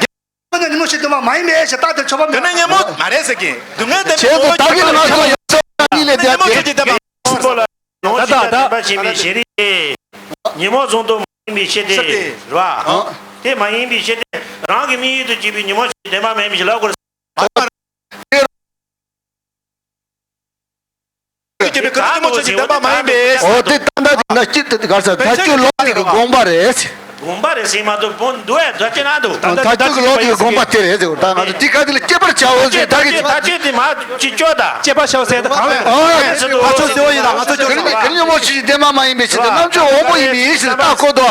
རོ་མ་མུ་ཡོད་སྐྱེ་བའི་ཀུན་ཉོན་མོངས་ཤེས་ཀྱི་བདེན་པ་མ་ཡིན་ཏེ། ཀུན་ནས་ཉོན་མོངས་ཤེས་བདེན་པ་མ་ཡིན་པའི་ཕྱིར། ད་དེར་ཆོག་པ་མེད། ཀུན་ནས་ཉོན་མོངས་མ་རེད་ཟེར་གྱི། སྡུག་བསྔལ་བདེན་པའི་ངོ་བོ་ཉོན་མོངས་ཤེས་བདེན་པ་མ་ཡིན་པའི་ཕྱིར། ད་ད་ད། ཉོན་མོངས་ཤེས་ཀྱི་བདེན་པ་མ་ཡིན་པའི་ཕྱིར་ཏེ། ཉོན་མོངས་བཟུང་དུ་མ་ཡིན་པའི་ཕྱིར་ཏེ། རེད་བ། དེ་མ་ཡིན་པའི་ཕྱིར་ཏེ། རང་གི་དམིགས་ཡུལ་དུ་བྱས་པའི་ཉོན་མོངས་ཤེས་བདེན་པ་མ་ཡིན་པའི་ཕྱིར་ལབ་དགོས། སྐྱེས་པའི་ཀུན་ནས་ཉོན་མོངས་ཤེས་ཀྱི་བདེན་པ་མ་ཡིན་པས། འོ་དེ་ད་ལྟ་དེ་ན་སྐྱིད་དེ་གར་ས་ཐ་ཆུ་ལོག་དེ་གི་དགོངས་པ་རེད། དགོངས་པ་རེད་ཟེར་མ་གཏོགས་བོན་འདུག་ཨེ་ད་ཅི་ན་འདུག་ད་ཐ་ཆུ་གི་ལོག་དེ་གི་དགོངས་པ་དེ་རེད་ཟེར། ད་ང་ཚོ་དེ་ག་དེ་ལ་སྐྱེས་པར་བྱའོ་ཟེར་ད་གི། ད་ཅི་དེ་མ་ཅི་ཅོ་ད། སྐྱེས་པར་བྱའོ་ཟེར་ད་གང་རེད། ཨ་ང་ཚོ་ཟེར་བ་ཡིན་ན་ང་ཚོ་ཅོ་ཀུན་ནས་ཉོན་མོངས་ཤེས་ཀྱི་བདེན་པ་མ་ཡིན་པའི་ཕྱིར་ཏེ། རྣམ་འཇོག་འོང་བ་ཡིན་པའི་ཕྱིར་ད་གོ་དོ།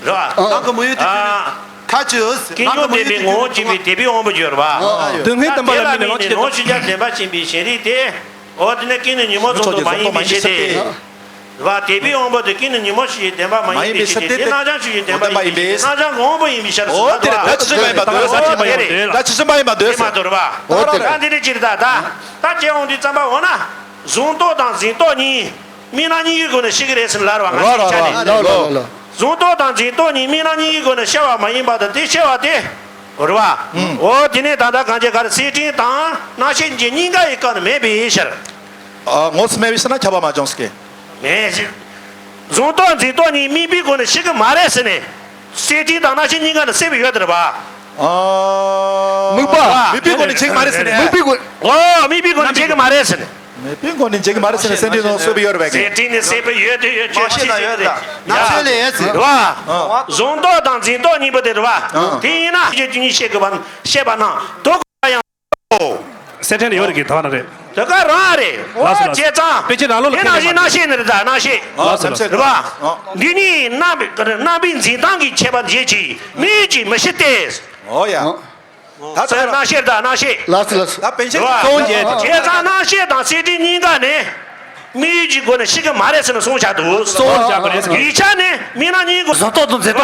རེད་བ། རང་གི་དམིགས་ཡུལ་དུ་གྱུར་ནས། ཐ་ཆུ། ཀུན་ཉོན་བདེན་པའི་ངོ་བོ་གྱུར་པའི་དད་པའི་དབང་པོ་གྱུར་པ། སྡུག་བསྔལ་བདེན་པ་ལ་དམིགས་ནས་ལོངས་སྤྱོད་དེ། ཉོན་མོངས་ཤེས་བྱ་བདེན་པ་ཡིན་པའི་ཞེན་རིག་དེ། འོ་དེ་ནི་ཀུན་ནས་ཉོན་མོངས་བཟུང་དུ་མ་ཡིན་པའི་ཕྱིར་ཏེ། རེད་བ། དད་པའི་དབང་པོ་དེ་ཀུན་ནས་ཉོན་མོངས་ཤེས་བྱའི་བདེན་པ་མ་ཡིན་པའི་ཕྱིར་ཏེ། དེ་རྣམ་གཞག་ཤེས་བྱའི་བདེན་པ་ཡིན་པའི་ཕྱིར་ཏེ། རྣམ་གཞག་གི་དབང་པོ་ཡིན་པའི་ཕྱིར་ཟེར། འོ་དེ་རེད། ད་ཇི་སྲིད་མ་ཡིན་པ་འདོད་ཟེར། ད་ཇི་སྲིད་མ་ཡིན་པ་འདོད་ཟེར། མ་འདོད་རེད་བ། ད་འདི་ནི་ཅི་རེད་ད། ད་ད་སྐྱེ་འོང་དུས་ཙམ་པ་འོ་ན། གཟུང་རྟོག་དང་འཛིན་རྟོག་གཉིས། དམིགས་རྣམ་གཉིས་ཀྱི་སྒོ་ནས་ཤེས་ཀྱི་རེད་ཟེར་ལབ་རེད་བ། ང་ཚོའི་ཆ་ནས། ལོ་ལོ་ལོ། གཟུང་རྟོག་དང་འཛིན་རྟོག་གཉིས་དམིགས་རྣམ་གཉིས་ཀྱི་སྒོ་ནས་ཤེས་པ་མ་ཡིན་པ་དང་དེ་ཤེས་པ་དེ། རེད་བ། འོ་དེ་ནས་ད་ལྟ་གང་བྱེད་ག་རེ་སེམས་ཅན་དང་རྣམ་ཤེས་ཅན་གཉིས་ཀ་ཡི་སྐབས་ནས་མེད་པའི་ཕྱིར། ཨ་དངོས་སུ་མེད་པའི་ཕྱིར་ན་ཁྱབ་པ་མ་བྱུང་ཟེར་གི། མེད་ཕྱིར། གཟུང་རྟོག་འཛིན་རྟོག་གཉིས་དམིགས་པའི་སྒོ་ནས་ཤེས་ཀྱི་མ་རེད་ཟེར་ནས། སེམས་ཅན་དང་རྣམ་ཤེས་གཉིས་ཀ་ནི་སྲེད་པའི་ཡུལ་དེ་རེད་བ། ཨ། དམིགས་པ། དམིགས་པའི་སྒོ་ནས་བྱེད་ཀྱི་མ་རེད་ཟེར་ནས། དམིགས་པའི་སྒོ། འོ་དམིགས་པའི་སྒོ་ནས་བྱེད་ཀྱི་མ་རེད་ཟེར་ནས། མེད་པའི་སྒོ་ནས་འཇིག་གི་མ་རེད་ཟེར་ནས་སེམས་ཅན་རྣམས་སྲེད་པའི་ཡུལ་རེད་པས་ཀྱི། སེམས་ཅན་ནི་སྲེད་པའི་ཡུལ་དུ་ཡོད་ཆོས་ཅི་ཞིག་ཡོད་རེད། ནམ་ཚོད་ལས་ཟེར། རེད་བ། གཟུང་རྟོག་དང་འཛིན་རྟོག་གཉིས་པོ་དེ་རེད་བ། དེ་ཡིན་ན་ཤེས་བྱ་གཉིས་ཤེས་དགོས་པ་ཤེས་པ་ན་དོ་ག་ཡང་། སེར་ཕྲེང་ལ་ཡོད་རེད་གི། ད་ག་ནང་རེད། དེ་ག་རང་རེད། ལགས་སོ། ལགས་སོ། བྱས་ཙང་། པཎ་ཆེན་རང་ལུགས་ལ། དེ་ནང་བཞིན་རྣམ་ཤེས་ནི་རེད། ད་རྣམ་ཤེས། ལགས་སོ། ལགས་སོ། རེད་པ། འདི་ཉིད་རྣམ་རྣམ་པའི་འཛིན་སྟངས་ཀྱི་ཁྱད་པར་འབྱེད་ཅིང་དམིགས་ཡུལ་གྱིས་མི་ཕྱེ་སྟེ། ཨོ་ཡ། ད་ད་རྣམ་ཤེས་དང་རྣམ་ཤེས། ལགས་སོ། ལགས་སོ། ད་པཎ་ཆེན། རེད་པ། བྱས་ཙང་རྣམ་ཤེས་དང་སེར་ཕྲེང་གཉིས་ཀ་ནི་དམིགས་ཡུལ་གྱི་སྒོ་ནས་ཤེས་ཀྱི་མ་རེད་ཟེར་ནས་གསུངས་བཞག་འདུག། གསུངས་བཞག་པ་རེད་ཟེར། ཡིག་ཆ་ནི་དམིགས་རྣམ་གཉིས་ཀྱི། བཟོ་ལྟ་དང་མཛེས་ལྟ་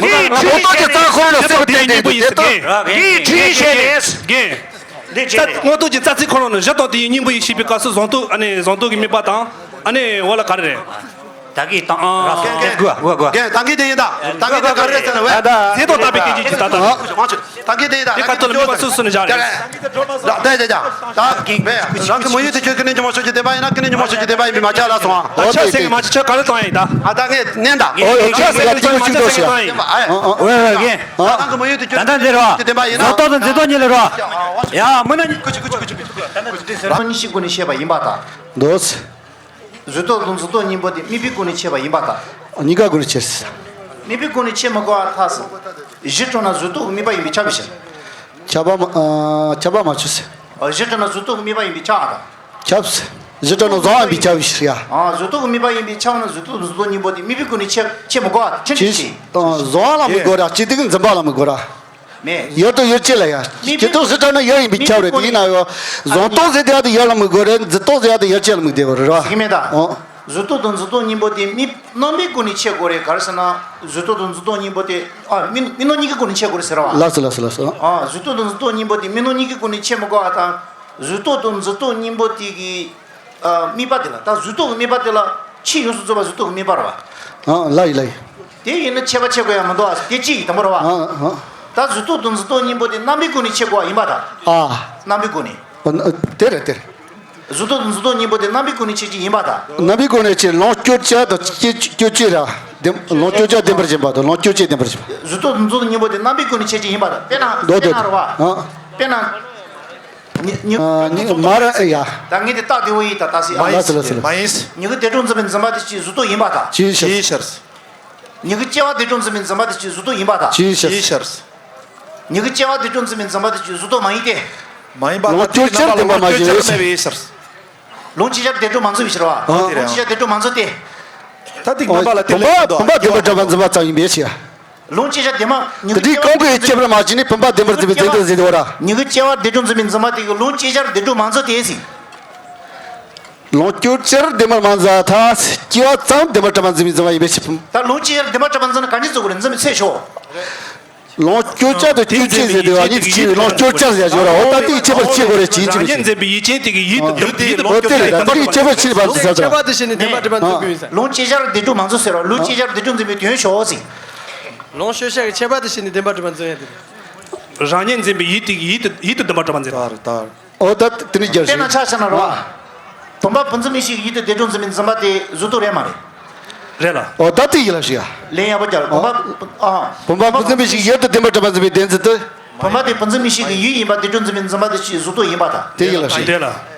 གཉིས། དེའི་ཁྲིད་བྱས་ནས། དེ་དང་དེ་གཉིས་པོ་ཡིན་ཟེར། རྒན། འདིའི་ཁྲིད་བྱས་ནས། རྒན། འདི་བྱས་ནས། མངོན་རྟོགས་ཀྱི་རྩ་ཚིག་ཁོ་རང་ནི་གཞི་དང་དེའི་སྙིང་པོ་ཡིན་ཞེས་པའི་སྐབས་སུ་བཟོ་ལྟ། ཨ་ནི་བཟོ་ལྟ་གི་དམིགས་པ་དང་། ཨ་ནི་འོ་ལ་ག་རེ་རེད། ད་གི་དང་། ར་སོང་། རྒན། དགོས་དགོས་དགོས། རྒན། ད་གི་དེ་ཡིན་ད། ད་གི་དེ་ག་རེ་རེད་ཟེར་ན་བས། ད་ད་རྫས་དང་རྟག་པའི་སྐད་ཅིག་ད་ད། ད་གི་དེ་ཡིན་ད། དེ་ཁ་ཐོག་ལ་དམིགས་པ་སུ་སུ་ནས་བཞག་རེད། ད་ད་ད་ད། ད་གི་བས། རང་གི་མོས་ཡུལ་དེ་ཁྱོད་ཀུན་ནས་ཉོན་མོངས་ཕྱོགས་ཀྱི་བདེན་པ་ཡིན་ན། ཀུན་ནས་ཉོན་མོངས་ཕྱོགས་ཀྱི་བདེན་པ་ཡིན་པས་མ་ཁྱབ་ལ་སོང་ཨ། ད་ཆ་སེང་གི་མ་ཆ་ཆ་ག་རེ་བཏང་ཡིན་ད། ཨ། ད་ངས་ནན་ད། ཨོ་ཡ། ཆ་སེང་གི་མ་ཆ་ཆ་སེང་གི་བཏང་ཡིན། ཨ། ཨོ་ཡ། རྒན། ད་རང་གི་མོས་ཡུལ་དེ་ཁྱོད་ཀུན་ནས་ཉོན་མོངས་ཕྱོགས་ཀྱི་བདེན་པ་ཡིན་ན། ད་ལྟ་དང་འཛིན་སྟངས་གཉིས་ལ་རོ། ཡ་མི་ན། ཁུ་ཆུ་ཁུ་ཆུ་ཁུ་ཆུ། ད་ད་ད། གཉིས་ཀྱི་སྒོ་ནས་ཕྱེ་བ་ཡིན་པར་ཐལ། འདོད། བཟོ་ལྟ་དང་འཛིན་སྟངས་གཉིས་པོ་དེ་དམིགས་པའི་སྒོ་ནས་ཕྱེ་བ་ཡིན་པར་ཐལ། གཉིས་ཀ་སྒོ་ནས་ཕྱེ། དམིགས་པའི་སྒོ་ནས་ཕྱེ་མི་དགོས་པར་ཐལ་ཟེར། གཞི་གྲུབ་ན་བཟོ་ལྟ་གི་དམིགས་པ་ཡིན་པས་ཁྱབ་པའི་ཕྱིར། ཁྱབ་པ་མ། ཨ། ཁྱབ་པ་མ་ཆགས་ཟེར། ཨ། གཞི་གྲུབ་ན་བཟོ་ལྟ་གི་དམིགས་པ་ཡིན་པས་ཁྱབ་པར་ཐལ། ཁྱབ་ཟེར། གཞི་གྲུབ་ན་བཟོ་བ་ཡིན་པས་ཁྱབ་པའི་ཕྱིར་ཡ། ཨ། བཟོ་ལྟ་གི་དམིགས་པ་ཡིན་པས་ཁྱབ་ན་བཟོ་ལྟ་དང་འཛིན་སྟངས་གཉིས་པོ་དེ་དམིགས་པའི་སྒོ་ནས་ཕྱེ་ཕྱེ་མི་དགོས་པར་ཐལ། ཕྱིན་ཅི། བཟོ་བ་ལ་མི་དགོས་ར། སྤྱི་སྟེགས་འཛིན་པ་ལ་མི་དགོས་ར། མེད། ཡུལ་དང་ཡུལ་ཅན་ལ་ཡ། སྤྱི་སྟེགས་གཞི་གྲུབ་ན་ཡུལ་ཡིན་པས་ཁྱབ་རེད། དེ་ཡིན་ན་ཡང་བཟོ་ལྟ་ཟེར་དེ་ཡ་དེ་ཡུལ་ལ་མི་དགོས་རེད། འཛིན་སྟངས་ཟེར་ཡ་དེ་ཡུལ་ཅན་ལ་མི་དགོས་རེད་ར། ཟེར་གི་མེད་ད། ཨོ། བཟོ་ལྟ་དང་འཛིན་སྟངས་གཉིས་པོ་དེ་དམིགས་རྣམ་པའི་སྒོ་ནས་ཕྱེ་དགོས་རེད། ག་རེ་ཟེར་ན། བཟོ་ལྟ་དང་འཛིན་སྟངས་གཉིས་པོ་དེ། ཨ། དམིགས་དམིགས་རྣམ་གཉིས་ཀྱི་སྒོ་ནས་ཕྱེ་དགོས་རེད་ཟེར་བ། ལགས་སོ། ལགས་སོ། ལགས་སོ། ཨ། བཟོ་ལྟ་དང་འཛིན་སྟངས་གཉིས་པོ་དེ་དམིགས་རྣམ་གཉིས་ཀྱི་སྒོ་ནས་ཕྱེ་མི་དགོས་པ་དང་། བཟོ་ལྟ་དང་འཛིན་སྟངས་གཉིས་པོ་དེ་གི། ཨ། དམིགས་པ་དེ་ལ། ད་བཟོ་ལྟ་གི་དམིགས་པ་དེ་ལ་ཕྱིས་ཡོངས་སུ་རྫོགས་པ་བཟོ་ལྟ་གི་དམིགས་པ་རེད་པ། ཨ། ལགས་ཡིན། ལགས་ཡིན། དེ་ཡིན་ན་ཕྱེ་བ་ཕྱེ་དགོས་ཡ་མི་འདུག་ཨ། དེ་གཅིག་ཡིན། དང་པོ་རེད་པ། ཨ། ཨ། ད་བཟོ་ལྟ་དང་འཛིན་སྟངས་གཉིས་པོ་དེ་རྣམ་པའི་སྒོ་ནས་ཕྱེ་དགོས་པ་ཡིན་པར་ཐལ། ཨ། རྣམ་པའི་སྒོ་ནས། ཨ། དེ་རེད། དེ་རེད། བཟོ་ལྟ་དང་འཛིན་སྟངས་གཉིས་པོ་དེ་རྣམ་པའི་སྒོ་ནས་ཕྱེ་རྒྱུ་ཡིན་པར་ཐལ། རྣམ་པའི་སྒོ་ནས་ཕྱེ། ལོངས་སྤྱོད་བྱ་དང་སྤྱོད་སྤྱོད་བྱེད་ར། བདེན། ལོངས་སྤྱོད་བྱ་བདེན་པར་འཛིན་པ་དང་ལོངས་སྤྱོད་བྱེད་བདེན་པར་འཛིན་པ། བཟོ་ལྟ་དང་འཛིན་སྟངས་གཉིས་པོ་དེ་རྣམ་པའི་སྒོ་ནས་ཕྱེ་རྒྱུ་ཡིན་པར་ཐལ། དཔེར་ན། དོ། དོ། དཔེར་ན་རེད་པ། ཨ། དཔེར་ན། ཉི་ཉི་ཨ། ཉི་མ་ར་ཡ། ད་ངས་དེ་རྟགས་བདེ་བོ་ཡིན་ད། ད་སྲིད་ཨ། ལགས་སོ། ལགས་སོ། ལགས་སོ། མ་ཡིན། མྱུ་གུ་དེ་སྒྲོ་འཛིན་པའི་འཛིན་པ་དེ་ཅིག་བཟོ་ལྟ་ཡིན་པར་ཐལ། ཅིའི་ཕྱིར། ཅིའི་ཕྱིར། མྱུ་གུ་སྐྱེ་བ་དེ་སྒྲོ་འཛིན་པའི་འཛིན་པ་དེ་ཅིག་བཟོ་ལྟ་ཡིན་པར་ཐལ། ཅིའི་ཕྱིར། ཅིའི་ཕྱིར། མྱུ་གུ་སྐྱེ་བ་དེ་སྒྲོ་འཛིན་པའི་འཛིན་པ་དེ་ཅིག་བཟོ་ལྟ་མ་ཡིན་ཏེ། མ་ཡིན་པ་ལ། ལོངས་སྤྱོད་བྱར་བདེན་པར་མ་འཛིན་པའི་ཕྱིར། ལོངས་སྤྱོད་བྱར་བདེ་སྒྲོ་མ་འཛིན་པའི་ཕྱིར་པ། ཨ། ལོངས་སྤྱོད་བྱར་བདེ་སྒྲོ་མ་འཛིན་ཏེ། ད་དེ་བུམ་པ་ལ་བུམ་པ་བུམ་པ་བདེན་པར་གྲུབ་པར་འཛིན་པ་ཙམ་ཡིན་པའི་ཕྱིར། ལོངས་སྤྱོད་བྱར་བདེན་པར། མྱུ་གུ་དེའི་སྐབས་ཀྱི་སྐྱེ་བར་མ་བྱས་ནས་བུམ་པ་བདེན་པར་འཛིན་པའི་དོན་དུ་ཟེར་དེ་བ་ར། མྱུ་གུ་སྐྱེ་བ་བདེ་སྒྲོ་འཛིན་པའི་འཛིན་པ་དེ་གིས་ལོངས་སྤྱོད་བྱར་བདེ་སྒྲོ་མ་འཛིན་ཏེ་ཟེར། ལོངས་སྤྱོད་བྱར་བདེན་པར་མ་འཛིན་ཐལ། སྐྱེ་བ་ཙམ་བདེན་པར་གྲུབ་པར་འཛིན་པའི་འཛིན་པ་ཡིན་པའི་ཕྱིར། ད་ལོངས་སྤྱོད་བྱར་བདེན་པར་གྲུབ་པར་འཛིན་ན་ག་འདྲ་བཟོ་དགོས་རེད། འཛིན་པའི་ཚེ་ཤོག་ལོངས་སྤྱོད་བྱ་དང་སྤྱོད་བྱེད་ཟེར་དེ་བ་གཉིས་ཀྱི་ལོངས་སྤྱོད་བྱར་ཟེར་ཡ་ཅིག་ཡོད་ར། འོ་ད་དེའི་ཁྱད་པར་ཕྱེ་དགོས་རེད། ཅིའི་ཕྱིར། རང་ཉིད་འཛིན་པའི་ཡུལ་ཅན་དེ་གི་ཡུལ་དུ། ཨོ་དེ་རེད། ད་དེའི་ཁྱད་པར་ཕྱེ་བར་འཛིན་ས་དང་། ཁྱད་པར་དེ་བྱས་ནས་བདེན་པར་གྲུབ་པར་འཛིན་དགོས་ཡིན་ས། ལོངས་སྤྱོད་བྱར་བདེ་སྒྲོ་མ་འཛིན་ཟེར་རོ། ལོངས་སྤྱོད་བྱར་བདེ་སྒྲོ་འཛིན་པའི་དོན་ཤོག་ཟེར། ལོངས་སྤྱོད་བྱ་གི་ཁྱད་པར་དེ་བྱས་ནས་བདེན་པར་གྲུབ་པར་འཛིན་ཡ་དེ་རེད། རང་ཉིད་འཛིན་པའི་ཡུལ་དེ་གི་ཡུལ་དུ། ཡུལ་དུ་བདེན་པར་གྲུབ་པར་འཛིན། ད་རེད། ད་རེད། འོ་ད་དེ་ནི་རྒྱལ་དཔེར་ན་ཆ་བཞག་ན་རོ། ཨ། བུམ་པ་བུམ་འཛིན་མིག་ཤེས་ཀྱི་ཡུལ་དུ་བདེ་སྒྲོ་འཛིན་པའི་འཛིན་པ་དེ་བཟོ་ལྟ་རེད་མ་རེད། རེད་ལ། འོ་ད་དེ་ཡིན་ལ་ཞིག་ཡ། ལན་ཡག་པོ་རྒྱག་རོགས། བུམ་པ། ཨ། བུམ་པ་བུམ་འཛིན་མིག་ཤེས་ཀྱི་ཡུལ་དུ་བདེན་པར་གྲུབ་པར་འཛིན་པའི་བདེན་འཛིན་དེ། བུམ་པ་དེ་བུམ་འཛིན་མིག་ཤེས་ཀྱི་ཡུལ་ཡིན་པ་བདེ་སྒྲོ་འཛིན་པའི་འཛིན་པ་དེ་ཅིག་བཟོ་ལྟ་ཡིན་པར་ཐལ། དེ་ཡིན་ལ་ཞིག། རེད་ལ།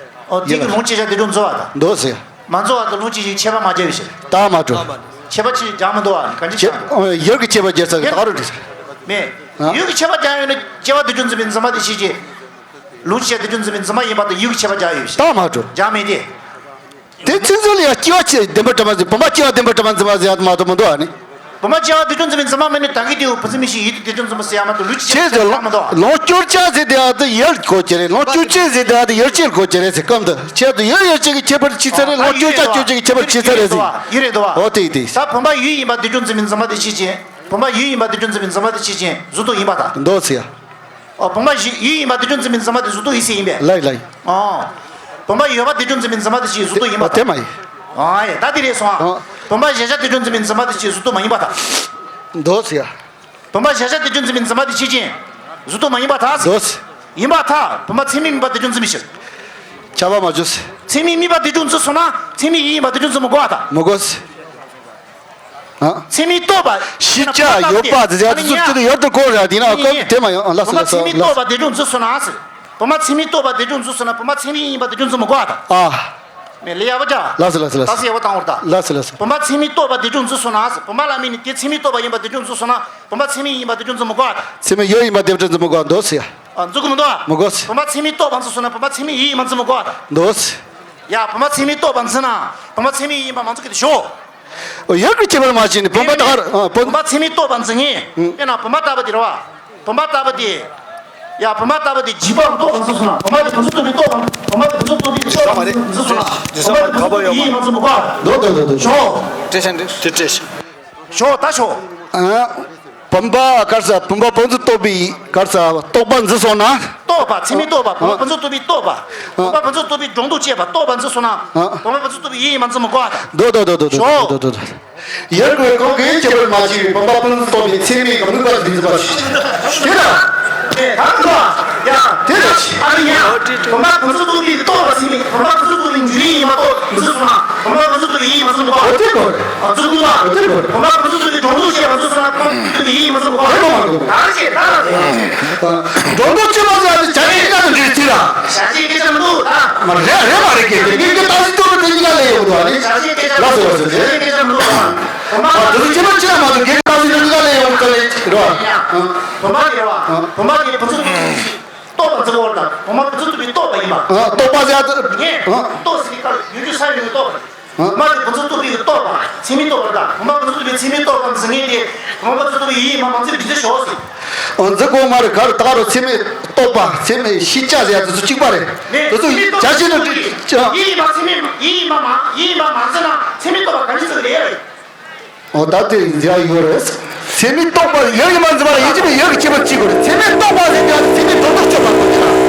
འོ་དེ་གི་ལོངས་སྤྱོད་བྱ་བདེ་སྒྲོ་འཛིན་པར་ཐལ། འདོད་ཟེར། མ་འཛིན་པར་ཐལ། ལོངས་སྤྱོད་བྱ་གི་ཁྱད་པར་མ་སྦྱར་བའི་ཕྱིར། རྟགས་མ་གྲུབ། ཁྱད་པར་ཅིག་སྦྱར་མི་འདུག་པ། གང་ཅི་ཆགས་འདུག། ཡུལ་གྱི་ཁྱད་པར་སྦྱར་ས་གི་ད་ག་རུ་འགྲིག་ས། མེད། ཨ། ཡུལ་གྱི་ཁྱད་པར་སྦྱར་ཡོད་ན་སྐྱེ་བ་བདེ་སྒྲོ་འཛིན་པའི་འཛིན་པ་དེ་ཤེས་ཀྱི། ལོངས་སྤྱོད་བྱ་བདེ་སྒྲོ་འཛིན་པའི་འཛིན་པ་ཡིན་པར་ཐལ། ཡུལ་གྱི་ཁྱད་པར་སྦྱར་ཡོད་པའི་ཕྱིར། རྟགས་མ་གྲུབ། སྦྱར་མེད་དེ། དེ་ཚིག་མཛོད་ལ་ཡང་སྐྱེ་བ་ཆེ་བདེན་པར་གྲུབ་པར་འཛིན། བུམ་པ་སྐྱེ་བ་བདེན་པར་གྲུབ་པར་འཛིན་པ་ཟེར་ཡ་དེ་མ་གཏོགས་མི་འདུག་ཨ་ནི། བུམ་པ་སྐྱེ་བ་བདེ་སྒྲོ་འཛིན་པའི་འཛིན་པ་མིན་ནི་ད་གི་དེའུ་བུམ་འཛིན་མིག་ཤེས་ཀྱི་ཡུལ་དུ་བདེ་སྒྲོ་འཛིན་པ་ཟེར་ཡ་མ་གཏོགས་ལུས་ཅི་ཆེ་ཟེར་ལ་མི་འདུག། ལོངས་སྤྱོད་བྱ་ཟེར་དེ་ཡ་དེ་ཡུལ་གོ་གི་རེད། ལོངས་སྤྱོད་བྱེད་ཟེར་དེ་ཡ་དེ་ཡུལ་ཅན་གོ་གི་རེད་ཟེར་སྐབས་འདི་ཆེད་དུ་ཡུལ་ཡུལ་ཅན་གྱི་ཁྱད་པར་ཕྱེ་ས་རེད། ལོངས་སྤྱོད་བྱ་སྤྱོད་བྱེད་ཀྱི་ཁྱད་པར་ཕྱེ་ས་རེད་ཟེར། ཡུལ་རེད་འདུག་བ། འོ་དེ་དེ། ད་བུམ་པ་ཡུལ་ཡིན་པ་བདེ་སྒྲོ་འཛིན་པའི་འཛིན་པ་དེ་ཤེས་ཀྱི། བུམ་པ་ཡུལ་ཡིན་པ་བདེ་སྒྲོ་འཛིན་པའི་འཛིན་པ་དེ་ཤེས་ཀྱི་བཟོ་ལྟ་ཡིན་པར་ཐལ། འདོད་ཟེར་ཡ། ཨོ། བུམ་པ་ཡུལ་ཡིན་པ་བདེ་སྒྲོ་འཛིན་པའི་འཛིན་པ་དེ་བཟོ་ལྟ་ཡིན་ཟེར་ཡིན་པས། ལགས་ལགས། ཨོ། བུམ་པ་ཡོད་པ་བདེ་སྒྲོ་འཛིན་པའི་འཛིན་པ་དེ་ཅིག་བཟོ་ལྟ་ཡིན་པ་དེ་མ་ཡིན། ཨོ་ཡ། ད་དེ་རེད་སོང་ཨ། ཨོ། བུམ་པ་གཞལ་བྱ་བདེ་སྒྲོ་འཛིན་པའི་འཛིན་པ་དེ་ཅིག་བཟོ་ལྟ་མ་ཡིན་པར་ཐལ། འདོད་ཟེར་ཡ། བུམ་པ་གཞལ་བྱ་བདེ་སྒྲོ་འཛིན་པའི་འཛིན་པ་དེ་ཅིག་བཟོ་ལྟ་མ་ཡིན་པར་ཐལ། འདོད་ཟེར། ཡིན་པར་ཐལ། བུམ་པ་ཚད་མས་དམིགས་པ་བདེ་སྒྲོ་འཛིན་པའི་ཕྱིར། ཁྱབ་པ་མ་བྱུང་ཟེར། ཚད་མས་དམིགས་པ་བདེ་སྒྲོ་འཛིན་སོང་ན་ཚད་མས་ཡུལ་ཡིན་པ་བདེ་སྒྲོ་འཛིན་མི་དགོས་པར་ཐལ། མི་དགོས་ཟེར། ཨ། ཚད་མས་རྟོགས་པ། ཤེས་བྱ་ཡོད་པ་དེ་ཚོ་ཚོ་ཡོད་དུ་གོ་ར་དེ་ན་སྐབས་དེ་མ་ཡོང་། ལགས་སོ་ལགས་སོ། བུམ་པ་ཚད་མས་རྟོགས་པ་བདེ་སྒྲོ་འཛིན་སོང་ན་ཟེར། བུམ་པ་ཚད་མས་རྟོགས་པ་བདེ་སྒྲོ་འཛིན་སོང་ན་བུམ་པ་ཚད་མས་ཡིན་པ་བདེ་སྒྲོ་འཛིན་མི་དགོས་པར་ཐལ། ཨ། མེད་ལས་ཡག་པོ་ཅག། ལགས་སོ་ལགས་སོ་ལགས་སོ། ད་སེ་ཡག་པོ་བཏང་བར་ད། ལགས་སོ་ལགས་སོ། བུམ་པ་ཚད་མས་རྟོགས་པ་བདེ་སྒྲོ་འཛིན་སོང་ན་ཟེར། བུམ་པ་ལ་དམིགས་ནས་དེ་ཚད་མས་རྟོགས་པ་ཡིན་པ་བདེ་སྒྲོ་འཛིན་སོང་ན་བུམ་པ་ཚད་མས་ཡིན་པ་བདེ་སྒྲོ་འཛིན་མི་དགོས་པར་ཐལ། ཚད་མས་ཡུལ་ཡིན་པ་བདེ་སྒྲོ་འཛིན་མི་དགོས་པར་འདོད་ཟེར་ཡ། ཨ། འཛུགས་གི་མི་འདུག་ཨ། མི་དགོས། བུམ་པ་ཚད་མས་གཏོགས་པ་འཛུགས་སོང་ན་བུམ་པ་ཚད་མས་ཡིད་ཡིད་མ་འཛིན་མི་དགོས་ཨ། འདུག་ཡ། བུམ་པ་ཚད་མས་གཏོགས་པ་འཛིན་ན་བུམ་པ་ཚད་མས་ཡིད་ཡིད་མ་མ་འཛིན་གི་དེ་ཞོག་ཡོད་གི་ཁྱད་པར་མ་བྱས་ནས་བུམ་པ་ད་ག་རེ། ཨ། བུམ། བུམ་པ་ཚད་མས་གཏོགས་པ་འཛིན་ངེས། ཨ། དཔེར་ན་བུམ་པ་ལྟ་བུ་དེ་རེད་བ། བུམ་པ་ལྟ་བུ་དེ། ཡ། བུམ་པ་ལྟ་བུ་དེ་འཇིག་པ་གཏོགས་པ་འཛིན་སོང་ན་བུམ་པ་དེ་བུམ་ཚུགས་རྟོག་པས་གཏོགས་པ། བུམ་པ་དེ་བུམ་ཚུགས་རྟོག་པས་གཏོགས་པ་འཛིན་སོང་ན་བུམ་པ་དེ་བུམ་ཚུགས་རྟོག་པས་ཡིད་ཡིད་མ་འཛིན་མི་དགོས་ཨ། འདུག་འདུག་འདུག་འདུག་ཞོག་སྤྲད་བྱ་འདི་དེ་སྤྲད་བྱ། ཞོག་ད་ཞོག་ཨ། བུམ་པ་ག་རེ་ཟེར། བུམ་པ་བུམ་ཚུགས་རྟོག་པས་ག་རེ་ཟེར། རྟོགས་པ་འཛིན་སོང་ན། རྟོགས་པ་ཚད་མས་རྟོགས་པ། བུམ་པ་བུམ་ཚུགས་རྟོག་པས་རྟོགས་པ། བུམ་པ་བུམ་ཚུགས་རྟོག་པས་སྒྲོ་འདོགས་བཅད་པ་རྟོགས་པ་འཛིན་སོང་ན། ཨ། བུམ་པ་བུམ་ཚུགས་རྟོག་པས་ཡིད་ཡིད་མ་འཛིན་མི་དགོས་ཨ་ད། འདུག་འདུག་འདུག་འདུག་འདུག་ཡོད་དགོས་གང་གི་ཁྱད་པར་མ་བྱས་པའི་བུམ་པ་བུམ་ཚུགས་རྟོག་པའི་ཚད་མས་དམིགས་པ་དེ་འཛིན་པ་ཞིག་དེ་ལ། དེ་ལ། ཡ། དེ་ལ། ཨ་ནི་ཡ། བུམ་པ་བུམ་ཚུགས་རྟོག་པས་རྟོགས་པ་ཚད་མས། བུམ་པ་བུམ་ཚུགས་རྟོག་པའི་འཇུག་ཡིད་ཡིད་མ་རྟོགས་འཛིན་སོང་ན། བུམ་པ་བུམ་ཚུགས་རྟོག་པས་ཡིད་ཡིད་མ་འཛིན་མི་དགོས། འོ་དེ་དགོས། ཨ། འཛིན་དགོས་ལ། འོ་དེ་དགོས། བུམ་པ་བུམ་ཚུགས་རྟོག་པས་སྒྲོ་འདོགས་བཅད་པ་འཛིན་སོང་ན་ཁོང་དེ་ཡིད་ཡིད་མ་འཛིན་མི་དགོས། དེ་དགོས་མ་དགོས། ད་ཅི་ད་ལ། སྒྲོ་འདོགས་བཅད་པ་ཟེར་ཡ་དེ་བྱ་བྱེད་སྐད་ཆ་འདྲ་ཅིག་རེད། བྱ་བྱེད་སྐད་ཆ་མི་འདུག་ད། མ་རེད། རེད་མ་རེད། སྐད་ཆ་སྐད་ཆ་ཏག་ཏག་ཏག་ཏག་གཉིས་ཀ་ལས་ཡོང་འདུག་ཨ་ནི། བྱ་བྱེད་སྐད་ཆ་ལ་སོགས་པ་ཟེར་ཏེ། བྱ་བྱེད་སྐད་ཆ་མི་འདུག་ཨ། ཨ། དེ་ཚོ་ཁྱད་པར་ཅི་ཡང་མ་གཏོགས་སྐད་ཆ་ཏག་ཏག་ཏག་གཉིས་ཀ་ལས་ཡོང་འདུག་ཨ་ནི། རེད་བ། ཨ། བུམ་པ་དེ་རེད་བ། བུམ་པ་དེ་བུམ་ཚུགས་རྟོག་པ་འཛིན་པ་དང་བུམ་པ་བུམ་ཚུགས་རྟོག་པས་རྟོགས་པ་ཡིན་པ། ཨ། རྟོགས་པ་ཟེར་ཡ་དེ། ངས་ཨ། རྟོགས་ཟེར་གྱི་སྐབས་ཡོད་རྒྱུ་ས་ཡོད་རྟོགས་པ་རེད། ཨ། བུམ་པ་དེ་བུམ་ཚུགས་རྟོག་པས་རྟོགས་པ། ཚད་མས་རྟོགས་པ་དང་བུམ་པ་བུམ་ཚུགས་རྟོག་པའི་ཚད་མས་རྟོགས་པ་འཛིན་མཁན་དེ་བུམ་པ་བུམ་ཚུགས་རྟོག་པས་ཡིད་ཡིད་མ་མ་འཛིན་པའི་རྒྱུ་མཚན་ཞོག་ཟེར། ཨ། འཛིན་དགོས་མ་རེད། ག་རེ་ད་ག་རུ་ཚད་མས་རྟོགས་པ་ཚད་མས་ཤེས་བྱ་ཟེར་ཡ་དེ་ཚོ་གཅིག་པ་རེད། ནས་དེ་ཚོ་ཚད་མས་རྟོགས་པའི་ཡིད་ཡིད་མ་ཚད་མས་ཡིད་ཡིད་མ་མ་ཡིད་ཡིད་མ་མ་འཛིན་ན་ཚད་མས་རྟོགས་པ་ག་འདྲ་ཟེར་གི་རེད། འོ་ད་དེ་འདི་ཡང་ཡོད་རེད། ཚད་མས་རྟོགས་པ་ཡོད་ཡིན་མ་འཛིན་པ་ལ་ཡིད་ཆེས་པའི་ཡོད་ཀྱི་ཁྱད་པར་གཅིག་དགོས་རེད། ཚད་མས་རྟོགས་པ་ཟེར་ཀྱང་ཚད་མས་སྒྲོ་འདོགས་གཅོད་པ་དང་།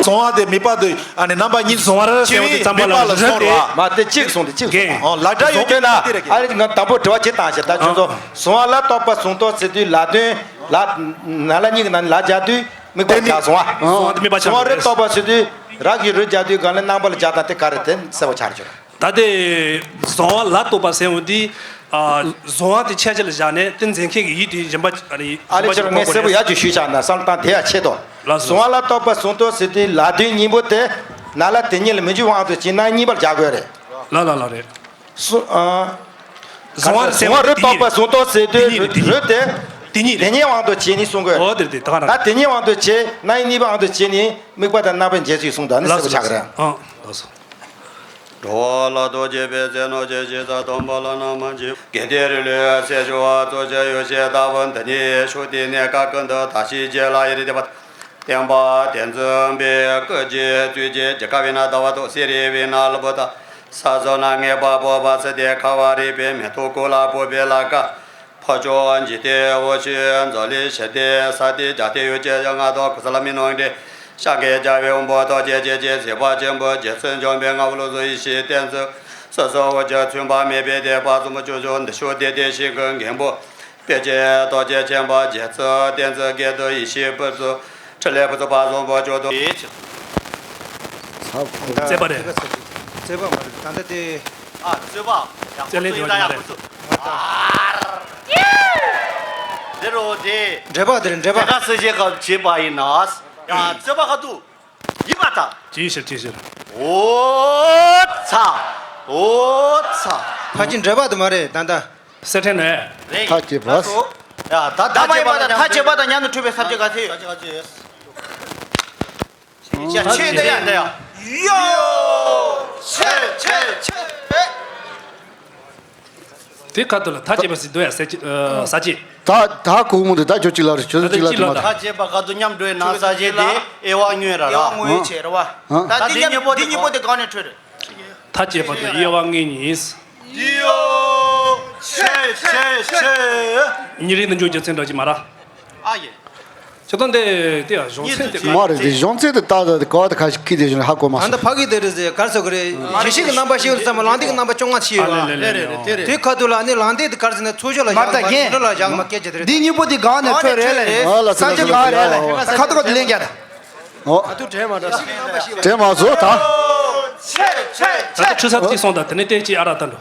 གསང་བ་དེ་དམིགས་པ་དེ། ཨ་ནི་རྣམ་པ་གཉིས་གསང་བ་ར་ར་ཟེར་བ་དེ་ཙམ་པ་ལ་རེད་དེ། མ་དེ་གཅིག་གསུངས་ཏེ་གཅིག་གསུངས། ཨོ་ལ་འདྲ་ཡོད་ཀྱི་ན། ཨ་ནི་ང་དང་པོ་དྲི་བ་གཅིག་བཏང་ཞེས་ད་ཁྱོད་ཚོ་གསང་བ་ལ་རྟོག་པ་གཟུང་རྟོག་ཟེར་དུས་ལ་དོན་ལ་ན་ལ་གཉིས་ཀྱི་ནང་ལ་སྦྱར་དུས་དམིགས་པ་སྦྱར་སོང་ཨ། གསང་བ་ར་རྟོག་པ་ཟེར་དུས་ར་གི་རུ་སྦྱར་དུས་གང་ལ་རྣམ་པ་ལ་སྦྱར་དང་དེ་ག་རེ་དེ་གསལ་པོ་ཆགས་བྱུང་། ད་དེ་གསང་བ་ལ་རྟོག་པ་ཟེར་བ་འདི། ཨ། གསང་བ་དེ་ཁྱད་ཆོས་ལ་བཞག་ནས་དེ་འཛིན་མཁན་གྱི་ཡིད་དེ་སྦྱིན་པ་ཨ་ནི་ཨ་ལེ་སྦྱིན་པ་ཁྱེད་རང་ངས་གསལ་པོ་ཡར་གྱི་ཞུས་བཞག་ན་བསམ་བློ་བཏང་དེ་ཡ་ཆེད་དོ། ལགས་སོ། གསང་བ་ལ་རྟོག་པ་གཟུང་རྟོག་ཟེར་དུས་ལ་དོན་གཉིས་པོ་དེ་ན་ལ་དེ་གཉིས་ལ་མི་འཇུག་དབང་དུ་བྱས་ན་གཉིས་པར་སྦྱར་དགོས་རེད། ལ་ལ་ལ་རེད། གསང་ཨ། གསང་བ་ཟེར་བ་རུ་རྟོག་པ་གཟུང་རྟོག་ཟེར་དུས་རུ་དེ་དེ་གཉིས་དེ་གཉིས་དབང་དུ་བྱས་ནས་གསུང་དགོས། ཨོ་དེ་རེད་དེ་ད་ག་ན། ད་དེ་གཉིས་དབང་དུ་བྱས་ན་གཉིས་པ་དབང་དུ་བྱས་ནས་དམིགས་པ་དང་རྣམ་པའི་འབྱེད་ཚུལ་གསུངས་དང་ནི་གསལ་པོ་ཆགས་ཀྱི་རེད། ཨ་ལགས་སོ། འགྲོ་བ་ལ་རྡོ་རྗེ་འབེབས་སའི་གནོད་བྱེད་ཞི་རྩ་སྡོམ་པ་ལ་ན་མ་བྱེད། དགེ་ལྡན་རིགས་ལུས་སེལ་ཞི་བ་གཙོ་ཆེ་ཡོ་བྱད་ལྟ་བུ་འདི་ཉིད་ཤོག་དེ་ནས་བཀའ་ཀུན་ཏུ་བདག་གཞན་བརྗེ་ལ་ཡི་རིགས་ལྡན་པ་བསྟན་པ་དེ་འཛིན་པའི་སྐུ་རྗེས་གཙོས་ཀྱི་རྒྱལ་ཁབ་ཡིན་ན་ཟླ་བ་དང་གསེར་ཡིན་ན་ལྷུན་པོ་དང་ས་སོགས་ན་ངེས་པ་སྤོབས་པ་སྲིད་དེ་ཁ་བ་རི་པའི་མེ་ཏོག་ཀུ་ལ་ཕོག་པའི་ལ་ཀ་ཕོ་ཆོས་འཇིག་རྟེན་འོ་ཆོས་འཛམ་གླིང་ཞི་བདེ་ས་སྟེང་རྒྱ་སྟེང་ཡུལ་གྱི་ཡང་ང་དང་ཁུ་ས་ལ་མི་ནང་འདྲེ་ཤཱཀྱའི་རྒྱལ་བའི་དབང་པོ་ཐོག་བཅས་བཅས་ཀྱི་གཟིགས་པ་ཆེན་པོ་རྗེ་བཙུན་འཇམ་དཔལ་ང་བློ་བཟང་ཡེ་ཤེས་བསྟན་འཛིན་སོ་སོ་འོ་ཅག་མཚུངས་པ་མེད་པའི་དད་པ་གཙོ་མོ་ཅོ་ཅོ་འདི་ཤོག་དེ་དེ་ཞིག་གི་མགོན་པོ་དཔེ་ཆེན་རྡོ་རྗེ་ཆེན་པོ་རྗེ་བཙུན་བསྟན་འཛིན་དགེ་འདུན་ཡེ་ཤེས་ཕུན་ཚོགས་འཕྲིན་ལས་ཕུན་ཚོགས་པ་བཟང་པོ་ཅོ་དོ། རྩོད་པ་རེད། རྩོད་པ་མ་རེད་ད་ལྟ་དེ། ཨ་རྩོད་པ། རྩོད་ལེན་དེ་བ་ཉག་རེད། འདི་རོ་དེ། འགྲེལ་པ་དེ་རེད་འགྲེལ་པ། དེ་ག་སྲིད་ཞིག་ག་བྱེད་པ་ཡིན་ན། ཡ་རྩོད་པ་ག་དུ། ཡིན་པ་དང་། ཅིའི་ཕྱིར་ཅིའི་ཕྱིར། འོ་ཚ། འོ་ཚ། ཕ་ཆེ་འགྲེལ་པ་དེ་མ་རེད་ད་ལྟ། གསེར་ཕྲེང་ནས། རེད། མཐའ་བཅད་པ། ཡ་ད་མཐའ་བཅད་པ་དང་མཐའ་བཅད་པ་དང་མཉམ་དུ་འཁྲུལ་པའི་ས་བཅད་ག་ཚོད་ཡོད། ཆེ་ཆེ་ཆེ་ཡ་ཡ། ཡོ། ཆེ་ཆེ་ཆེ། དེ་ཁ་ཐུག་ལ་མཐའ་བཅད་པ་ཟེར་འདུག་ཡ་ས་བཅད་ཨ་ས་བཅད། ད་ད་གོང་མོ་དེ་ད་ཁྱོད་གཅིག་ལ་རེད་ཁྱོད་ཚོ་གཅིག་ལ་དེ་མ་ད། མཐའ་བཅད་པ་ཁ་ཐུག་མཉམ་འགྲོ་ཡི་ན་ས་བཅད་དེ་དབྱེ་བ་དངོས་ར་ར། དབྱེ་བ་དངོས་ཆེ་ར་བ། ད་དེ་མཉམ་དེ་གཉིས་པོ་དེ་གང་ནས་འཕྲོས་རེད། མཐའ་བཅད་པ་དང་དབྱེ་བ་དངོས་གཉིས། འདི་ཡོ། ཆེ་ཆེ་ཆེ། ཉིན་རེ་ནི་འཇོག་རྒྱུ་མཚན་འདྲ་ཅིག་མ་ར། ཨ་ཡེ། ཁྱེད་དང་དེ་དེ་ཡང་གཞུང་ཚན་དེ་མ་རེད་དེ་གཞུང་ཚན་དེ་ལྟ་ད་དེ་ག་བ་དེ་ཁ་ཤས་ཁྱི་དེ་བཞིན་ཧ་གོ་མ་ད་ལྟ་སོང་། ཕ་གི་དེ་རེད་ཟེར་གར་སོ་གི་རེད། ཞི་ཞི་གི་རྣམ་པ་ཤེས་ཡོད་ཙམ་ལང་དེ་གི་རྣམ་པ་བཅོ་ལྔ་ཕྱི་ཡོད་ཨ་པ། ལེ་ལེ་ལེ་ལེ། དེ་ཁ་ཐུག་ལ་ཨ་ནི་ལང་དེ་དེ་གར་ཟེར་ན་ཚོ་ཤོ་ལ་མ་ཡང་ད་རྒན་འགྲོ་ལ་ཡང་མ་སྐད་ཆ་དེ་རེད། འདི་གཉིས་པོ་དེ་གང་ནས་འཕྲོས་རེད་ལེ། ཨ་ལ་ས་ཆ་གང་རེད་ལེ། ཁ་ཐུག་ག་དེ་ལེན་རྒྱ་ད། ཨོ། ཨ་ཐུག་དྲན་མ་འདྲ། དྲན་མ་བཟོ་ད། ད་ལྟ་ཁྲི་ས་ཐིག་སོང་ད་དེ་ནས་ཏན་ཅི་ཨ་ར་ད་འགྲོ།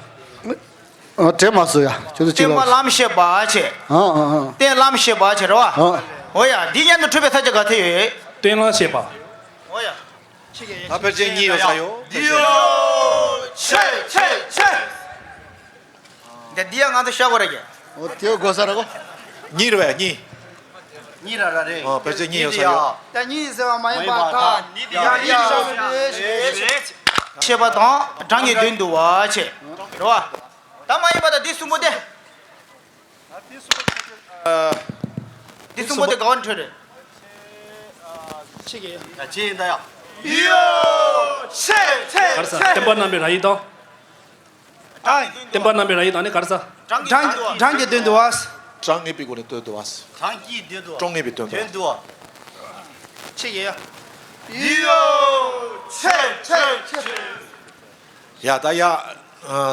ཨ་དྲན་མ་བཟོ་ཡ་ཁྱོད་ཚོ་གཅིག་ལ། བསྟན་པ་ལམ་བཤད་པ་ཆེ། ཨ་ཨ་ཨ། བསྟན་ལམ་བཤད་པ་ཆེ་རེད་བ། ཨ། འོ་ཡ་འདི་མཉམ་དུ་འཁྲུལ་པའི་ས་ཆ་ག་ཚོད་ཡོད། བརྟན་ལ་བཤད་པ། འོ་ཡ། ད་ཕལ་ཆེར་གཉིས་ཡོད་ས་ཡོད། འདི་ཡོ། ཆེ་ཆེ་ཆེ། འདི་འདི་ཡ་ང་ཚོ་ཤ་གོ་ར་གི། འོ་དེ་གོ་ས་ར་གོ། གཉིས་རེད་བས་གཉིས། གཉིས་ར་ར་རེད། འོ་ཕལ་ཆེར་གཉིས་ཡོད་ས་ཡོད། ད་གཉིས་ཟེར་བ་མ་ཡིན་པ་ད་ཡ་ཡ་ཡ་ཡ། ཆེ་བ་དང་གྲངས་ཀྱི་དོན་བསྡུ་བ་བྱེད། རེད་བ། ད་མ་ཡིན་པ་ད་འདི་གསུམ་པོ་དེ། འདི་གསུམ་པོ་དེ་ག་བ་འཕྲོད་རེད། ཆེ་གི་ཡ། ཆེ་ཡིན་ད་ཡ། ཡོ། ཆེ་ཆེ་ག་རེ་ཟ། ཆེ། བསྟན་པ་རྣམ་པའི་ར་ཡིག་དང་། བསྟན་པ་རྣམ་པའི་ར་ཡིག་དང་ནི་ག་རེ་ཟ། གྲངས་ཀྱི་གྲངས་ཀྱི་དོན་བསྡུ་བ། གྲངས་ངེས་པའི་སྒོ་ནས་དོན་བསྡུ་བ། གྲངས་ཀྱི་དོན་བསྡུ་བ། གྲངས་ངེས་པའི་དོན་བསྡུ་བ། དོན་བསྡུ་བ། ཆེ་གི་ཡ། ཡོ། ཆེ་ཆེ་ཆེ། ཡ་ད་ཡ།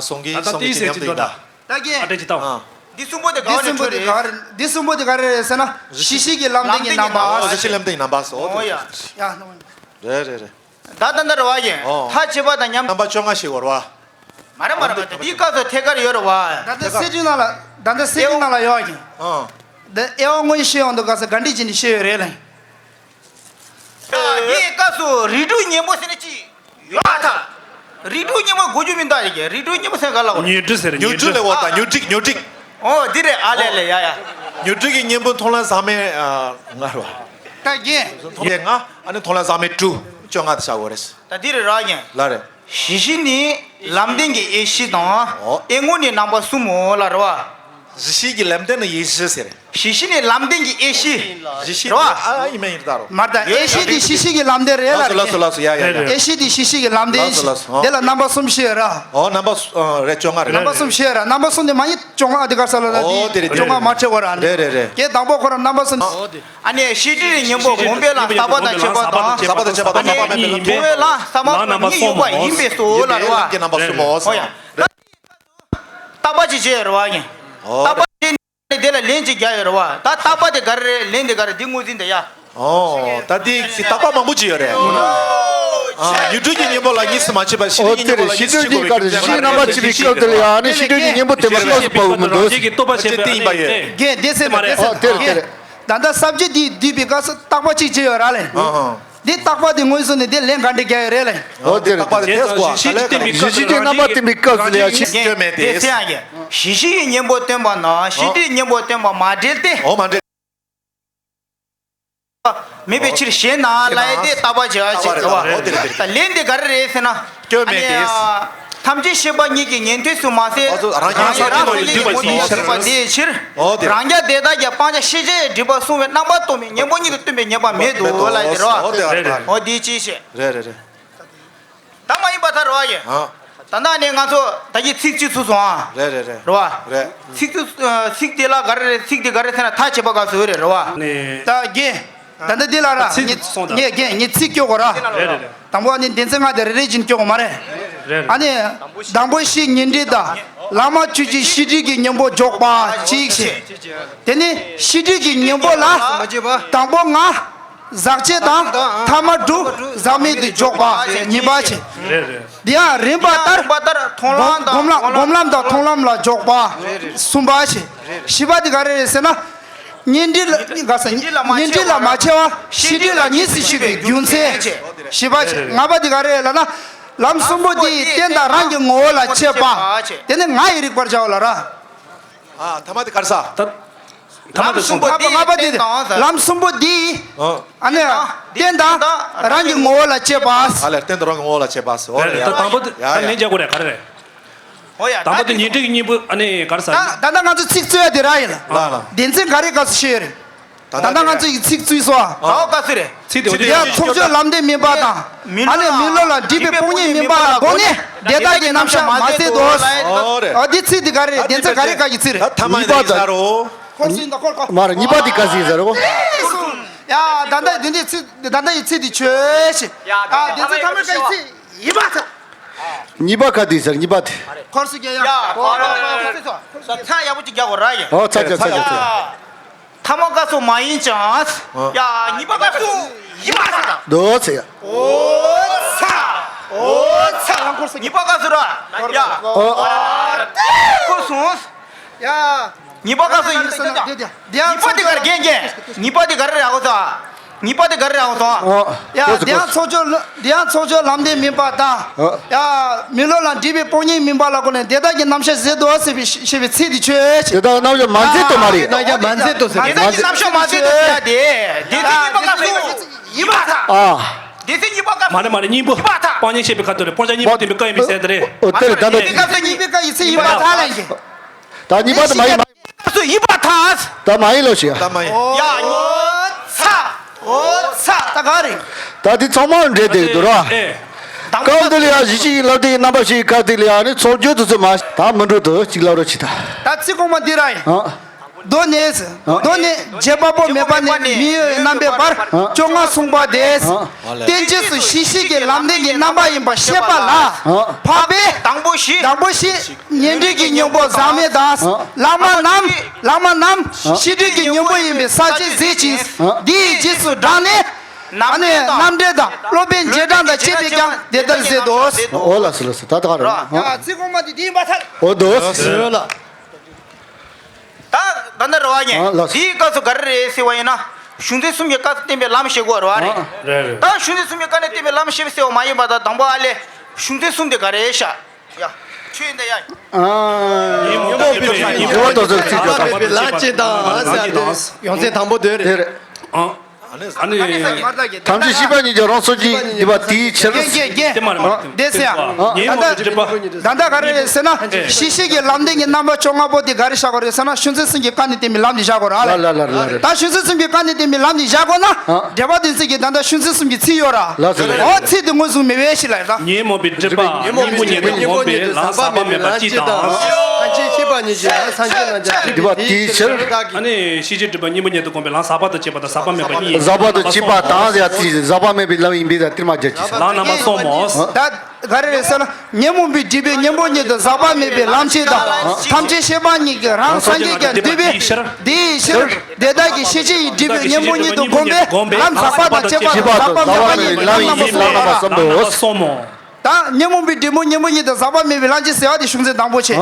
སོང་གི་ད་ད་སོང་གི་དེའི་ཅི་ཉམས་ཟེར་གྱི་འདུག་ད། ད་གི། ཨ་ཏྲེ་ཅི་ཏང་། ཨ། འདི་གསུམ་པོ་དེ་ག་འདི་བ་ནས་གསུམ་པོ་འཕྲོས་དེ་རེད། ག་རེ་འདི་གསུམ་པོ་དེ་ག་རེ་རེད་ཟེར་ན་གཞི་ཤེས་ཀྱི་ལམ་བདེན་གྱི་རྣམ་པ། ཨོ་གཞི་ཤེས་ལམ་བདེན་གྱི་རྣམ་པ་སོ། ཨོ་ཡ་ཡ། རེད་རེད་རེད། ད་ད་འདི་རེད་བ་ཡིན། ཨོ། མཐའ་བྱེད་པ་དང་མཉམ། རྣམ་པ་བཅོ་ལྔ་ཞིག་ཡོད་རེད་བ། མ་རེད་མ་རེད་མ་རེད། འདི་སྐབས་སུ་ཐད་ཀར་ཡོད་རེད་བ། ད་ལྟ་གསེར་ཁྲི་ནང་ལ་ད་ལྟ་གསེར་ཁྲི་ནང་ལ་ཡོད་ཡིན། ཨོ། འདི་དབྱེ་བ་དངོས་ཤེས་ཡོང་དུས་སྐབས་སུ་ག་འདྲི་བྱས་ནས་ཤེས་ཡོད་རེད་ལ། འདིའི་སྐབས་སུ་རིགས་དྲུག་གཉེན་པོ་ཟེར་ན་ཅི། ཡོད་ད། རིགས་དྲུག་གཉེན་པོ་གོ་རྒྱུ་མི་འདུག་ཨ་ཡ་གི་རིགས་དྲུག་གཉེན་པོ་ཟེར་ག་ལ་གོ། ཉོན་སྒྲིབ་ཟེར་ཉོན་སྒྲིབ་ལས་འོ་ད་ཉོན་སྒྲིབ་ཉོན་སྒྲིབ། ཨོ་འདི་རེད་ཨ་ལས་ལས་ཡ་ཡ། ཉོན་སྒྲིབ་ཀྱི་གཉེན་པོ་མཐོང་ལམ་ཟག་མེད་ལྔ་རེད་བ། ད་རྒན། མཐོང་ལམ་ལྔ་ཨ་ནི་མཐོང་ལམ་ཟག་མེད་དྲུག་བཅོ་ལྔ་དེ་བྱ་དགོས་རེད། ད་འདི་རེད་ར་རྒན། ལ་རེད། གཞི་ཤེས་ནི་ལམ་བདེན་གྱི་དབྱེ་གཞི་དང་། ཨོ། དབྱེ་ངོ་ནི་རྣམ་པ་གསུམ་མོ་ལ་རེད་བ། གཞི་ཤེས་ཀྱི་ལམ་བདེན་ནི་དབྱེ་གཞི་ཟེར། གཞི་ཤེས་ནི་ལམ་བདེན་གྱི་དབྱེ་གཞི། གཞི་ཤེས་རེད་བ། ཨ་ཡིན་མིན་ཡིན་ད་རོ། མར་ད་དབྱེ་གཞི་དེ་གཞི་ཤེས་ཀྱི་ལམ་བདེན་རེད་ལ་ལགས་སོ་ལགས་སོ་ལགས་སོ་ཡ་ཡ་ཡ། དབྱེ་གཞི་དེ་གཞི་ཤེས་ཀྱི་ལམ་བདེན་ལགས་སོ་ལགས་སོ། དེ་ལ་རྣམ་པ་གསུམ་ཤེས་ར། ཨོ་རྣམ་པ་གསུམ་རེད་བཅོ་ལྔ་རེད། རྣམ་པ་གསུམ་ཤེས་ར་རྣམ་པ་གསུམ་དེ་མ་ཡིན་བཅོ་ལྔ་འདི་ག་ས་ལ་ན་དེ་ཨོ་དེ་རེད་བཅོ་ལྔ་མ་ཁྲེལ་བ་ར་ནི། རེད་རེད་རེད། གལ་དང་པོ་ཁོ་ར་རྣམ་པ་གསུམ། ཨོ་དེ། ཨ་ནི་ཤེས་སྒྲིབ་གཉེན་པོ་བུམ་པའི་ལམ་ཟག་པ་དང་བཅས་པ་དང་། ཟག་པ་དང་བཅས་པ་དང་ཟག་པ་མེད་པའི་ལམ་གྱི་རྣམ་པ་གསུམ་མོ། བུམ་པའི་ལམ་ཟག་པ་གཉིས་ཡོད་པ་ཡིན་པས་སོ་ལ་རེད་བ། ལམ་གྱི་རྣམ་པ་གསུམ་མོ། ཨོ་ཡ། བརྟག་པ་ཅིག་བྱས་རེད་བ་ཡིན། ཨོ། བརྟག་པ་བྱས་ནས་དེ་ལ་ལན་ཅིག་རྒྱག་ཡོད་རེད་བ། ད་བརྟག་པ་དེ་ག་རེ་རེད་ལན་དེ་ག་རེ་འདི་ངོས་འཛིན་དེ་ཡ། ཨོ། ད་འདི་གི་བརྟག་པ་མང་པོ་ཅིག་ཡོད་རེད། ཨ་ཉོན་སྒྲིབ་ཀྱི་གཉེན་པོ་ལ་གཉིས་སུ་མ་ཕྱེ་བ་ཤེས་སྒྲིབ་ཀྱི་གཉེན་པོ་ལ་གཉིས་སུ་ཕྱེ་དགོས་པའི་རྒྱུ་མཚན་གཞི་རྣམ་པ་ཕྱེ་བའི་སྐབས་དེ་ལ་ཡང་ཨ་ནི་ཤེས་སྒྲིབ་ཀྱི་གཉེན་པོ་བསྟན་པ་སྐབས་སུ་བབས་མི་འདུག་རང་བཞིན་གྱིས་རྟོགས་པ་བྱས་པའི་དེ་ཡིན་པ་ཡོད། གན་དེ་ཟེར་ན་དེ་ཟེར་ཨོ་དེ་རེད་དེ་རེད། ད་ལྟ་ས་བཅད་འདི་བསྡུས་པའི་སྐབས་སུ་བརྟག་པ་གཅིག་བྱས་ཡོད་ར་ལེ། ཨ་ཧ། འདི་བརྟག་པ་དེ་ངོས་བཟུང་ནས་དེ་ལན་ག་འདྲ་རྒྱག་ཡོད་རེད་ལེ། ཨོ་དེ་རེད། བརྟག་པ་དེ་ཐེབས་གོ་ག་ལེ་ག་ལེ། གཞི་ཤེས་རྣམ་པ་བསྟན་པའི་སྐབས་སུ་ལ་ཡང་ཤེས་སྐྱོན་མེད་དེ། དེ་ཟེར་ཡང་གི་གཞི་ཤེས་ཀྱི་གཉེན་པོ་བསྟན་པ་ན་ཤེས་སྒྲིབ་གཉེན་པོ་བསྟན་པ་མ་འབྲེལ་ཏེ། ཨོ་མ་འབྲེལ། མེད་པའི་ཕྱིར་ཞེ་ན་ལབ་ཡ་དེ་བརྟག་པ་བྱེད་པ་ཞིག་རེད་བ། ད་ལན་དེ་ག་རེ་རེད་ཟེར་ན། སྐྱོན་མེད་དེ། ཐམས་ཅད་ཤེས་པ་ཉིད་ཀྱི་ཉན་ཐོས་སུ་མ་ཟད། རང་རྒྱལ་རང་གི་ངོ་བོ་ཉིད་ཀྱི་ངོ་བོ་ཉིད་ཀྱི་ཕྱིར། ཨོ་དེ་རང་རྒྱལ་དེ་དག་ཀྱང་སྤང་བྱ་ཤེས་བྱའི་སྒྲིབ་པ་བསྲུང་བའི་རྣམ་པ་སྟོང་པའི་གཉེན་པོ་ཉིད་དུ་སྟོན་པའི་ཉེས་པ་མེད་དོ་ལབ་ཡ་དེ་རེད་བ། ཨོ་དེ་རེད། ཨོ་དེ་ཅི་ཞེས། རེད་རེད་རེད། ད་མ་ཡིན་པ་ད་རེད་བ་ཡིན། ཨ། ད་ནང་ནས་ང་ཚོ་ད་གིན་ཚིག་གཅིག་ཚུགས་སོང་ཨ། རེད་རེད་རེད། རེད་བ། རེད། ཚིག་ཚིག་ཚིག་དེ་ལ་ག་རེ་རེད། ཚིག་དེ་ག་རེ་ཟེར་ན་མཐའ་བྱེད་པ་ག་ཚོད་རེད་རེད་བ། ནས། ད་རྒན། ད་ལྟ་འདི་ལ་ར་ཚིག་ངས་སོང་ད་ངས་རྒན་ངས་ཚིག་སྐྱོར་དགོས་ར། རེད་རེད་རེད། དང་པོ་ཨ་ནི་སྡེ་ཚན་ལྔ་དེ་རེ་རེ་བཞིན་སྐྱོར་དགོས་མ་རེད། རེད་རེད། ཨ་ནི་དང་པོ་ཤེས་ཉན་སྒྲིབ་དང་བླ་མ་ཆོས་ཀྱི་ཤེས་སྒྲིབ་ཀྱི་གཉེན་པོ་འཇོག་པ་གཅིག་བྱས། དེ་ནས་ཤེས་སྒྲིབ་ཀྱི་གཉེན་པོ་ལ་དང་པོ་ང་། ཟག་བཅས་དང་ཐ་མ་དྲུག་ཟག་མེད་དུ་འཇོག་པ་གཉིས་པ་བྱས། རེད་རེད། དེ་ཡང་རིམ་པ་ལྟར་སྒོམ་ལམ་སྒོམ་ལམ་དང་མཐོང་ལམ་ལ་འཇོག་པ་གསུམ་པ་བྱས། བཞི་པ་དེ་ག་རེ་རེད་ཟེར་ན། ཉན་སྒྲིབ་ལ་ག་ས་ཉན་སྒྲིབ་ལ་མ་ཕྱེ་བར་ཤེས་སྒྲིབ་ལ་གཉིས་སུ་ཕྱེ་བའི་རྒྱུ་མཚན་བྱས། བཞི་པ་བྱས། ལྔ་པ་དེ་ག་རེ་རེད་ལབ་ན། ལམ་གསུམ་པོ་དེའི་རྟེན་དང་རང་གི་ངོ་བོ་ལ་དཔྱད་པ། དེ་ནི་ང་ཡི་རིག་པར་བྱའོ་ལབ་ར། ཨ་ཐ་མ་དེ་ག་རེ་ཟ། ཐ་མ་དེ་གསུངས། ལྔ་པ་ལྔ་པ་དེ་ལམ་གསུམ་པོ་འདི། ཨ་ནི་རྟེན་དང་རང་གི་ངོ་བོ་ལ་དཔྱད་པ། ཨ་ལས་རྟེན་དང་རང་གི་ངོ་བོ་ལ་དཔྱད་པ་ཟེར། ཨོ་རེད། ད་དང་པོ་དེ་ཡ་ད་ཡ་ལན་རྒྱག་དགོས་རེད་ག་རེ་རེད། ཨོ་ཡ་དང་པོ་དེ་ཉན་སྒྲིབ་ཀྱི་གཉེན་པོ་ཨ་ནི་ག་རེ་ཟ། ད་ད་ལྟ་ང་ཚོ་ཚིག་རྩོད་ཡ་དེ་ར་ཡིན་ལ། ལ་ལ། སྡེ་ཚན་ག་རེ་ག་ཚོད་ཤེས་ཡོད་རེད། ད་ལྟ་ང་ཚོ་ཡི་ཚིག་རྩོད་སོ། ད་འོ་ག་ཚོད་རེད། ཚིག་དེ་འོ་དེ་ཡ་ཚོགས་ཆོས་ལམ་བདེན་མིན་པ་དང་། ཨ་ནི་མི་སློབ་ལ་སྒྲིབ་པའི་དཔུང་གཉེན་མིན་པ་ལ་དགོངས་ནས་དེ་དག་གི་རྣམ་གཞག་མ་མཛད་དོ། ཨོ་རེད། ཨ་འདི་ཚིག་འདི་ག་རེ་རེད། སྡེ་ཚན་ག་རེ་ག་གི་ཚིག་རེད། ད་ཐ་མ་ཡིན་ད་ཟེར་རོ། ཁོར་སུ་ཡིན་ད་ཁོར་ཁོ། མ་རེད་གཉིས་པ་འདི་ག་ཟིག་ཟེར་རོ། ཡ་ད་ལྟ་འདི་འདི་ཚིག་ད་ལྟ་ཡི་ཚིག་འདི་ཆོས་ཤིག་ཡ་སྡེ་ཚན་ཐ་མ་ག་ཡི་ཚིག་ཡིན་པ་ཚ། གཉིས་པ་ག་འདི་ཟེར་གཉིས་པ་འདི། ཁོར་སུ་རྒྱ་ཡ་ཁོར་ཁོར་ཁོར་ཚ་ཡག་པོ་ཅིག་རྒྱག་གོ་ར་ཡ། ཨོ་ཚ་རྒྱ་ཚ་རྒྱ་ཚ། ཐ་མ་ག་སུ་མ་ཡིན་ཅང་། ཡ་གཉིས་པ་ག་སུ་ཡིན་པ་ཚ། དོ་ཚ་ཡ། ཨོ་ཚ། ཨོ་ཚ། གཉིས་པ་ག་སུ་ར། ཡ། ཨོ། ཁོ་སོང་། ཡ། གཉིས་པ་ག་སུ་ཡིན་ས་ན། གཉིས་པ་དེ་ག་རེ་རྒན་རྒན། གཉིས་པ་དེ་ག་རེ་རེད་ཨ་ཁོ་ཚ། གཉིས་པ་དེ་ག་རེ་རང་སོང་། ཨོ། ཡ། ཨོ་དེ་ཡང་ཚོགས་ཆོས་ལ་དེ་ཡང་ཚོགས་ཆོས་ལམ་བདེན་མིན་པ་དང་། ཨོ། ཡ། མི་སློབ་ལ་སྒྲིབ་པའི་དཔུང་གཉེན་མིན་པ་ལ་གོ་ནས་དེ་དག་གི་རྣམ་གཞག་ཟེར་དོ་ཟེར་བའི་ཞེས་པའི་ཚིག་དེ་ཆོས་ཅན། དེ་དག་རྣམ་གཞག་མ་མཛད་དོ་མ་རེད། རྣམ་གཞག་མ་མཛད་དོ་ཟེར། དེ་དག་གི་རྣམ་གཞག་མ་མཛད་དོ་ཟེར་ཡ་དེ། དེ་ཚིག་གཉིས་པ་སྐབས་སུ་ཡིན་པ་དང་། ཨ། དེ་ཚིག་གཉིས་པ་སྐབས་སུ། མ་རེད་མ་རེད། གཉིས་པོ། ཡིན་པ་དང་། སྤང་གཉེན་བཤད་པའི་ཁ་ཐོག་ལ་སྤང་གཉེན་བཤད་པའི་ཁ་ཐོག་ལ་སྤང་གཉེན་བཤད་པའི་བཀའ་ཡིན་པའི་ཟེར་དེ་རེད། ཨོ་དེ་རེད། ད་ལྟ་དེ་སྐབས་སུ་གཉིས་པའི་བཀའ་ཡིན་ཚེ་ཡིན་པ་དང་ལབ་ཀྱི། ད་གཉིས་པ་དེ་མ་ཡིན་མ་ཡིན། སུ་ཡིན་པ་དང་། ད་མ་ཡིན་ལོ་ཞེས། ད་མ་ཡིན། ཡ། ཨོ་ཚ། ཨོ་ཚ། ད་ག་རེད། ད་འདི་ཚང་མ་འདྲེས་བསྡད་འདུག་ར། ཨེ། སྐབས་འདི་ལ་ཡང་གཞི་ཞིག་ཡིན་ལབ་དེ་ཡིན། རྣམ་པ་ཞིག་ག་དེ་ལ་ཡང་ནི་ཚོགས་བརྗོད་དུ་ཚོད་མ་ད་མི་འགྲོ་འདུག་ཅིག་ལབ་རོགས་བྱེད་ད། ད་ཚིག་གོང་མ་འདི་ར་ཡིན། ཨ། མདོ་ནས། མདོ་ནས་བྱེད་པ་པོ་མེད་པ་ནས་མི་ཡོད་རྣམ་པའི་བར་བཅོ་ལྔ་གསུངས་པ་དེ། བསྟན་བཅོས་སུ་གཞི་ཤེས་ཀྱི་ལམ་བདེན་གྱི་རྣམ་པ་ཡིན་པར་བཤད་པ་ལ། འཕགས་པས། དང་པོ་བཞི། དང་པོ་བཞི། ཉན་ཐོས་ཀྱི་སྙིང་པོ་ཟག་མེད་དང་། བླ་མ་རྣམས། བླ་མ་རྣམས་ཤེས་འདོད་ཀྱི་སྙིང་པོ་ཡིན་པའི་ས་བཅད་ཟད་ཅིང་། འདི་ཡི་རྗེས་སུ་འབྲངས་ནས། ཨ་ནི་རྣམ་འགྲེལ་དང་སློབ་དཔོན་རྗེས་འབྲང་དང་བཅས་པས་ཀྱང་དེ་ལྟར་ཟད་དོ། འོ་ལགས་སོ་ལགས་སོ། ད་ད་ག་རེད། ཡ་ཚིག་གོང་མ་དེ་འདི་ཡིན་པར་ཐལ། འོ་འདུག་ཟེར་ལ། ད་ད་ནི་རེད་བ་ཉེ། ཨ་ལགས། དེའི་སྐབས་སུ་ག་རེ་རེད་ཟེར་བ་ཡིན་ན། གཞུང་ཚན་གསུམ་གྱི་བཀའ་བསྟན་པའི་ལམ་བཤད་དགོས་རེད་བ་རེད། ཨ་རེད་རེད། ད་གཞུང་ཚན་གསུམ་གྱི་བཀའ་ནས་བསྟན་པའི་ལམ་བཤད་ཟེར་བ་མ་ཡིན་པ་དང་། དང་པོ་ཨ་ལས། གཞུང་ཚན་གསུམ་དེ་ག་རེ་ཤག་ཡ། ཆོས་ཡིན་ད་ཡ། ཨ། ཉོན་མོངས་པའི་རྒྱུ་ཉོན་མོངས་པའི་རྒྱུ་ལ་སོགས་པའི་ལམ་གཅིག་དང་ཟེར་ཏེ། ཡོན་ཚད་དང་པོ་དེ་རེད། དེ་རེད། ཨ། ཨ་ནི། ཐམས་ཅད་ཤེས་པ་ཉིད་ཀྱིས་རང་སོ་སྐྱེ་འདུས་པ་དེའི་ཕྱིར། རྒྱན་རྒྱན་རྒྱན། དེ་མ་རེད་མ་རེད། དེ་ཟེར་ཡ། ཨ། ད་ལྟ་ད་ལྟ་ག་རེ་རེད་ཟེར་ན། གཞི་ཤེས་ཀྱི་ལམ་བདེན་གྱི་རྣམ་པ་བཅོ་ལྔ་པོ་དེ་ག་རེ་བཞག་དགོས་རེད་ཟེར་ན། གཞུང་ཚན་གསུམ་གྱི་བཀའ་ནས་བསྟན་པའི་ལམ་དེ་བཞག་དགོས་རེད་ལ། ལ་ལ་ལ་ལ་རེད། ད་གཞུང་ཚན་གསུམ་གྱི་བཀའ་ནས་བསྟན་པའི་ལམ་དེ་བཞག་དགོས་ན། ཨ། འགྲེལ་པ་དེ་ཚོ་གིས་ད་ལྟ་གཞུང་ཚན་གསུམ་གྱི་ཚིག་ཡོད་ར། ལགས་སོ་ལགས་སོ། འོ་ཚིག་དེ་ངོས་བཟུང་མེད་པའི་ཕྱིར་ལ་རེད་ད། ཉོན་མོངས་པའི་སྒྲིབ་པ་སྙིང་པོ་ཉིད་དུ་གོམས་པའི་ལམ་ཟག་པ་མེད་པ་སྤྱི་དང་། ཐམས་ཅད་ཤེས་པ་ཉིད་ཀྱིས་སངས་རྒྱས་རྣམས་ཀྱང་སྒྲིབ་པའི་ཕྱིར། ཨ་ནི་ཤེས་བྱའི་སྒྲིབ་པ་སྙིང་པོ་ཉིད་དུ་གོམས་པའི་ལམ་ཟག་པ་དང་བཅས་པ་དང་ཟག་པ་མེད་པ་གཉིས། ཟག་པ་དང་བཅས་པ་དང་ཟེར་ཡ་དེ་ཟག་པ་མེད་པའི་ལམ་ཡིན་པས་ད་དེར་མ་སྦྱར་གྱི། ལམ་རྣམ་པ་གསུམ་མོ། ད་ག་རེ་རེད་ཟེར་ན། ཉོན་མོངས་པའི་སྒྲིབ་པས་སྙིང་པོ་ཉིད་དུ་ཟག་པ་མེད་པའི་ལམ་སྤྱི་དང་། ཐམས་ཅད་ཤེས་པ་ཉིད་ཀྱིས་རང་སངས་རྒྱས་ཀྱང་འདུས་པའི། འདི་ཡི་ཕྱིར། དེ་དག་གི་ཤེས་བྱའི་སྒྲིབ་པས་སྙིང་པོ་ཉིད་དུ་གོམས་པའི་ལམ་ཟག་པ་དང་བཅས་པ་དང་ཟག་པ་མེད་པ་གཉིས། ལམ་རྣམ་པ་གསུམ་མོ། ད་ཉོན་མོངས་པའི་སྒྲིབ་པས་སྙིང་པོ་ཉིད་དུ་ཟག་པ་མེད་པའི་ལམ་སྤྱི་ཟེར་བ་དེ་གཞུང་ཚན་དང་པོ་བྱས། ཨ།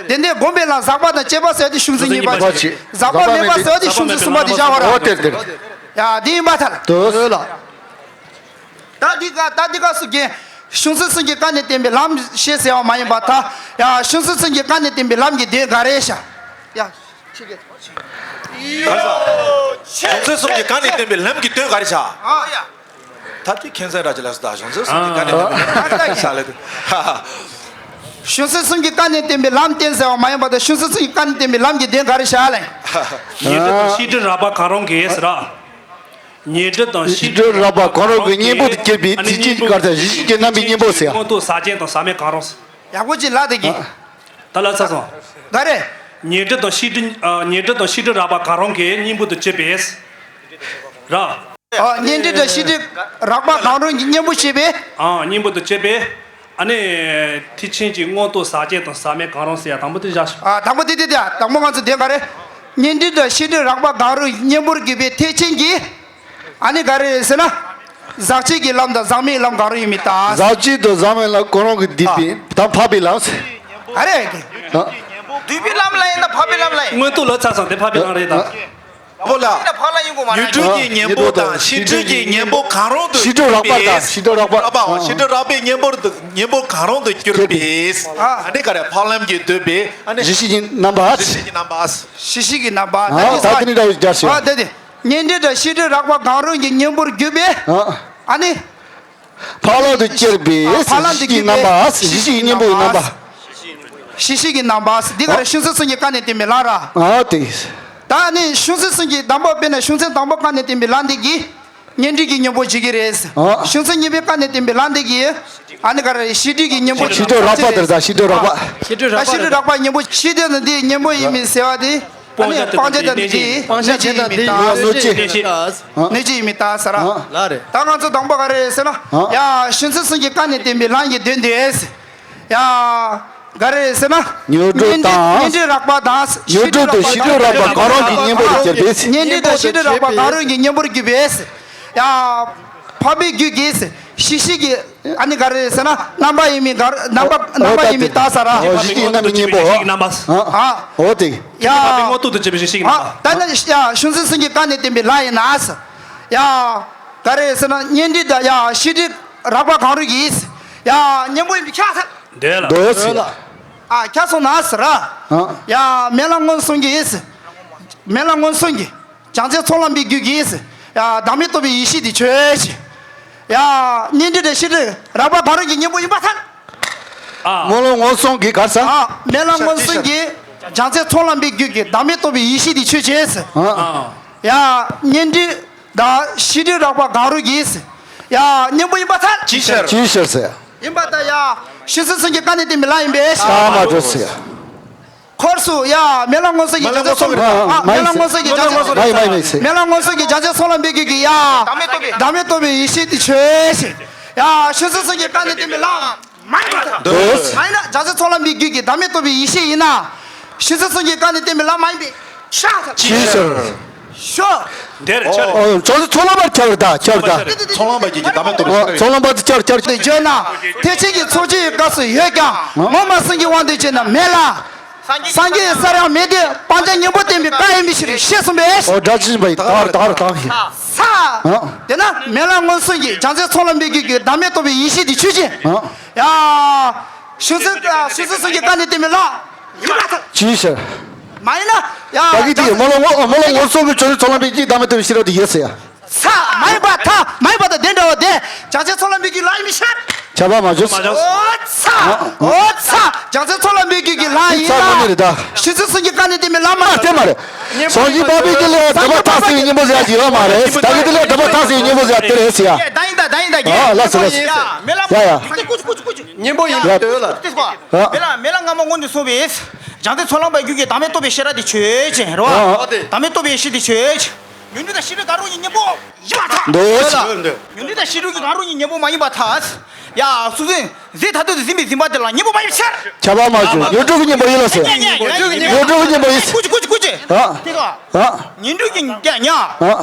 དེ་ནས་གོམས་པའི་ལམ་ཟག་པ་དང་བཅས་པ་ཟེར་བ་དེ་གཞུང་ཚན་གཉིས་པ་བྱས། ཟག་པ་མེད་པ་ཟེར་བ་དེ་གཞུང་ཚན་གསུམ་པ་དེ་བཞག་པ་རེད། ཨོ་དེར་དེར། ཡ་དེ་ཡིན་པར་ཐལ། དོ། ད་འདི་ག་ད་འདི་ག་སུ་གིས་གཞུང་ཚན་གསུམ་གྱི་བཀའ་ནས་བསྟན་པའི་ལམ་ཞེས་ཟེར་བ་མ་ཡིན་པར་ཐལ། ཡ་གཞུང་ཚན་གསུམ་གྱི་བཀའ་ནས་བསྟན་པའི་ལམ་གྱི་དོན་ག་རེ་ཤག་ཡ། ཁྱེད་ཀྱིས། གཞུང་ཚན་གསུམ་གྱི་བཀའ་ནས་བསྟན་པའི་ལམ་གྱི་དོན་ག་རེ་ཤག་ཨ་ཡ། ཐབས་ཀྱིས་མཁྱེན་གསལ་ར་ཅི་ལ་སོགས་དང་། གཞུང་ཚན་གསུམ་གྱི་བཀའ་ནས་བསྟན་པའི་ལམ་ཤག་ལས་དུ། གཞུང་ཚན་གསུམ་གྱི་བཀའ་ནས་བསྟན་པའི་ལམ་བསྟན་ཟེར་བ་མ་ཡིན་པར་ཐལ། གཞུང་ཚན་གསུམ་གྱི་བཀའ་ནས་བསྟན་པའི་ལམ་གྱི་དོན་ག་རེ་ཤག་ལས། ཉན་ཐོས་དང་ཤེས་སྒྲིབ་རགས་པ་གང་རུང་གིས་ར། ཉན་ཐོས་དང་ཤེས་སྒྲིབ་རགས་པ་གང་རུང་གི་གཉེན་པོ་དེ་སྐྱེས་པའི་ཐེག་ཆེན་གྱི་གར་དང་གཞི་ཤེས་ཀྱི་རྣམ་པའི་གཉེན་པོ་ཟེར། མངོན་རྟོགས་ཟག་བཅས་དང་ཟག་མེད་གང་རུང་། ཡག་པོ་ཅིག་ལབ་དེ་གི། ད་ལབ་ཚར་སོང་། ག་རེ། ཉན་ཐོས་དང་ཤེས་སྒྲིབ་ཨ་ཉན་ཐོས་དང་ཤེས་སྒྲིབ་རགས་པ་གང་རུང་གི་གཉེན་པོ་དུ་བྱེད་པས། ར། ཨ་ཉན་ཐོས་དང་ཤེས་སྒྲིབ་རགས་པ་གང་རུང་གི་གཉེན་པོ་བྱེད་པས། ཨ་གཉེན་པོ་དུ་བྱེད་པས། ཨ་ནི་ཐེག་ཆེན་གྱི་མངོན་རྟོགས་ཟག་བཅས་དང་ཟག་མེད་གང་རུང་ཟེར་ཡ་དང་པོ་དེ་བཞག་ཤོག་ཨ་དང་པོ་དེ་དེ་དེ་དང་པོ་ང་ཚོ་དེ་ག་རེ། ཉན་ཐོས་དང་ཤེས་སྒྲིབ་རགས་པ་གང་རུང་གཉེན་པོར་གྱུར་པའི་ཐེག་ཆེན་གྱི། ཨ་ནི་ག་རེ་ཟེར་ན། ཟག་བཅས་ཀྱི་ལམ་དང་ཟག་མེད་ཀྱི་ལམ་གང་རུང་ཡིན་མིན་ལྟ། ཟག་བཅས་དང་ཟག་མེད་ལམ་གང་རུང་གིས་བསྡུས་པའི་དང་འཕགས་པའི་ལམ་ཟེར། ག་རེ། འདུས་པའི་ལམ་ལ་ཡིན་ན་འཕགས་པའི་ལམ་ལ་ཡིན། མངོན་རྟོགས་ལ་ཚར་སོང་། དེ་འཕགས་པའི་ལམ་རེད་ད། འཕགས་པའི་ལམ་ཡིན་གོ་མ་རེད། ཉོན་མོངས་པའི་སྒྲིབ་པས་སྙིང་པོ་དང་ཤེས་སྒྲིབ་ཀྱི་གཉེན་པོ་གང་རུང་དུ་ཤེས་སྒྲིབ་རགས་པ་དང་ཤེས་སྒྲིབ་རགས་པ། རགས་པའམ་ཤེས་སྒྲིབ་རགས་པའི་གཉེན་པོ་དུ་གཉེན་པོ་གང་རུང་དུ་གྱུར་པས། ཨ་ནི་ག་རེ་འཕགས་ལམ་གྱིས་བསྡུས་པའི་ཨ་ནི་གཞི་ཤེས་ཀྱི་རྣམ་པ། གཞི་ཤེས་ཀྱི་རྣམ་པ། གཞི་ཤེས་ཀྱི་རྣམ་པ། ཨ་ད་དེ་ནི་ད་ཡོད་རྒྱ་ཞེས། ཨ་དེ་དེ། ཉན་ཐོས་དང་ཤེས་སྒྲིབ་རགས་པ་གང་རུང་གི་གཉེན་པོར་གྱུར་པས། ཨ་ནི། འཕགས་ལམ་དུ་སྐྱེས་པའི་འཕགས་ལམ་དུ་གྱུར་པའི་གཞི་ཤེས་ཀྱི་གཉེན་པོའི་རྣམ་པ། གཞི་ཤེས་ཀྱི་རྣམ་པ། འདི་ག་རེ་གཞུང་ཚན་གསུམ་གྱི་བཀའ་ནས་བསྟན་པའི་ལམ་ར། ཨ་དེ། ད་ནི་གཞུང་ཚན་གསུམ་གྱི་དང་པོ་དཔེར་ན་གཞུང་ཚན་དང་པོ་བཀའ་ནས་བསྟན་པའི་ལམ་འདི་གིས། ཉན་ཐོས་ཀྱི་གཉེན་པོ་བྱེད་ཀྱི་རེད། ཨ། གཞུང་ཚན་གཉིས་པའི་བཀའ་ནས་བསྟན་པའི་ལམ་འདི་གིས། ཨ་ནི་ག་རེ་ཤེས་སྒྲིབ་ཀྱི་གཉེན་པོ་ཤེས་སྒྲིབ་རགས་པ་དེར་ད་ཤེས་སྒྲིབ་རགས་པ། ཤེས་སྒྲིབ་རགས་པ། ཤེས་སྒྲིབ་རགས་པ་གཉེན་པོ་ཤེས་སྒྲིབ་ནི་འདི་གཉེན་པོ་ཡིན་མིན་ཟེར་བ་དེ། ཨ་ནི་སྤང་བྱ་དང་གནོད་བྱེད་ཡིན་མིན་ད་ཟེར། གནོད་བྱེད་ཡིན་མིན་ད་ཟེར། གནོད་བྱེད་ཡིན་མིན་ད་ཟེར། ལགས་རེད། ད་ང་ཚོ་དང་པོ་ག་རེ་ཟེར་ན། ཡ་གཞུང་ཚན་གསུམ་གྱི་བཀའ་ནས་བསྟན་པའི་ལམ་གྱི་དོན་དེ། ཡ། ག་རེ་ཟེར་ན། ཉོན་སྒྲིབ་དང་། ཉན་ཐོས་རགས་པ་དང་ཤེས་སྒྲིབ་དང་ཤེས་སྒྲིབ་རགས་པ་གང་རུང་གི་གཉེན་པོར་གྱུར་པས། ཉན་ཐོས་དང་ཤེས་སྒྲིབ་རགས་པ་གང་རུང་གི་གཉེན་པོར་གྱུར་པས། ཡ། འཕགས་པའི་རྒྱུད་ཀྱི་གཞི་ཤེས་ཀྱི་ཨ་ནི་ག་རེ་ཟེར་ན་རྣམ་པ་ཡིན་མིན་ག་རེ་རྣམ་པ་རྣམ་པ་ཡིན་མིན་ད་ཟེར། འོ་གཞི་ཡི་རྣམ་པའི་གཉེན་པོ། ཨ། འོ་དེ། ཡ། མངོན་རྟོགས་དང་བཅས་པའི་གཞི་ཤེས་ཀྱི་རྣམ་པ། ད་ནི་ཡ་གཞུང་ཚན་གསུམ་གྱི་བཀའ་ནས་བསྟན་པའི་ལམ་ཡིན་ན། ཡ། ག་རེ་ཟེར་ན་གཉེན་སྒྲིག་དང་ཡ་ཤེས་སྒྲིག་རགས་པ་གང་རུང་གིས། ཡ། གཉེན་པོ་ཡིན་པའི་ཁྱག་ས། འདོད་ལ། འདོད་ལ། ཨ། ཁྱག་སོང་ན་ཟེར་ར། ཨ། ཡ། སྨོན་ལམ་མངོན་སུམ་གྱིས། སྨོན་ལམ་མངོན་སུམ་གྱིས། བྱང་ཆེན་ཚོགས་ལམ་པའི་རྒྱུད་ཀྱིས། ཡ། བདག་མེད་རྟོགས་པའི་ཡེ་ཤེས་འདི་ཆོས་ཅན། ཡ། གཉེན་སྒྲིག་དང་ཤེས་སྒྲིག་རགས་པ་གང་རུང་གི་གཉེན་པོ་ཡིན་པར་ཐལ། ཨ། སྨོན་ལམ་མངོན་སུམ་གྱིས་ག་རེ་ཟེར། ཨ། སྨོན་ལམ་མངོན་སུམ་གྱིས། བྱང་ཆེན་ཚོགས་ལམ་པའི་རྒྱུད་ཀྱི་བདག་མེད་རྟོགས་པའི་ཡེ་ཤེས་འདི་ཆོས་ཅན། ཨ། ཡ། གཉེན་སྒྲིག་དང་ཤེས་སྒྲིག་རགས་པ་གང་རུང་གིས། ཡ། གཉེན་པོ་ཡིན་པར་ཐལ། ཅི་ཕྱིར། ཅི་ཕྱིར་ཟེར། ཡིན་པར་ཐལ། ཡ། ཤེས་བཟོད་གསུམ་གྱི་བཀའ་ནི་བསྟན་པའི་ལམ་ཡིན་པས། ད་མ་གྲོལ་ཟེར། འཁོར་སུ་ཡ། སྨོན་ལམ་མངོན་སུམ་གྱི་བྱང་ཆེན་ཚོགས། ཨ། ཨ། སྨོན་ལམ་མངོན་སུམ་གྱི་བྱང་ཆེན་ཚོགས། མ་ཡིན་མ་ཡིན་མ་ཡིན་ཟེར། སྨོན་ལམ་མངོན་སུམ་གྱི་བྱང་ཆེན་ཚོགས་ལམ་པའི་རྒྱུད་ཀྱི་ཡ། བདག་མེད་རྟོགས་པའི་ཡེ་ཤེས་འདི་ཆོས་ཅན། ཡ། ཤེས་བཟོད་གསུམ་གྱི་བཀའ་ནི་བསྟན་པའི་ལམ། མ་ཡིན་པར་ཐལ། འདོད། མ་ཡིན་ན་བྱང་ཆེན་ཚོགས་ལམ་པའི་རྒྱུད་ཀྱི་བདག་མེད་རྟོགས་པའི་ཡེ་ཤེས་ཡིན་ན། ཤེས་བཟོད་གསུམ་གྱི་བཀའ་ནི་བསྟན་པའི་ལམ་མ་ཡིན་པས། ཤ་ཚ། ཅི་ཕྱིར། ཤོ། འདིར་ཆ། ཨོ། བྱང་ཆེན་ཚོགས་ལམ་པར་ཁྱབ་པར་ཐལ། ཁྱབ་པར་ཐལ། ཚོགས་ལམ་པ་རྒྱུད་ཀྱི་བདག་མེད་རྟོགས་པའི་ཤེས་རབ། ཚོགས་ལམ་པ་ཁྱབ་ཁྱབ་ཁྱབ། དེ་བརྗོད་ན། ཐེག་ཆེན་གྱི་ཚོགས་ཆེན་ཡི་སྐབས་སུ་ཡོད་ཀྱང་། ངོ་མ་སེམས་ཀྱི་དབང་དུ་བྱས་ན་མེད་ལ། སངས་རྒྱས་སར་ཡང་མེད་དེ་སྤང་བྱ་གཉེན་པོ་བསྟན་པའི་བཀའ་ཡིན་པའི་ཕྱིར་ཞེས་གསུངས་པས། ཨོ། སྒྲ་ཅི་བ་ཡི་ད་ར་ད་ར་ད་ཧི། ས། ཨ། དེས་ན་སྨོན་ལམ་མངོན་སུམ་གྱིས་བྱང་ཆེན་ཚོགས་ལམ་པའི་རྒྱུད་ཀྱི་བདག་མེད་རྟོགས་པའི་ཡེ་ཤེས་འདི་ཆོས་ཅན། ཨ། ཡ། ཤེས་བཟོད་ཤེས་བཟོད་གསུམ་གྱི་བཀའ་ནི་བསྟན་པའི་ལམ། ཡིན་པར་ཐལ། ཅི་ཕྱིར། མ་ཡིན་ན། ཡ། ད་གི་དེ་སྨོན་ལམ་ངོ་སྨོན་ལམ་མངོན་སུམ་གྱིས་བྱང་ཆེན་ཚོགས་ལམ་པའི་རྒྱུད་བདག་མེད་རྟོགས་པའི་ཤེས་རབ་འདི་ཡོད་ཟེར་ཡ། ས། མ་ཡིན་པར་ཐལ། མ་ཡིན་པར་ཐལ། དེ་འདྲ་བ་དེ་བྱང་ཆེན་ཚོགས་ལམ་པའི་རྒྱུད་ལམ་ཡིན་པའི་ཕྱིར། ཁྱབ་པ་མ་བྱུང་། ཨོ་ཚ། ཨོ་ཚ། བྱང་ཆེན་ཚོགས་ལམ་པའི་རྒྱུད་ཀྱི་ལམ་ཡིན་ན། ཚ་ལོ་ནི་རེད་ད། ཤེས་བཟོད་གསུམ་གྱི་བཀའ་ནི་བསྟན་པའི་ལམ་མ། དེ་མ་རེད། སངས་རྒྱས་པ་པའི་རྒྱུད་ལ་དག་པ་ཐག་ཟེར་བའི་གཉེན་པོ་ཟེར་ཡ་ཅིག་ཡོད་མ་རེད། ད་གི་དེ་ལ་དག་པ་ཐག་ཟེར་བའི་གཉེན་པོ་ཟེར་ཡ་དེ་རེད་ཟེར་ཡ། ད་ཡིན་ད། ད་ཡིན་ད། ཨ། ལགས་སོ་ལགས་སོ། ཡ། མེ་ལ། ཡ་ཡ། གཉེན་པོ་ཡིན་པར་འདོད་ལ། ཨ། མེ་ལ། མེ་ལ་སྔ་མ་སྔོན་དུ་སོང་བས། བྱང་སེམས་ཚོགས་ལམ་པའི་རྒྱུད་ཀྱི་བདག་མེད་རྟོགས་པའི་ཤེས་རབ་དེ་ཆོས་ཅན་རེད་བ། ཨ། དེ། བདག་མེད་རྟོགས་པའི་ཡེ་ཤེས་དེ་ཆོས་ཅན། ཉོན་སྒྲིབ་དང་ཤེས་སྒྲིབ་གང་རུང་གི་གཉེན་པོ་ཡིན་པར་ཐལ། འདོད། ཉོན་སྒྲིབ་དང་ཤེས་སྒྲིབ་ཀྱི་གང་རུང་གི་གཉེན་པོ་མ་ཡིན་པར་ཐལ། ཡ། སོ་སོའི་གཟེངས་ཐ་དད་དུ་འཛིན་པའི་འཛིན་པ་དེ་ལ་གཉེན་པོ་མ་ཡིན་ཕྱིར། ཁྱབ་པ་མ་བྱུང་། ཉོན་སྒྲིབ་ཀྱི་གཉེན་པོ་ཡིན་ལ་ཟེར། ཉོན་སྒྲིབ་ཀྱི་གཉེན་པོ་ཡིན། ཀུ་ཅི་ཀུ་ཅི་ཀུ་ཅི། ཨ། དེ་ག་ཨ། ཉོན་སྒྲིབ་ཀྱི་ཉ། ཨ།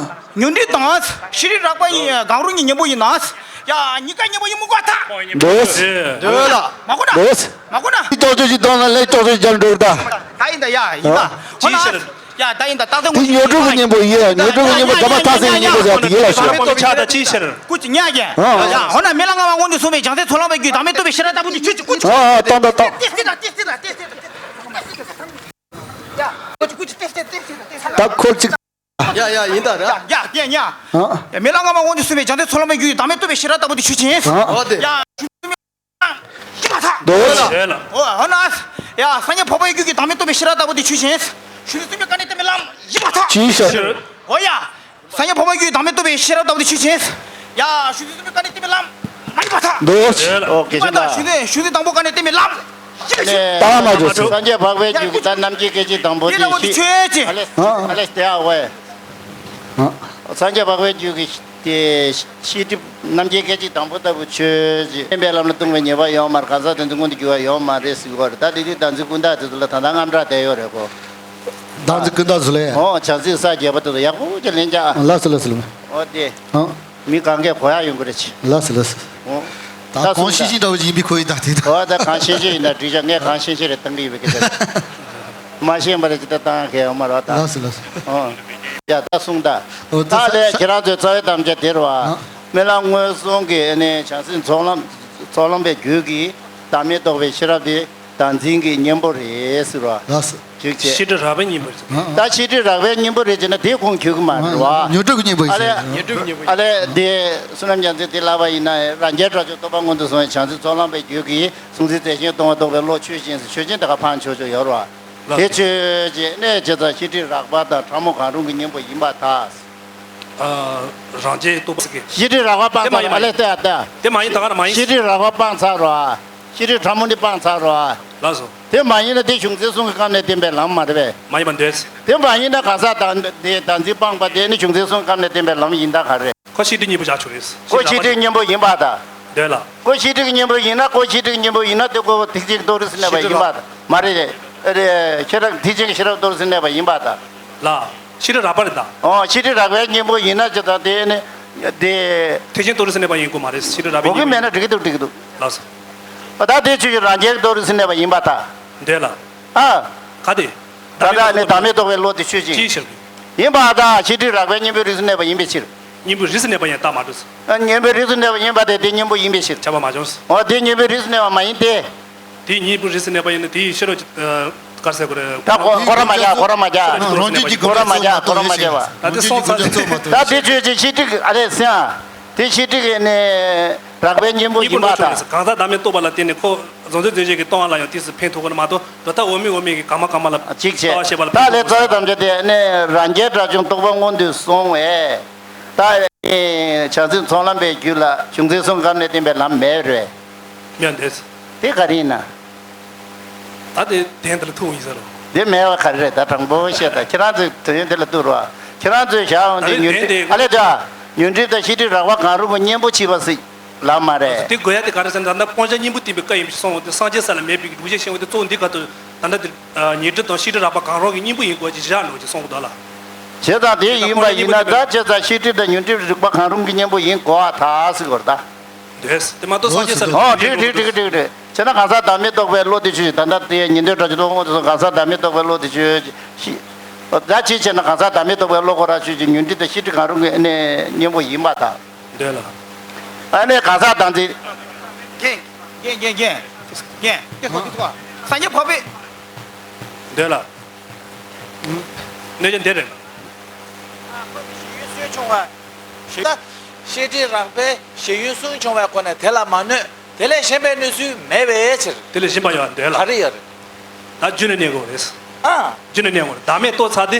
ཉོན་སྒྲིབ་དང་ཤེས་སྒྲིབ་རགས་པ་གང་རུང་གི་གཉེན་པོ་ཡིན་ན། ཡ། གཉིས་ཀ་གཉེན་པོ་ཡིན་མི་དགོས་ཐལ། འདོད། འདོད་ལ། མ་གོ་ན། འདོད། མ་གོ་ན། ཏོག་ཙམ་ཞིག་བཏང་ན་ལས་ཏོག་ཙམ་ཞིག་རྒྱབ་འགྲོ་གི་ད། ད་ཡིན་ད། ཡ། ཡིན་ད། ཨ། འོ་ན། ཡ། ད་ཡིན་ད། ད་ཚོད་དེ་ཉོན་སྒྲིབ་ཀྱི་གཉེན་པོ་ཡིན། ཉོན་སྒྲིབ་ཀྱི་གཉེན་པོ་དག་པ་ཐག་ཟེར་གཉེན་པོ་ཟེར་དེ་ཡིན་ལ་ཞུ། ཆགས་ད་ཅི་ཕྱིར། ཀུ་ཅི་ཉ་རྒྱན། ཨ། ཡ། འོ་ན་མེ་ལ་སྔ་མ་སྔོན་དུ་སོང་བའི་བྱང་སེམས་ཚོགས་ལམ་པའི་རྒྱུད་བདག་མེད་རྟོགས་པའི་ཤེས་རབ་ལྟ་བུ་དེ་ཆོས་ཅན། ཀུ་ཅི། ཨ། ཨ། བཏང་ད་བཏང་། ཏེ་སྟེ་ད། ཏེ་སྟེ་ད། ཏེ་སྟེ་ད། ཡ། ཀུ་ཅི་ཀུ་ཅི། ཏེ་སྟེ་ཏེ་སྟེ་ད། ཏེ་སྟེ་ད། ད་ཁོ་ཅིག་ཡ་ཡ། ཡིན་ད་ར། ཡ་ཡ་ཡ། ཨ། ཡ། མེ་ལ་སྔ་མ་སྔོན་དུ་སོང་བའི་བྱང་སེམས་ཚོགས་ལམ་པའི་རྒྱུད་བདག་མེད་རྟོགས་པའི་ཤེས་རབ་ལྟ་བུ་དེ་ཆོས་ཅན། ཨ། དེ། ཡ། ཡིན་པར་ཐལ། འདོད། འདོད་ལ། འོ། འོ་ན། ཡ། སངས་རྒྱས་འཕགས་པའི་རྒྱུད་ཀྱི་བདག་མེད་རྟོགས་པའི་ཤེས་རབ་ལྟ་བུ་དེ་ཆོས་ཅན། ཤེས་བཟོད་གསུམ་གྱི་བཀའ་ནི་བསྟན་པའི་ལམ་ཡིན་པར་ཐལ། ཅི་ཕྱིར། འོ་ཡ། སངས་རྒྱས་འཕགས་པའི་རྒྱུད་ཀྱི་བདག་མེད་རྟོགས་པའི་ཤེས་རབ་ལྟ་བུ་དེ་ཆོས་ཅན། ཡ། ཤེས་བཟོད་གསུམ་གྱི་བཀའ་ནི་བསྟན་པའི་ལམ་མ་ཡིན་པར་ཐལ། འདོད། འོ། གལ་ཆེན་ད། ཤེས་བཟོད། ཤེས་བཟོད་དང་པོ་བཀའ་ནི་བསྟན་པའི་ལམ། ད་མ་འགྲོ་ཚུལ། སངས་རྒྱས་འཕགས་པའི་རྒྱུད་ཀྱི་ད་རྣམ་མཁྱེན་སྐད་ཅིག་དང་པོ་དེ་ལྟ་བུ་དེ་ཆོས་ཅན། ཨ་ལེ་ཨ་ལེ་དེ་ཨ་ཝེ། སངས་རྒྱས་འཕགས་པའི་རྒྱུད་ཀྱི་དེ་ཤེས་སྒྲིབ་རྣམ་མཁྱེན་སྐད་ཅིག་དང་པོ་ལྟ་བུ་ཆོས་ཅན། བསྟན་པའི་ལམ་ལ་ལྟུང་བའི་ཉེས་པ་ཡོད་མ་རེད། གང་ཟག་དེ་ཚོ་མངོན་དུ་གྱུར་བ་ཡོད་མ་རེད་ཟེར་གྱི་ཡོད་རེད། ད་དེ་དུས་བདག་འཛིན་ཀུན་བཏགས་དེ་ཚོ་ལ་ད་ལྟ་དངངས་སྐྲག་བསྡད་ཡོད་རེད་གོ། བདག་འཛིན་ཀུན་བཏགས་ཚོ་ལས། ཨོ། བྱང་སེམས་ས་བརྒྱད་པ་དེ་ཚོ་ཡག་པོ་ཅིག་ལེན་བྱ། ལགས་སོ་ལགས་སོ་ལགས། ཨོ་དེ། ཨོ། མི་གང་གས་གོ་ཡག་ཡོང་གི་རེད་ཅི། ལགས་སོ་ལགས་སོ། ཨོ། ད་ད་གང་གསུངས་ཤེས་ད། ཤེས་ཀྱི་འདྲ་བོ་ཅིག་ཡིན་པའི་ཁོ་ཡི་ད་དེ་ད། ཨོ་ད་གང་ཤེས་ཤེས་ཡིན་ན་འགྲིག་བྱ། ངས་གང་ཤེས་ཤེས་རེད་བཏང་གི་ཡོད་པའི་སྐད་ཆ། མ་ཤེས་པ་རེད་ཅི་ད་བཏང་གི་ཡོད་མ་རེད་ད། ལགས་སོ་ལགས་སོ། ཨོ། ཡ་ད་གསུངས་ད། ཨོ་ད་ད་ལས་ཁྱེད་རང་ཚོའི་རྩ་བའི་དམ་བཅའ་དེ་རེད་བ། ཨ། རྨི་ལམ་མངོན་སུམ་གྱི་ཨ་ནི་བྱང་སེམས་ཚོགས་ལམ་ཚོགས་ལམ་པའི་རྒྱུད་ཀྱི་བདག་མེད་རྟོགས་པའི་ཤེས་རབ་དེ། བདག་འཛིན་གྱི་གཉེན་པོ་རེད་ཟེར་བ། ལགས་སོ། ཅིག་བྱས། ཤེས་སྒྲིབ་རགས་པའི་གཉེན་པོ་རེད། ད་ཤེས་སྒྲིབ་རགས་པའི་གཉེན་པོ་རེད་ཅེ་ན་དེ་ཁུངས་འཁྱོལ་གི་མ་རེད་བ། ཉོན་སྒྲིབ་ཀྱི་གཉེན་པོ་ཨ་ལས། ཉོན་སྒྲིབ་ཀྱི་གཉེན་པོ། ཨ་ལས་དེ་བསོད་ནམས་རྒྱ་མཚོས་དེ་ལབ་པ་ཡིན་ན་རང་རྒྱལ་གྲགས་ཆོད་རྟོགས་པ་མངོན་དུ་སོང་བའི་བྱང་སེམས་ཚོགས་ལམ་པའི་རྒྱུད་ཀྱི་གཟུང་འཛིན་རྫས་གཞན་སྟོང་པར་རྟོགས་པའི་བློ་ཆོས་ཅན་ཟེར་ཆོས་ཅན་དེ་ག་ཕར་འཆོལ་ཆོག་ཡོད་རེད་བ། དེ་ཆོས་ཅན་གནས་བྱེད་ཙང་ཤེས་སྒྲིབ་རགས་པ་དང་ཕྲ་མོ་གང་རུང་གི་གཉེན་པོ་ཡིན་པར་ཐལ། ཨ། རང་རྒྱལ་རྟོགས་པ་ཟེར་གི། ཤེས་སྒྲིབ་རགས་པ་སྤངས་ཚར་རོ། ཨ་ལས་ལྟ་ཡ་ལྟ་ཡ། དེ་མ་ཡིན་ད་ག་ར་མ་ཡིན། ཤེས་སྒྲིབ་རགས་པ་སྤངས་ཚར་རོ། ཤེས་སྒྲིབ་ཕྲ་མོ་འདི་སྤངས་ཚར་རོ། ལགས་སོ། དེ་མ་ཡིན་ན་དེ་གཞུང་ཚད་གསུམ་གྱི་སྐབས་ནས་བསྟན་པའི་ལམ་མ་རེད་པས། མ་ཡིན་པར་འདོད། དེ་མ་ཡིན་ན་གང་ཟག་དང་དེ་བདག་འཛིན་སྤངས་པ་དེ་ནི་གཞུང་ཚད་གསུམ་གྱི་སྐབས་ནས་བསྟན་པའི་ལམ་ཡིན་ད་ག་རེད། ཁོ་ཤེས་སྒྲིབ་གཉེན་པོ་བཞག་ཆོག་རེད། ཁོ་ཤེས་སྒྲིབ་གཉེན་པོ་ཡིན་པ་དང་། འདོད་ལ། ཁོ་ཤེས་སྒྲིབ་གཉེན་པོ་ཡིན་ན། ཁོ་ཤེས་སྒྲིབ་གཉེན་པོ་ཡིན་ན་དེ་ཁོ་ཐེག་ཆེན་གྱི་རྟོགས་རིགས་སུ་གནས་པ་ཡིན་པ་དང་མ་རེད། ཨ་རེ། ཁྱེད་རང་ཐེག་ཆེན་གྱི་ཤེས་རབ་རྟོགས་རིགས་སུ་གནས་པ་ཡིན་པ་དང་། ལ། ཤེས་སྒྲིབ་རགས་པ་རེད་ད། ཨོ། ཤེས་སྒྲིབ་རགས་པའི་གཉེན་པོ་ཡིན་ན་ཅི་ད་དེ་ནི་དེ། ཐེག་ཆེན་རྟོགས་རིགས་སུ་གནས་པ་ཡིན་དགོས་མ་རེད། ཤེས་སྒྲིབ་རགས་པའི། གོ་གི་མེད་ན་འགྲིག་གི་འདུག་འགྲིག་གི་འདུག་ལགས་སོ། ཨ་ད་དེ་ཆོས་ཅན་རང་རྒྱལ་གྱི་རྟོགས་རིགས་སུ་གནས་པ་ཡིན་པ་དང་། འདོད་ལ། ཨ། ག་དེ། ད་ལྟ་ནི་བདག་མེད་རྟོགས་པའི་བློ་དེ་ཆོས་ཅན། ཅིའི་ཕྱིར། ཡིན་པ་དང་ཤེས་སྒྲིབ་རགས་པའི་གཉེན་པོའི་རིགས་སུ་གནས་པ་ཡིན་པའི་ཕྱིར། གཉེན་པོའི་རིས་སུ་གནས་པ་ཡིན་རྟགས་མ་གྲུབ། ཨ། གཉེན་པོའི་རིས་སུ་གནས་པ་ཡིན་པ་དེ་དེ་གཉེན་པོ་ཡིན་པའི་ཕྱིར། ཁྱབ་པ་མ་བྱུང་། འོ་དེ་གཉེན་པོའི་རིས་སུ་གནས་པ་མ་ཡིན་ཏེ། དེ་གཉེན་པོའི་རིས་སུ་གནས་པ་ཡིན་ན་དེའི་ཕྱི་རོལ་གྱི། ཨ། ག་རེ་ཟེར་དགོས་རེད། ད་གོ་གོ་ར་མ་རྒྱག་གོ་ར་མ་རྒྱག་ཕྱི་རོལ་གྱི་གོ་ར་མ་རྒྱག་གོ་ར་མ་རྒྱག་པ། ད་དེ་སོང་ཚར། ད་དེ་ཆོས་ཅན་ཤེས་སྒྲིབ། ཨ་རེ་སེང་། དེ་ཤེས་སྒྲིབ་ནི་རགས་པའི་གཉེན་པོ་ཡིན་པར་ཐལ། གང་ཟག་བདག་མེད་རྟོགས་པ་ལ་བརྟེན་ནས་ཁོ་གཟུང་འཛིན་རྫས་གཞན་གྱི་སྟོང་པ་ལ་ཡང་དུས་སུ་ཕན་ཐོགས་ཀྱི་མ་གཏོགས། དོན་དག་འོག་མིན་འོག་མིན་གྱི་གང་མ་གང་མ་ལ། གཅིག་བྱས། ལྟ་བ་ཤེས་པ་ལ་ད་ལས་རྩ་བའི་དམ་བཅའ་དེ་ནི་རང་རྒྱལ་དགྲ་བཅོམ་རྟོགས་པ་སྔོན་དུ་སོང་བས། ད་ནི་བྱང་སེམས་ཚོགས་ལམ་པའི་རྒྱུད་ལ་གཞུང་ཚན་གསུམ་ག་ནས་བསྟན་པའི་ལམ་མེད་རེད། མེད་འདོད། དེ་ག་རེ་ཡིན་ན། ད་དེ་དོན་དེ་ལ་ཐུག་ཡིན་ས་རེད། དེ་མེད་པ་ག་རེ་རེད། ད་དྲང་པོ་བཤད། ད་ཁྱེད་རང་ཚོས་དོན་དེ་ལ་ཐུག་རོགས། ཁྱེད་རང་ཚོས་བཞག་འོང་དེ། ཨ་ལས་ཉོན་དོན་སྒྲིབ། དེ། ཨ་ལས་ད། ཉོན་སྒྲིབ་དང་ཤེས་སྒྲིབ་རགས་པ་གང་རུང་གི་གཉེན་པོ་བྱེད་པ་ཟིག་ལབ་མ་རེད། དེ་དགོས་ཡ་དེ་ག་རེ་ཟེར་ན། ད་ལྟ་སྤང་བྱ་གཉེན་པོ་བསྟེན་པའི་སྐབས་ཡིན་པ་ཞིག་སོང་བ་དེ། སངས་རྒྱས་ས་ལ་མེད་པའི་གི་སྒྲུབ་བྱེད་ཤེས་པ་དེ་གཙོ་བོ་འདི་ག་ཏུ། ད་ལྟ་དེ་ཉོན་སྒྲིབ་དང་ཤེས་སྒྲིབ་རགས་པ་གང་རུང་གི་གཉེན་པོ་ཡིན་དགོས་ཀྱི་བཞག་འགྲོ་ཅིག་གསུངས་འདུག་ལ། བྱས་ཙང་དེ་ཡིན་པ་ཡིན་ན། ད་བྱས་ཙང་ཤེས་སྒྲིབ་དང་ཉོན་སྒྲིབ་རིགས་པ་གང་རུང་གི་གཉེན་པོ་ཡིན་དགོས་པར་ཐལ་ཟེར་དགོས་རེད་ད། འདོད། དེ་མ་གཏོགས་སངས་རྒྱས་ས་ལ། ཨོ་འགྲིག་འགྲིག་འགྲིག་འགྲིག་འགྲིག་བྱས་ན་གང་ཟག་བདག་མེད་རྟོགས་པའི་བློ་དེ་ཆོས་ཅན། ད་ལྟ་དེ་ཉན་ཐོས་དྲག་སྤྱོད་རྟོགས་དབང་ངོ་ཚོ་གང་ཟག་བདག་མེད་རྟོགས་པའི་བློ་དེ་ཆོས་ཅན། ཤི། ད་ཅི་བྱས་ན་གང་ཟག་བདག་མེད་རྟོགས་པའི་བློ་ཁོ་རང་ཆོས་ཅན། ཉོན་སྒྲིབ་དང་ཤེས་སྒྲིབ་གང་རུང་གི་ཨ་ནི་གཉེན་པོ་ཡིན་པར་ཐལ། འདོད་ལ། ཨ་ནི་གང་ཟག་བདག་འཛིན། རྒན། རྒན་རྒན་རྒན། རྒན། སྐྱེ་ཁོག་སྐྱེ་ཁོག་སངས་རྒྱས་འཕགས་པའི། འདོད་ལ། གནོད་བྱ་འདི་རེད། ཡུལ་སུན་ཕྱུང་བ། ད་ཤེས་སྒྲིབ་རགས་པས་གཞན་ཡུལ་སུན་ཕྱུང་བའི་སྒོ་ནས་དེ་ལ་མ་གནོད། དེ་ལས་གཞན་པའི་གནོད་ཚུལ་མེད་པའི་ཕྱིར། དེ་ལས་གཞན་པ་ཡང་འདོད་ལ། ག་རེ་ཡོད་རེད། ད་རྒྱུ་ནི་གནས་དགོས་རེད། ཨ། རྒྱུ་ནི་གནས་དགོས་རེད། བདག་མེད་རྟོགས་ཚར་ཏེ།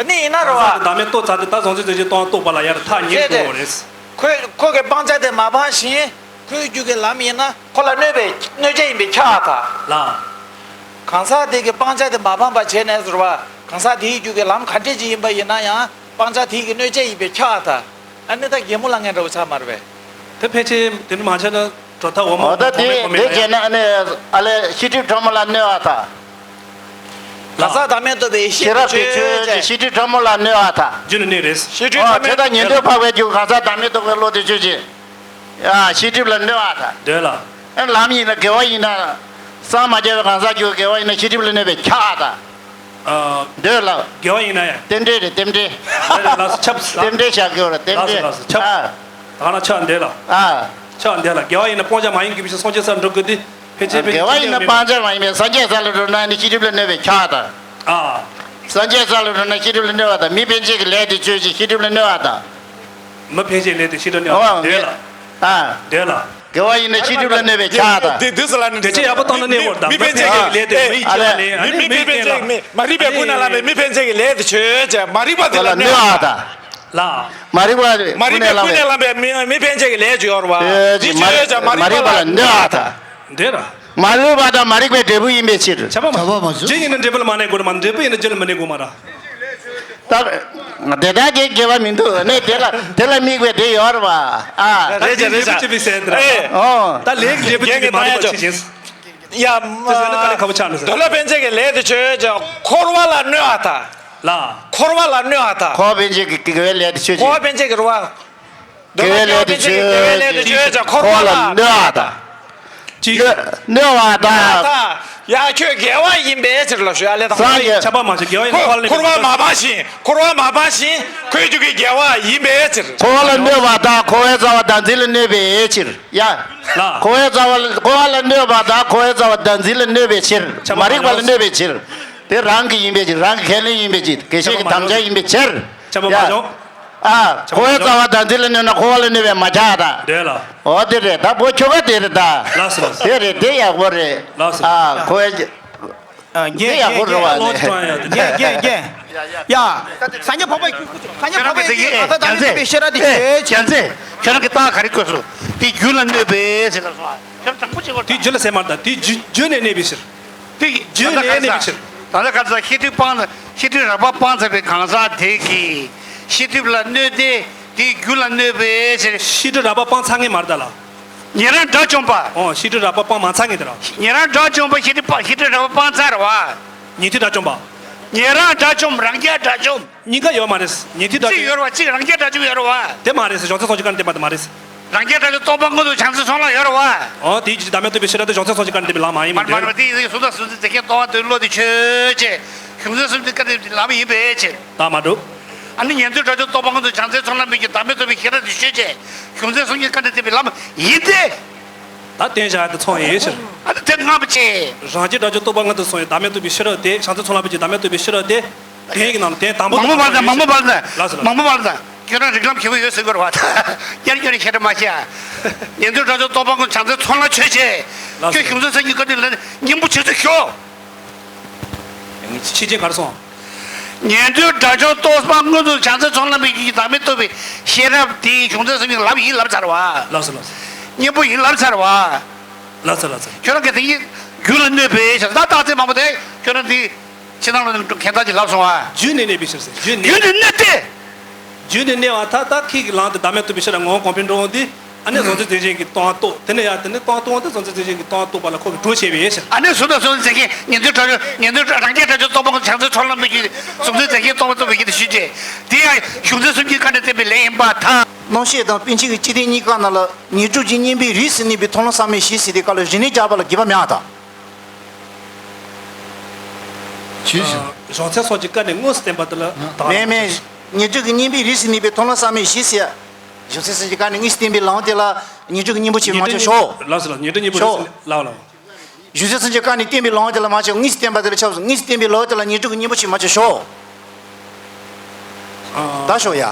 ནི་ཡིན་ན་རེད་བ། བདག་མེད་རྟོགས་ཚར་ཏེ་ད་གཟུང་འཛིན་རྫས་གཞན་སྟོང་པ་རྟོགས་པ་ལ་ཡར་ཐག་ཉེ་རུ་འགྲོ་དགོས་རེད། ཁོས་ཁོ་གི་སྤང་བྱ་དེ་མ་སྤངས་ཤིང་། ཁོའི་རྒྱུད་ཀྱི་ལམ་ཡིན་ན་ཁོ་ལ་གནོད་པའི་གནོད་བྱ་ཡིན་པས་ཁྱབ་པར་ཐལ། ལགས། གང་ཟག་དེ་གི་སྤང་བྱ་དེ་མ་སྤངས་པ་བྱས་ནས་ཟེར་བ། གང་ཟག་དེའི་རྒྱུད་ཀྱི་ལམ་ག་འདྲས་ཅིག་ཡིན་པ་ཡིན་ན་ཡང་སྤང་བྱ་དེ་གི་གནོད་བྱ་ཡིན་པས་ཁྱབ་པར་ཐལ། ཨ་ནི་ད་རྒན་མོ་ལ་ངན་འདྲ་བོ་ཆགས་མ་རེད་པས། དེ་ཕལ་ཆེར་དེ་འདྲ་མ་བྱས་ན་གྲོ་ཐག་འོ་མ། འོ་ད་གོང་མའི་དེ་གོང་མའི་དེ་ལ་བྱས་ན་ཨ་ནི་ཨ་ལས་ཤེས་སྒྲིབ་ཕྲ་མོ་ལ་གནོད་པར་ཐལ། གང་ཟག་བདག་མེད་རྟོགས་པའི་ཤེས་རབ་པའི་ཆོས་ཅན། ཤེས་སྒྲིབ་ཕྲ་མོ་ལ་གནོད་པར་ཐལ། རྒྱུ་ནི་གནས་རེད། ཤེས་སྒྲིབ་ཕྲ་མོ། དེ་ལྟར་ཉན་ཐོས་འཕགས་པའི་རྒྱུད་གང་ཟག་བདག་མེད་རྟོགས་པའི་བློ་དེ་ཆོས་ཅན། ཡ། ཤེས་སྒྲིབ་ལ་གནོད་པར་ཐལ། འདོད་ལ། ཨ་ལམ་ཡིན་ན་དགེ་བ་ཡིན་ན། སངས་མ་རྒྱས་པའི་གང་ཟག་རྒྱུད་དགེ་བ་ཡིན་ན་ཤེས་སྒྲིབ་ལ་གནོད་པས་ཁྱབ་པར་ཐལ། ཨ། འདོད་ལ། དགེ་བ་ཡིན་ན་ཡང་། རྟེན་འབྲེལ་རེད་རྟེན་འབྲེལ། རེད་རེད་ལགས་སོ་ཁྱབ་ལ། རྟེན་འབྲེལ་བཞག་དགོས་རེད་རྟེན་ལགས་སོ་འབྲེལ། ལགས་སོ་ཁྱབ། ཨ། ད་ག་ན་ཆགས་འདོད་ལ། ཨ། ཆགས་འདོད་ལ་དགེ་བ་ཡིན་ན་སྤང་བྱ་མ་ཡིན་དགོས་པའི་ཕྱིར་སངས་རྒྱས་སར་འགྲོ་དགོས་ཏེ། ཕལ་ཆེར་ཕལ་ཆེར་དགེ་བ་ཡིན་ན་སྤང་བྱ་མ་ཡིན་པས་སངས་རྒྱས་ས་ལ་འགྲོ་ན་ནི་ཤེས་སྒྲིབ་ལ་གནོད་པས་ཁྱབ་པར་ཐལ། ཨ། སངས་རྒྱས་ས་ལ་འགྲོ་ན་ཤེས་སྒྲིབ་ལ་གནོད་པར་ཐལ། མི་ཕན་ཆད་ཀྱི་ལས་དེ་ཆོས་ཅན། ཤེས་སྒྲིབ་ལ་གནོད་པར་ཐལ། མི་ཕན་ཆད་ལས་དེ་ཤེས་སྒྲིབ་གནོད་པར་ཐལ། འོ་འདོད་ལ། ཨ། འདོད་ལ། དགེ་བ་ཡིན་ན་ཤེས་སྒྲིབ་ལ་གནོད་པས་ཁྱབ་པར་ཐལ། དེ་དུས་སུ་ལ་ནི་དེ་ཆེས་ཡག་པོ་བཏང་ན་གནས་དགོས་རེད་ད། མི་ཕན་ཆད་ཀྱི་ལས་དེ་མི་ཡི་སྐྱེ་བ་ལེན། ཨ་ནི་མི་ཕན་ཆད་མི་མ་རིག་པའི་ཀུན་ནས་བསླངས་པའི་མི་ཕན་ཆད་ཀྱི་ལས་དེ་ཆོས་ཅན། མ་རིག་པ་དེ་ལ་གནོད་པར་ཐལ། ལ། མ་རིག་པ། མ་རིག་པའི་ཀུན་ནས་བསླངས་པའི་མི་མི་ཕན་ཆད་ཀྱི་ལས་ཅིག་ཡོད་རེད་བ། དེ་ཆོས་ཅན། མ་རིག་པ་ལ་གནོད་པར་ཐལ། འདོད་ར། མ་རིག་པ་དང་མ་རིག་པའི་འབྲས་བུ་ཡིན་པའི་ཕྱིར། ཁྱབ་པ་མ། ཁྱབ་པ་མ་བྱུང་། རྒྱུ་ཡིན་ན་འབྲས་བུ་ལ་མ་གནས་དགོས་རེད་མ། འབྲས་བུ་ཡིན་ན་རྒྱུ་ལ་མ་གནས་དགོས་མ་ར། ད། དེ་དག་གི་དགེ་བ་མི་འདུག་ནས་དེ་ལ་དེ་ལ་དམིགས་པའི་དེ་ཡོད་རེད་བ། ཨ། རེད་ཅེ་རེད་ཅེ། ཨེ། ཨོ། ད་ལས་ཀྱི་འབྲས་བུ་དེ་གི་མ་རེད་པ་ཆེ་ཆེ། ཡ། དེ་ཟེར་ན་དཀའ་ལས་ཁག་པོ་ཆགས་ནས་ཟེར། འདོད་ལ་ཕན་ཆད་ཀྱི་ལས་དེ་ཆོས་ཅན། འཁོར་བ་ལ་གནོད་པར་ཐལ། ལ། འཁོར་བ་ལ་གནོད་པར་ཐལ། འཁོར་བ་ཕན་ཆད་ཀྱི་དགེ་བའི་ལས་དེ་ཆོས་ཅན། འཁོར་བ་ཕན་ཆད་ཀྱི་རེད་བ། དགེ་བའི་ལས་དེ་ཆོས་ཅན། འཁོར་བ་ལ་གནོད་པར་ཐལ། གཅིག་གནོད་པར་ཐལ། ཡ། ཁྱོད་དགེ་བ་ཡིན་པའི་ཕྱིར་ལ་ཞུ་ཡ་ལས་དང་། སངས་རྒྱས། ཁྱབ་པ་མ་བྱུང་། དགེ་བ་ཡིན་ན་འཁོར་བ་ལ་གནོད་པའི་ཕྱིར། འཁོར་བ་མ་སྤངས་ཤིང་། འཁོར་བ་མ་སྤངས་ཤིང་། ཁོའི་རྒྱུད་ཀྱི་དགེ་བ་ཡིན་པའི་ཕྱིར། འཁོར་བ་ལ་གནོད་པར་ཐལ། འཁོར་བའི་རྩ་བ་བདག་འཛིན་ལ་གནོད་པའི་ཕྱིར། ཡ། ལ། འཁོར་བའི་རྩ་བ་འཁོར་བ་ལ་གནོད་པར་ཐལ། འཁོར་བའི་རྩ་བ་བདག་འཛིན་ལ་གནོད་པའི་ཕྱིར། ཁྱབ་པ་མ་རིག་པ་ལ་མ་བྱུང་། གནོད་པའི་ཕྱིར། དེ་རང་གི་ཡིན་པའི་ཕྱིར། རང་གི་ཁས་ལེན་ཡིན་པའི་ཕྱིར། དགེ་བཤེས་ཀྱི་དམ་བཅའ་ཡིན་པའི་ཕྱིར། ཁྱབ་པ་མ་ཡ། བྱུང་། ཨ། འཁོར་བའི་རྩ་བ་བདག་འཛིན་ལ་གནོད་ན་འཁོར་བ་ལ་གནོད་པས་མ་ཁྱབ་པར་ཐལ། འདོད་ལ། འོ་དེ་རེད། ད་བོ་ཁྱོ་ག་དེ་རེད་ད། ལགས་སོ་ལགས་སོ། དེ་རེད། དེ་ཡག་པོ་རེད། ལགས་སོ། ཨ། འཁོར་བའི། ཨ། རྒན། དེ་ཡག་པོ་རེད་བ། རྒན། རྒན། རྒན། ཡ། སངས་རྒྱས་འཕགས་པ། སངས་རྒྱས་འཕགས་པའི་རྒྱུད་གང་ཟག་བདག་མེད་རྟོགས་པའི་ཤེས་རབ་དེ་ཆོས་ཅན། ཁྱོད་རང་གི་རྟགས་ག་རེ་བཀོད་སོང་། དེ་རྒྱུད་ལ་གནོད་པས་ཟེར་ལབ་སོང་། ཁྱོད་རང་དྲང་པོ་བྱེད་དགོས། དེ་རྒྱུད་ལ་ཟེར་མ་རེད་ད། དེ་རྒྱུད་རྒྱུད་ནས་གནས་པའི་ཕྱིར། དེ་རྒྱུད་ནས་གནས་པའི་ཕྱིར། ད་ལྟ་ག་ཚ་ཤེས་སྒྲིབ་སྤངས། ཤེས་སྒྲིབ་རགས་པ་སྤངས་ཚར་བའི་གང་ཟག་དེ་གིས་ཤེས་སྒྲིབ་ལ་གནོད་དེ་དེའི་རྒྱུད་ལ་གནོད་པའི་ཕྱིར། ཤེས་སྒྲིབ་རགས་པ་སྤངས་ཚར་མཁན་མ་རེད་ད་ལ། ཉན་རང་དགྲ་བཅོམ་པ། ཨོ། ཤེས་སྒྲིབ་རགས་པ་སྤངས་མ་ཚར་མཁན་དེ་ར། ཉན་རང་དགྲ་བཅོམ་པ་ཤེས་སྒྲིབ་སྤངས། ཤེས་སྒྲིབ་རགས་པ་སྤངས་ཚར་བ། ཉན་ཐོས་དགྲ་བཅོམ་པ། ཉན་རང་དགྲ་བཅོམ། རང་རྒྱལ་དགྲ་བཅོམ། གཉིས་ཀ་ཡོད་མ་རེད། ཉན་ཐོས་དགྲ་བཅོམ། གཅིག་ཡོད་རེད་བ། གཅིག་རང་རྒྱལ་དགྲ་བཅོམ་ཡོད་རེད་བ། དེ་མ་རེད། གཞུང་ཚན་སོ་བཞི་ཀ་ནས་བསྟན་པ་དེ་མ་རེད། རང་རྒྱལ་དགྲ་བཅོམ་རྟོག་པ་མངོན་དུ་བྱང་སེམས་ཚོགས་ལ་ཡོད་རེད་བ། ཨོ། དེའི་རྒྱུད་བདག་མེད་རྟོགས་པའི་ཤེས་རབ་དེ་གཞུང་ཚན་སོ་བཞི་ཀ་ནས་བསྟན་པའི་ལམ་མ་ཡིན་པ། མ་རེད་མ་རེད། དེ་ཡི་གཟུགས་དང་གཟུགས་འཛིན་རྫས་ཀྱི་སྟོང་པ་དོན་བློ་དེ་ཆོས་ཅན། གཞུང་ཚན་གསུམ་དེ་ཀ་ནས་ལམ་ཡིན་པའི་ཕྱིར། ད་མ་གྲུབ། ཨ་ནི་ཉན་ཐོས་དགྲ་བཅོམ་སྟོང་པ་སྔོན་དུ་བྱང་སེམས་ཚོགས་ལ་དམིགས་ཀྱི་བདག་མེད་རྟོགས་པའི་ཤེས་རབ་དེ་ཤོད་ཅེས་གཞུང་ཚན་སུམ་གྱིས་བཀའ་ནས་བསྟན་པའི་ལམ་ཡིན་ཏེ། ད་བསྟན་བཞག་དེ་ཚོ་ཡིན་ཕྱིར། ཨ་ནི་དེ་སྔ་མ་ཆེ། རང་རྒྱལ་དགྲ་བཅོམ་སྟོང་པ་སྔོན་དུ་སོང་བའི་བདག་མེད་རྟོགས་པའི་ཤེས་རབ་དེ་བྱང་སེམས་ཚོགས་ལ་དམིགས་ཀྱི་བདག་མེད་རྟོགས་པའི་ཤེས་རབ་དེ། དེ་ཡི་ནང་དེ་དང་པོ་མང་པོ་མ་ལ་མང་པོ་མ་ལ། ལགས་སོ་ལགས་སོ། མང་པོ་མ་ལ། ཁྱོད་རང་རིགས་ལམ་ཁྱེར་གྱི་ཡོད་ཟེར་དགོས་རེད་བ། ད་སྐྱར་སྐྱར་ནས་ཤེས་རབ་མ་བཤད་ཨ། ཉན་ཐོས་དགྲ་བཅོམ་སྟོང་པ་སྔོན་བྱང་སེམས་ཚོགས་ལ་ཆོས་ཅན། ལགས་སོ། ཁྱོད་གཞུང་ཚན་སུམ་གྱིས་བཀའ་དྲིན་ལ་སྙིང་པོ་བྱེད་ཚུལ་ཤོག་ཕྱི་རྐྱེན་ག་རེ་སོང་། ཉན་ཐོས་དགྲ་བཅོམ་སྟོང་པ་སྔོན་དུ་བྱང་སེམས་ཚོགས་ལ་དམིགས་ཀྱི་བདག་མེད་རྟོགས་པའི་ཤེས་རབ་དེ་གཞུང་ཚན་སུམ་གྱིས་ལམ་ཡིན་ལབ་ཚར་བ། ལགས་སོ་ལགས་སོ། སྙིང་པོ་ཡིན་ལབ་ཚར་བ། ལགས་སོ་ལགས་སོ། ཁྱོད་རང་གིས་དེ་ཉིད་རྒྱུད་ལ་གནོད་པའི་ཞེས་ད་རྟགས་ཚད་མང་པོ་དེ་ཁྱོད་རང་འདི་ཕྱི་ནང་ལ་མཁན་བདག་གིས་ལབ་སོང་བ། རྒྱུད་ནས་གནས་པའི་ཕྱིར་ཟེར་རྒྱུད་ནས། རྒྱུད་ནས་གནོད་དེ། རྒྱུད་ནས་གནས་པ་ད་ད་ཁྱེད་ཀྱི་ལམ་དུ་བདག་མེད་རྟོགས་པའི་ཤེས་རབ་ངོ་བོ་གོང་འཕེལ་འགྲོ་འོང་དུས། ཨ་ནི་གཟུང་འཛིན་རྫས་གཞན་གྱིས་སྟོང་པ་རྟོགས། དེ་ནས་ཡང་དེ་ནས་སྟོང་པ་རྟོགས་འོང་དུས་གཟུང་འཛིན་རྫས་གཞན་གྱིས་སྟོང་པ་རྟོགས་པ་ལ་ཁོ་གིས་གྲོགས་བྱས་པས་ཟེར། ཨ་ནི་གཟུང་དང་གཟུང་འཛིན་རྫས་གཞན་ཉན་ཐོས་དགྲ་བཅོམ་ཉན་ཐོས་རང་རྒྱལ་དགྲ་བཅོམ་སྟོང་པ་སྔོན་བྱང་སེམས་ཚོགས་ལ་དམིགས་ཀྱི་གཟུང་འཛིན་རྫས་གཞན་སྟོང་པ་རྟོགས་པའི་ཡུལ་དུ་ཞུགས་ཏེ། དེ་ཡང་གཞུང་ཚན་སུམ་གྱིས་བཀའ་ནས་བསྟན་པའི་ལན་ཡིན་པར་ཐལ། རྣམ་ཤེས་དང་པཎ་ཆེན་གྱི་སྤྱི་དོན་གཉིས་ཀ་ནང་ལ་ཉན་སྤྲོ་གྱི་གཉེན་པོའི་རིས་སུ་གནས་པའི་མཐོང་ལམ་ཟག་མེད་བཞི་ཟེར་དེ་ག་ལ་རིགས་གནས་སྦྱར་བ་ལ་དགེ་བ་མེད་པར་ཐལ། ཇི་ཞིག་གཞུང་ཚན་སོགས་ཀྱི་བཀའ་ནས་དངོས་སུ་བསྟན་པ་དེ་ལ་དང་། མེད་མེད། ཉན་སྤྲོ་གི་གཉེན་པོའི་རིས་སུ་གནས་པའི་མཐོང་ལམ་ཟག་མེད་བཞི་ཟེར། གཞུང་ཚན་སོགས་ཀྱི་བཀའ་ནས་དངོས་སུ་བསྟན་པའི་ལམ་དེ་ལ་ཉན་སྤྲོ་གི་གཉེན་པོ་ཆེ་མ་ཆོག་ཤོག་ལགས་སོ་ལགས། ཉན་སྤྲོ་གཉེན་པོ་ཤོག་རིས་སུ་ལགས་ལགས། གཞུང་ཚན་སོགས་ཀྱི་བཀའ་ནས་བསྟན་པའི་ལམ་དེ་ལ་མ་ཆོག་དངོས་སུ་བསྟན་པ་དེ་ལ་ཆོག་དངོས་སུ་བསྟན་པའི་ལམ་དེ་ལ་ཉན་སྤྲོ་གི་གཉེན་པོ་ཆེ་མ་ཆོག་ཤོག་ད་ཤོག་ཡ།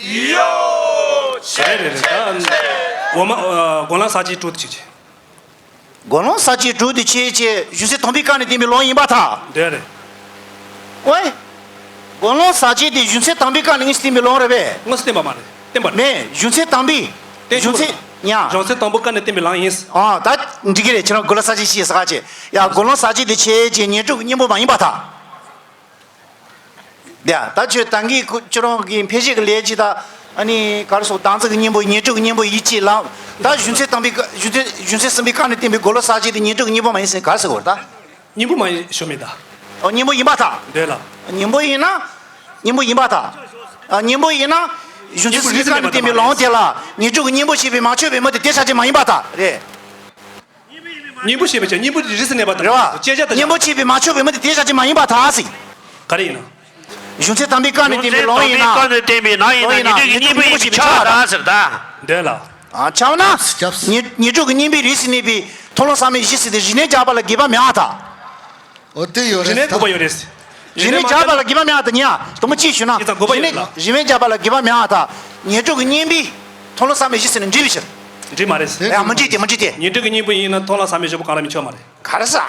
ཡོ། རེད་རེད་རེད། ད་འོ་མ་ཨ། སྒོམ་ལམ་ཟག་བཅས་དྲུག་ཏུ་ཆེ་ཆེ། སྒོམ་ལམ་ཟག་བཅས་དྲུག་ཏུ་ཆེ་ཆེ་གཞུང་ཚན་དང་པོའི་བཀའ་ནས་བསྟན་པའི་ལམ་ཡིན་པར་ཐལ། འདོད་རེད། ཝེ། སྒོམ་ལམ་ཟག་བཅས་དེ་གཞུང་ཚན་དང་པོའི་བཀའ་ནས་དངོས་སུ་བསྟན་པའི་ལམ་རེད་པས། དངོས་སུ་བསྟན་པ་མ་རེད། བསྟན་པ་རེད། མེད། གཞུང་ཚན་དང་པོའི། བསྟན་གཞུང་ཚན་ཡ། གཞུང་ཚན་དང་པོའི་བཀའ་ནས་བསྟན་པའི་ལམ་ཡིན། ཨ་ད་འགྲིག་གི་རེད། ཁྱེད་རང་སྒོམ་ལམ་ཟག་བཅས་ཤེས་ཟེར་ག་ཅེ། ཡ་སྒོམ་ལམ་ཟག་བཅས་དེ་ཆེ་ཆེ་ཉན་སྤྲོ་གི་གཉེན་པོ་མ་ཡིན་པར་ཐལ། དེ་ཡང་ད་ཁྱོད་ད་གིན་ཁོ་ཁྱོད་རང་གི་ཕལ་ཆེར་གྱི་ལས་ཀྱིས་ད་ཨ་ནི་ག་རེ་ཟེར། བདག་འཛིན་གྱི་གཉེན་པོ་ཉན་སྤྲོ་གི་གཉེན་པོ་ཡིན་གཅིག་ལ། ད་གཞུང་ཚན་དང་པོའི་གཞུང་ཚན་གཞུང་ཚན་གསུམ་པའི་བཀའ་ནས་བསྟན་པའི་སྒོམ་ལམ་ཟག་བཅས་དེ་ཉན་སྤྲོ་གི་གཉེན་པོ་མ་ཡིན་ཟེར་ག་རེ་ཟེར་དགོས་རེད་ད། གཉེན་པོ་མ་ཡིན་ཞུ་མེད་ད། ཨོ་གཉེན་པོ་ཡིན་པར་ཐལ། འདོད་ལ། གཉེན་པོ་ཡིན་ན། གཉེན་པོ་ཡིན་པར་ཐལ། ཨ་གཉེན་པོ་ཡིན་ན། གཞུང་ཚན་གསུམ་པའི་བཀའ་ནས་བསྟན་པའི་ལམ་དེ་ལ་ཉན་སྤྲོ་གི་གཉེན་པོ་བྱས་པས་མ་ཆོག་པའི་མི་དེ་དེ་ཆ་ཅན་མ་ཡིན་པར་ཐལ། རེད། གཉེན་པོ་བྱས་པའི་ཆ་གཉེན་པོ་རིས་སུ་གནས་པ་དང་རེད་བ། བཅད་བྱ་དང་། གཉེན་པོ་བྱས་པས་མ་ཆོག་པའི་མི་དེ་དེ་ཆ་ཅན་མ་ཡིན་པར་ཐལ་ཟེར། ག་རེ་ཡིན་ན། གཞུང་ཚན་དང་པོའི་བཀའ་ནས་བསྟན་པའི་ལམ་ཡིན་ན། གཞུང་ཚན་དང་པོའི་བཀའ་ནས་བསྟན་པའི་ལམ་ཡིན་ན་ཉན་སྤྲོ་གི་གཉེན་པོ་ཡིན་པས་ཆགས་པར་ཐལ་ཟེར་ད། འདོད་ལ། ཨ་ཆགས་ན། ཉན་ཉན་སྤྲོ་གི་གཉེན་པོའི་རིས་སུ་གནས་པའི་མཐོང་ལམ་ཟག་མེད་བཞི་ཟེར་དེ་རིགས་གནས་སྦྱར་བ་ལ་དགེ་བ་མེད་པར་ཐལ། འོ་དེ་ཡོད་རེད། རིགས་གནས་དགོས་པ་ཡོད་རེད། རིགས་གནས་དགོས་པ་ཡོད་རེད་ཟེར་ན་དུམ་བུ་གཅིག་ཞུ་ན། ཡིན་ཙང་དགོས་པ་ཡོད་རེད་ལ། རིགས་གནས་སྦྱར་བ་ལ་དགེ་བ་མེད་པར་ཐལ། ཉན་སྤྲོ་གི་གཉེན་པོའི་མཐོང་ལམ་ཟག་མེད་བཞི་ཟེར་ནས་འགྲིག་པའི་ཕྱིར། འགྲིག་མ་རེད་ཟེར། ཡ་མི་འགྲིག་དེ་མི་འགྲིག་དེ། ཉན་སྤྲོ་གི་གཉེན་པོ་ཡིན་ན་མཐོང་ལམ་ཟག་མེད་བཞི་པོ་གང་ལ་མི་ཆོག་མ་རེད། ག་རེ་ཟེར།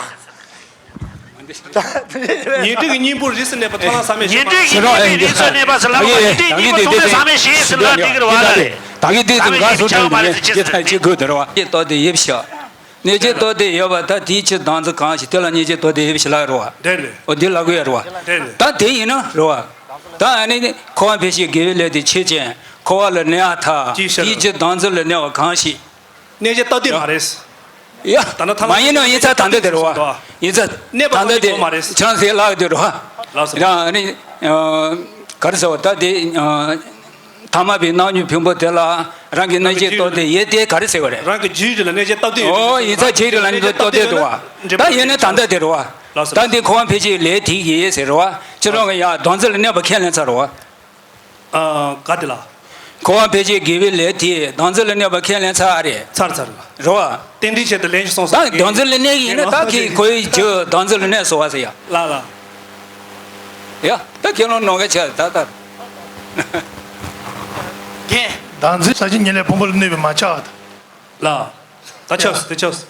ཉན་སྤྲོ་གི་གཉེན་པོ་རིས་སུ་གནས་པ་མཐོང་ལམ་ཟག་མེད་བཞི་པོ་གང་ལ་མི་ཆོག་མ་རེད། ཉན་སྤྲོ་གི་གཉེན་པོའི་རིས་སུ་གནས་པ་ཟེར་ལབ་པ་ཉན་སྤྲོ་གི་གཉེན་པོ་མཐོང་ལམ་ཟག་མེད་བཞི་ཟེར་ལབ་འགྲིག་གི་རེད་བ་ལ་རེད། ད་གི་དེ་ཟག་མེད་བཞི་ཆགས་མ་རེད་ཟེར་ཅི་ཟེར། གནས་བརྟགས་དེ་ཡོད་པ་ད་དེའི་ཕྱིར་གནས་བརྟགས་དེ་ཡོད་པ་ད་དེའི་ཕྱིར་བདག་འཛིན་གང་ཞིག་དེ་ལ་གནས་བརྟགས་དེ་ཡོད་པའི་ཕྱིར་ལབ་རེད་བ། འདོད་རེད། འོ་དེ་ལབ་གི་ཡོད་རེད་བ། འདོད་རེད། ད་དེ་ཡིན་ན་རེད་བ། ད་ཨ་ནི་འཁོར་བ་འཕེལ་བྱེད་དགེ་བའི་ལས་དེ་ཆོས་ཅན། འཁོར་བ་ལ་གནས་པར་ཐལ། དེའི་ཕྱིར་དེའི་ཕྱིར་བདག་འཛིན་ལ་གནས་པ་གང་ཞིག་གནས་བརྟགས་དེ་མ་རེད། ཡ། ད་ནི་ཐ་མ་མ་ཡིན་ནོ་ཡིན་ཚ་ད་འདོད་དེ་རེད་བ། ཡིན་ཚ་གནས་པ་ད་འདོད་དེ་མ་རེད། ཆང་ཟེར་ལབ་དེ་རེད་བ། ལགས་སོ། ཡ་ཨ་ནི་ག་རེ་ཟེར་བ་ད་དེ། ཐ་མལ་པའི་སྣང་ཉུང་ཕུང་པོ་དེ་ལ་རང་གི་གནས་བརྟགས་རྟོགས་དེ་ཡོད་དེ་ག་རེ་ཟེར་བ་རེད། རང་གི་རྒྱུད་ལ་གནས་བརྟགས་རྟོགས་དེ་ཡོད། ཨོ་ཡིན་ཚ་རྒྱུད་ལ་གནས་བརྟགས་རྟོགས་དེ་འདུག་བ། ད་ཡིན་ན་ད་ལྟ་དེ་རེད་བ། ལགས་སོ། ད་འདི་འཁོར་བ་འཕེལ་བྱེད་ལས་དེ་ཡིན་ཟེར་རེད་བ། ཁྱེད་རང་གི་ཡ་བདག་འཛིན་ལ་གནས་པ་ཁས་ལེན་ཚར་རེད་བ། ཨ་ག་དེ་ལ། འཁོར་བ་འཕེལ་བྱེད་དགེ་བའི་ལས་དེ་བདག་འཛིན་ལ་གནས་པ་ཁས་ལེན་ཚར་རེད། ཚར་ཚར་རེད་བ། རེད་བ། རྟེན་འབྲེལ་ཆེད་དུ་ལེན་ཞིག་སོང་ས། ད་བདག་འཛིན་ལ་གནས་ཀྱི་ཡིན་ན་ད་ཁྱེད་ཁོའི་རྒྱུ་བདག་འཛིན་ལ་གནས་སོང་བ་ཟེར་ཡ། ལ་ལ། ཡ། ད་ཁྱེད་རང་ནོར་ག་ཆ་ད་ད། རྒན། བདག་འཛིན་ཟག་བཅས་ཉེར་ལེན་ཕུང་པོ་ལ་གནས་པས་མ་ཆགས་པར་ཐལ། ལ། ད་ཆགས་སོ་དེ་ཆགས་སོ།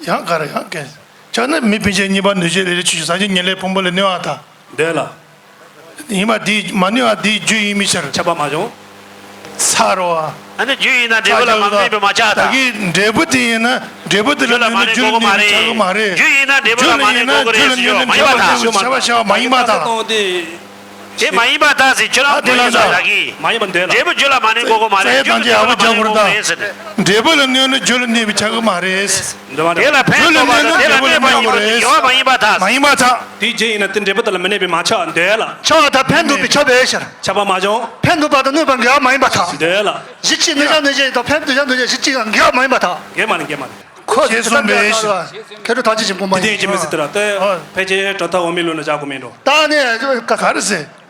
ཡང་ག་རེ་ཡང་གན། ཆགས་ན་མི་ཕན་ཆད་གཉིས་པ་གནོད་བྱེད་ལས་རིགས་ཆོས་ཅན་ཟག་བཅས་ཉེར་ལེན་ཕུང་པོ་ལ་གནས་པར་ཐལ། འདོད་ལ། ཡིན་པ་དེའི་མ་གནས་པ་དེའི་རྒྱུ་ཡིན་མིན་ཕྱིར། ཁྱབ་པ་མ་བྱུང་། ཚར་རོ། ཨ་ནི་རྒྱུ་ཡིན་ན་འབྲས་བུ་ལ་མ་གནས་པས་མ་ཆགས་ད། ད་གིན་འབྲས་བུ་དེ་ཡིན་ན་འབྲས་བུ་དེ་ལ་གནས་ན་རྒྱུ་ལ་གནས་པའི་ཆགས་ཀྱི་མ་རེད། རྒྱུ་ཡིན་ན་འབྲས་བུ་ལ་མ་གནས་དགོས་ཀྱི་རེད་ཟེར་ཞུ་བ་མ་ཡིན་པར་ཐལ། ཁྱབ་པ་ཆགས་པ་མ་ཡིན་པར་ཐལ། དེ་མ་ཡིན་པར་ཐལ་ཟེར་ཁྱོད་རང་མ་ཡིན་པར་ཐལ་གི། མ་ཡིན་པ་འདོད་ལ། འབྲས་བུ་རྒྱུ་ལ་མ་གནས་དགོས་ཀྱི་མ་རེད། རྒྱུ་ནི་རྒྱུ་ལ་མ་གནས་དགོས་ཀྱི་མ་རེད་ཟེར། འབྲས་བུ་ལ་གནས་ན་རྒྱུ་ལ་གནས་པའི་ཆགས་ཀྱི་མ་རེད། རྒྱུ་ལ་གནས་ན་རྒྱུ་ལ་གནས་པ་གནས་པ་ཡོད་རེད། ཡོད་མ་ཡིན་པར་ཐལ། མ་ཡིན་པར་ཐལ། དེའི་རྗེས་ཡིན་ན་དེ་འབྲས་བུ་དེ་ལ་མི་གནས་པས་མ་ཆགས་འདོད་ལ། ཆགས་པར་ཐལ། ཕན་འདོགས་པས་ཁྱབ་པའི་ཕྱིར། ཁྱབ་པ་མ་བྱུང་། ཕན་འདོགས་པ་དང་གནོད་པ་འགལ་བ་མ་ཡིན་པར་ཐལ། འདོད་ལ། གཞི་གཅིག་གནོད་བྱ་གནོད་བྱེད་དང་ཕན་འདོགས་བྱ་གནོད་བྱེད་གཞི་གཅིག་ཡང་འགལ་བ་མ་ཡིན་པར་ཐལ། འགལ་མ་རེད་འགལ་མ་རེད། ཁོ་ཞེས་གསུངས་པའི་ཕྱིར། མཁས་གྲུབ་ཐམས་ཅད་ཀྱི་དབུ་མ་དེ་ཡིན་གྱི་མི་སྲིད་དེ་ར་སྟེ། ཨོ། ཕལ་ཆེར་གྲུབ་མཐའ་དབུ་མའི་ལུགས་ན་བཞག་དགོས་མིན་འགྲོ། ད་ནི་ག་རེ་ཟེར།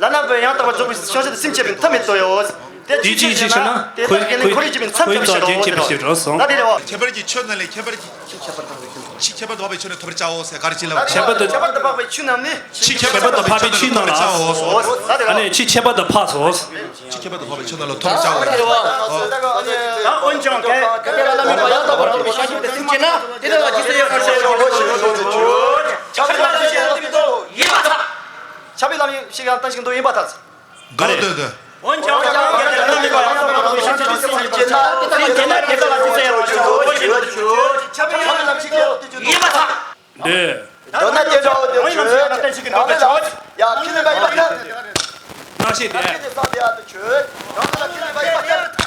བླ་ན་མེད་པའི་ཡང་དག་པར་རྫོགས་པའི་སངས་རྒྱས་དང་སེམས་བསྐྱེད་པའི་མཐའ་མེད་དོ་ཡོད། དེ་དེ་ཅིའི་ཕྱིར་ཞེ་ན། དེ་ལྟར་སྐྱེས་ནས་འཁོར་བའི་རྒྱུ་མེད་མཚམས་སྦྱར་བར་བྱེད་དོ། ད་དེ་ལས་འོ། ཁྱད་པར་གྱི་ཆོས་རྣམས་ལས་ཁྱད་པར་གྱི། ཕྱི་ཁྱད་པར་དང་། ཕྱི་ཁྱད་པར་དུ་འཕགས་པའི་ཆོས་རྣམས་ལ་ཐོབ་པར་བྱའོ་ཟེར་ག་རེ་ཅི་ལབ། ཁྱད་པར་དུ། ཁྱད་པར་དུ་འཕགས་པའི་ཆོས་རྣམས་ནི། ཕྱི་ཁྱད་པར་དུ་འཕགས་པའི་ཆོས་རྣམས་ལ། ཨ་ནི་ཕྱི་ཁྱད་པར་དུ་འཕགས་སོ། ཕྱི་ཁྱད་པར་དུ་འཕགས་པའི་ཆོས་རྣམས་ལ་ཐོབ་པར་བྱའོ། ཡང་འོན་ཀྱང་གལ་ཏེ་བླ་ན་མེད་པ་ཡང་དག་པར་རྫོགས་པའི་སངས་རྒྱས་དང་སེམས་བསྐྱེད་ན། དེ་ལྟར་ལ་ཇི་སྲིད་ཡང་སངས་རྒྱས་ཡང་དག་པར་རྫོགས་པའི་སངས་རྒྱས་དང་སེམས་བསྐྱེད་ཡིན་པར་ཐལ། ཁྱབ་པའི་ལམ་ཞིག་ཡང་བསྟན་ཞིང་འདུག་ཡིན་པར་ཐལ། ཁྱབ་པའི་ལམ་ཞིག་ཡང་བསྟན་ཞིང་འདུག་ཡིན་པར་ཐལ། འདོད་འདོད་འདོད། འོན་ཀྱང་སྐྱབས་མགོན་གྱི་བླ་ན་མེད་པ་ཡང་དག་པར་རྫོགས་པའི་སངས་རྒྱས་དང་སེམས་བསྐྱེད་ན། དེ་ལྟར་ལ་ཇི་སྲིད་ཡང་སངས་རྒྱས་ཡང་དག་པར་རྫོགས་པའི་སངས་རྒྱས་ཡིན་པར་ཐལ། ཁྱབ་པའི་ལམ་ཞིག་ཡང་བསྟན་ཞིང་འདུག་ཡིན་པར་ཐལ། འདོད། འདོད་ན་དེ་འདྲ་བོ་དེ་ཆོས་ཅན། རང་ལས་ལ་ཡ་ཁས་ལེན་པ་ཡིན་པར་ཐལ། སྣང་ཤས་དེ། ཁས་ལེན་པ་ཡིན་པར་ཐལ།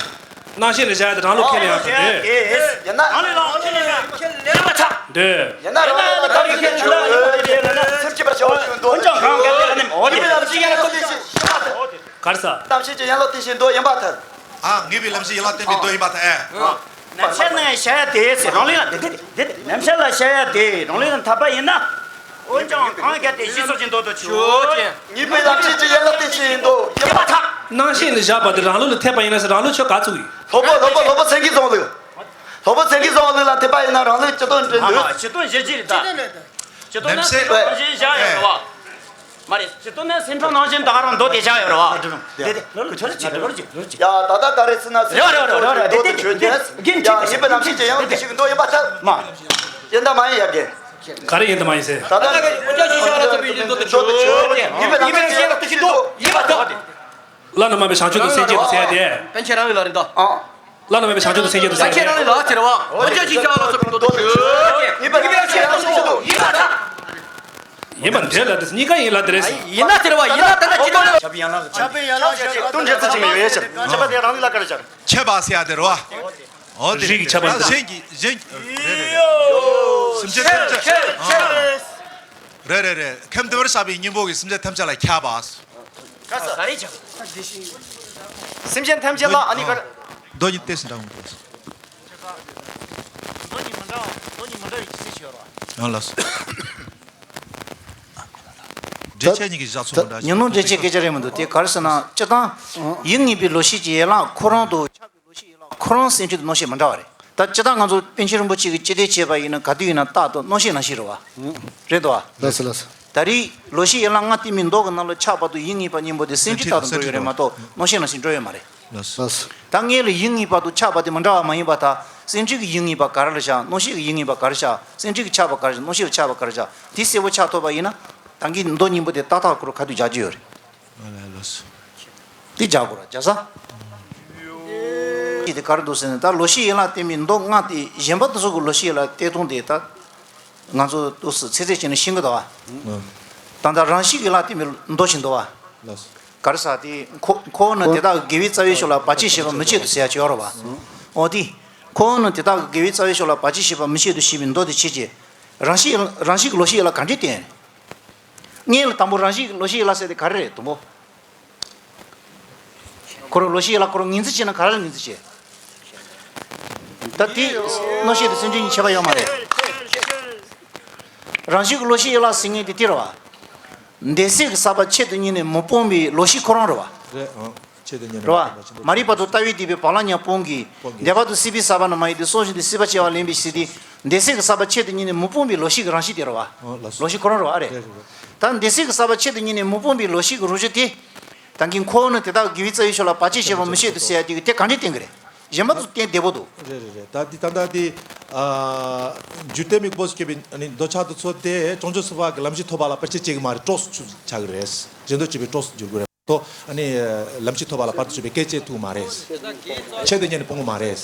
སྣང་ཤས་ལ་བཞག་སྟེ་རང་ལུགས་ཁས་ལེན་ཡང་དག་འདོད། ཡིན་ན། རང་ལས་ལ་ཁས་ལེན་པ་ཡིན་པར་ཐལ། འདོད། ཡིན་ན་རང་ལས་ལ་ཁས་ལེན་ཆོས་ཅན། སེམས་བསྐྱེད་པར་བྱ་བ་ཆོས་འདོད། འོན་ཀྱང་གང་གལ་ཏེ་བླ་ན་མེད་པ་ཡང་དག་པར་རྫོགས་པའི་སངས་རྒྱས་ཡིན་པར་ཐལ། གར་ས། རྣམ་ཤེས་ཀྱི་ཡན་ལག་བསྟན་ཞིང་འདུག་ཡིན་པར་ཐལ། ཨ། ངེས་པའི་ལམ་ཤེས་ཡན་ལག་བསྟན་པའི་མདོ་ཡིན་པར་ཐལ། ཨེ། རྣམ་ཤེས་ལ་བྱ་ཡ་དེ་ཟེར། རང་ལུགས་ལ་དེ་དེ་དེ་དེ་རྣམ་ཤེས་ལ་བྱ་ཡ་དེ་རང་ལུགས་ལ་འཐད་པ་ཡིན་ན། འོན་ཀྱང་གང་གལ་ཏེ་གཞི་སོགས་ཀྱི་མདོ་དང་ཆོས་ཅན། ངེས་པའི་ལམ་ཤེས་ཀྱི་ཡན་ལག་བསྟན་ཞིང་འདུག་ཡིན་པར་ཐལ། སྣང་ཤས་ལ་བཞག་པ་དེ་རང་ལུགས་ལ་འཐད་པ་ཡིན་ན་ཟེར། རང་ལུགས་ཆོས་ག་ཚུགས་ཡིན། སློབ་དཔོན་སློབ་དཔོན་སློབ་དཔོན་མཚན་གྱི་བཟང་ལུགས། སློབ་དཔོན་མཚན་གྱི་བཟང་ལུགས་ལ་འཐད་པ་ཡིན་ན་རང་ལུགས་སྤྱི་དོན་འདྲེན་འདོད། སྤྱི་དོན་གཞིར་གྱུར་ད། སྤྱི་དོན་ནི་སེམས་ཁམས་རང་བཞིན་བཞག་ཡོད་རེད་བ། མ་རེད། སྤྱི་དོན་ནི་སེམས་ཁམས་རང་བཞིན་ད་ག་རང་མདོ་དེ་བཞག་ཡོད་རེད་བ། དེ་དེ་ལོ་ལོ་ཆོས་ལ་ཆོས་ལ་ལོ་ལོ་ཆོས། ཡ་ད་ལྟ་ད་རེས་ཟེར་ན་སེམས་ཁམས་རང་བཞིན་མདོ་དེ་ཆོས་ཅན། ཡ་ངེས་པའི་ལམ་ཤེས་ཀྱི་ཡང་དེ་ཞིག་མདོ་ཡིན་པར་ཐལ། མ། ཡིན་དང་མ་ཡིན་ཡ་གི། ག་རེ་ཡིན་དང་མ་ཡིན་ཟེར། ད་ལྟ་འོ་ཅག་ཤེས་བྱ་ར་ཐུབ་པའི་མདོ་དེ་ཆོས་ཅན། ངེས་པའི་ལམ་ཤེས་ཀྱི་ཡང་དེ་ཞིག་མདོ་ཡིན་པར་ཐལ། བླ་ན་མེད་པའི་བྱང་ཆུབ་ཏུ་སེམས་བསྐྱེད་དུ་ཟེར་ཏེ། པཎ་ཆེན་རང་གི་ལ་རེད་དོ། ཨང་། བླ་ན་མེད་པའི་བྱང་ཆུབ་ཏུ་སེམས་བསྐྱེད་དུ་ཟེར་ཏེ། པཎ་ཆེན་རང་གི་ལ་ཟེར་བ། འོ་ཅག་ཤེས་བྱ་ར་ཐུབ་པའི་མདོ་དེ་ཆོས་ཅན། ཡིན་པ་ཡིན་པ་འདོད་ལ་དེ་གཉིས་ཀ་ཡིན་ལ་དེ་རེད། ཡིན་ན་ཟེར་བ་ཡིན་ན་ད་ལྟ་ཅི་ལྟར། ཁྱབ་པའི་ཡན་ལག་ཁྱབ་པའི་ཡན་ལག་ཞེས་དོན་འགྲེལ་ཚུལ་གཅིག་མ་ཡོད་ཡ་ཞེས། ཁྱབ་པ་དེ་རང་ལུགས་ལ་བཀར་བཞག་ཁྱབ་པ་ཟེར་ཡ་དེ་རེད་བ། འོ་དེ་རིགས་ཀྱི་ཁྱབ་པ་འདི། གཞན་གྱི་གཞན་གྱི་རེད་རེད་རེད། སེམས་ཅན་ཐམས་ཅད། རེད་རེད་རེད། ཁམས་བདེ་བར་གཤེགས་པའི་སྙིང་པོ་གིས་སེམས་ཅན་ཐམས་ཅད་ལ་ཁྱབ་པ། ག་ས། ག་རེ་ཆགས། སེམས་ཅན་ཐམས་ཅད་ལ་ཨ་ནི་གར། མདོ་གཉིས་ཏོག་ཙམ་འདྲ་བོ་འདུག་མདོ་གཉིས་མི་འདྲ་བ། མདོ་གཉིས་མི་འདྲ་བའི་ཅི་ཟེར་ཞིག་ཡོད་རེད་བ། ཡང་ལགས་སོ། འགྲེལ་ཆེན་གཉིས་ཀྱི་བཞག་ཚུལ་མི་འདྲ་ཞིག་ཉོན་མོངས་འགྲེལ་ཆེན་སྐད་ཆ་རེད་མི་འདུག་དེ་ག་རེ་ཟེར་ན་སྤྱིར་བཏང་། ཡིད་ངེས་པའི་བློ་ཤེས་ཀྱི་ཡན་ལག་ཁོ་རང་དང་ཆགས་པའི་བློ་ཤེས་ཡན་ལག་ཁོ་རང་སེམས་ཅན་དང་སྣང་ཤས་མི་འདྲ་བ་རེད། ད་སྤྱིར་བཏང་ང་ཚོ་པཎ་ཆེན་རིན་པོ་ཆེ་གིས་ཅི་ཐད་བྱས་པ་ཡིན་ན་ག་དུས་ཡིན་ན་རྟག་ཏུ་སྣང་ཤས་ནང་བཞིན་རེད་བ། རེད་དོ། ལགས་སོ་ལགས་སོ། ད་རེས་ལོག་ཤེས་ཡན་ལག་ལྔ་བསྟན་པའི་མདོ་གི་ནང་ལ་ཆགས་པ་དང་ཡིད་ངེས་པ་གཉིས་པོ་དེ་སེམས་ཅན་ལྟར་དུ་འགྲོ་ཡོད་རེད་མ་གཏོགས་སྣང་ཤས་ནང་བཞིན་འགྲོ་ཡོད་མ་རེད། ལགས་སོ། ད་སྔོན་ལ་ཡིད་ངེས་པ་དང་ཆགས་པ་དེ་མི་འདྲ་བ་མ་ཡིན་པར་ཐལ། སེམས་ཅན་གྱི་ཡིད་ངེས་པ་ག་རེ་ལ་བཞག་སྣང་ཤས་ཀྱི་ཡིད་ངེས་པ་ག་རེ་བཞག་སེམས་ཅན་གྱི་ཆགས་པ་ག་རེ་བཞག་སྣང་ཤས་ལ་ཆགས་པ་ག་རེ་བཞག་དེ་གསལ་པོ་ཆགས་ཐུབ་པ་ཡིན་ན། ད་གིན་མདོ་གཉིས་པོ་དེ་ཏག་ཏག་ཁོ་རང་ཁ་ཐུག་རྒྱག་རྒྱུ་ཡོད་རེད། ལགས་སོ། དེ་རྒྱག་དགོས་ར་རྒྱག་ས། ཅི་དེ་ག་རེ་འདུག་ཟེར་ན་ད་ལོག་ཤེས་ཡན་ལག་བསྟན་པའི་མདོ་ལྔ་སྟེ་གཞན་པ་དེ་ཚོ་གི་ལོག་ཤེས་ཡན་ལག་བསྟན་སྟངས་དེ་ད། ང་ཚོ་ཏོག་ཙམ་ཚིག་ཚིག་བྱས་ནས་ཤེས་ཀྱི་འདུག་བ། ད་ལྟ་རང་བཞིན་གྱི་ཡན་ལག་བསྟན་པའི་མདོ་ཞིག་འདུག་བ། ལགས་སོ། ག་རེ་ཟེར་དེ་ཁོ་ཁོ་བོ་ནི་དེ་དག་གི་དགེ་བའི་རྩ་བའི་ཕྱོགས་ལ་བར་ཆད་བྱེད་པ་མི་བྱེད་དོ་ཟེར་ཡ་ཅིག་ཡོད་རེད་བ། འོ་དེ། ཁོ་བོ་ནི་དེ་དག་གི་དགེ་བའི་རྩ་བའི་ཕྱོགས་ལ་བར་ཆད་བྱེད་པ་མི་བྱེད་དོ་ཞེས་པའི་མདོ་དེ་ཁྱེད་ཀྱིས། རང་བཞིན་རང་བཞིན་གྱི་ལོག་ཤེས་ཡན་ལག་ག་འདྲས་བསྟན། སྔོན་ལ་དང་པོ་རང་བཞིན་གྱི་ལོག་ཤེས་ཡན་ལག་ཟེར་དེ་ག་རེ་རེད་དང་པོ། ཁོ་རང་ལོག་ཤེས་ཡན་ལག་ཁོ་རང་ངོས་འཛིན་བྱས་ན་ག་རེ་ལ་ངོས་འཛིན་བྱས། ད་དེ། སྣང་ཤས་དང་སེམས་ཅན་གཉིས་ཁྱད་པར་ཡོད་མ་རེད། རང་བཞིན་གྱི་ལོག་ཤེས་ཡན་ལག་ཟེར་མཁན་དེ་དེ་རེད་བ། འདོད་སྲེད་ཀྱི་ཟག་པ་ཆེད་དུ་གཉེར་ནས་མི་སྤོང་བའི་ལོག་ཤེས་ཁོ་རང་རེད་བ། རེད་ཨང་། ཆེད་དུ་གཉེར་ནས་རེད་བ། མ་རིག་པ་དང་ལྟ་བས་བསྡུས་པའི་བག་ལ་ཉལ་སྤོང་གི། སྤོང་གི། འདོད་པ་དང་སྲེད་པའི་ཟག་པ་རྣམས་མ་ཡིན་ཏེ་སོ་སོ་ཞིག་ཏུ་སྲེད་པ་སྐྱེ་བ་ལེན་པའི་ཕྱིར་ཏེ། འདོད་སྲེད་ཀྱི་ཟག་པ་ཆེད་དུ་གཉེར་ནས་མི་སྤོང་བའི་ལོག་ཤེས་ཀྱི་རང་བཞིན་དེ་རེད་བ། ལགས་སོ། ལོག་ཤེས་ཁོ་རང་རེད་བ་ཨ་རེད། རེད་རེད་རེད། ད་འདོད་སྲེད་ཀྱི་ཟག་པ་ཆེད་དུ་གཉེར་ནས་མི་སྤོང་བའི་ལོག་ཤེས་ཀྱི་རང་བཞིན་དེ། ད་གིན་ཁོ་བོ་ནི་དེ་དག་དགེ་བའི་རྩ་བའི་ཕྱོགས་ལ་བར་ཆད་བྱེད་པ་མི་བྱེད་དོ་ཟེར་ཡ་དེ་གི་དེ་གང་འདྲས་བསྟན་གི་རེད། གཞན་པ་ཚོ་བསྟན་བདེ་པོ་འདུག་རེད་རེད་རེད། ད་འདི་ད་ལྟ་འདི། ཨ། འཇུག་ལྡན་མི་དགོས་སྐྱེ་བའི་ནི་འདོད་ཆགས་དེ་ཚོ་དེ་བྱང་ཆུབ་སེམས་དཔའ་གི་ལམ་ཤེས་ཐོབ་པ་ལ་བར་ཆད་བྱེད་གི་མ་རེད། གྲོགས་སུ་ཆགས་གི་རེད། གཞན་དོན་བྱེད་པའི་གྲོགས་སུ་འགྱུར་གི་རེད། ཐོ། ཨ་ནི། ལམ་ཤེས་ཐོབ་པ་ལ་བར་དུ་གཅོད་པའི་སྐད་ཅིག་ཐུག་མ་རེད། ཆེད་དུ་གཉེར་ནས་སྤོང་གི་མ་རེད།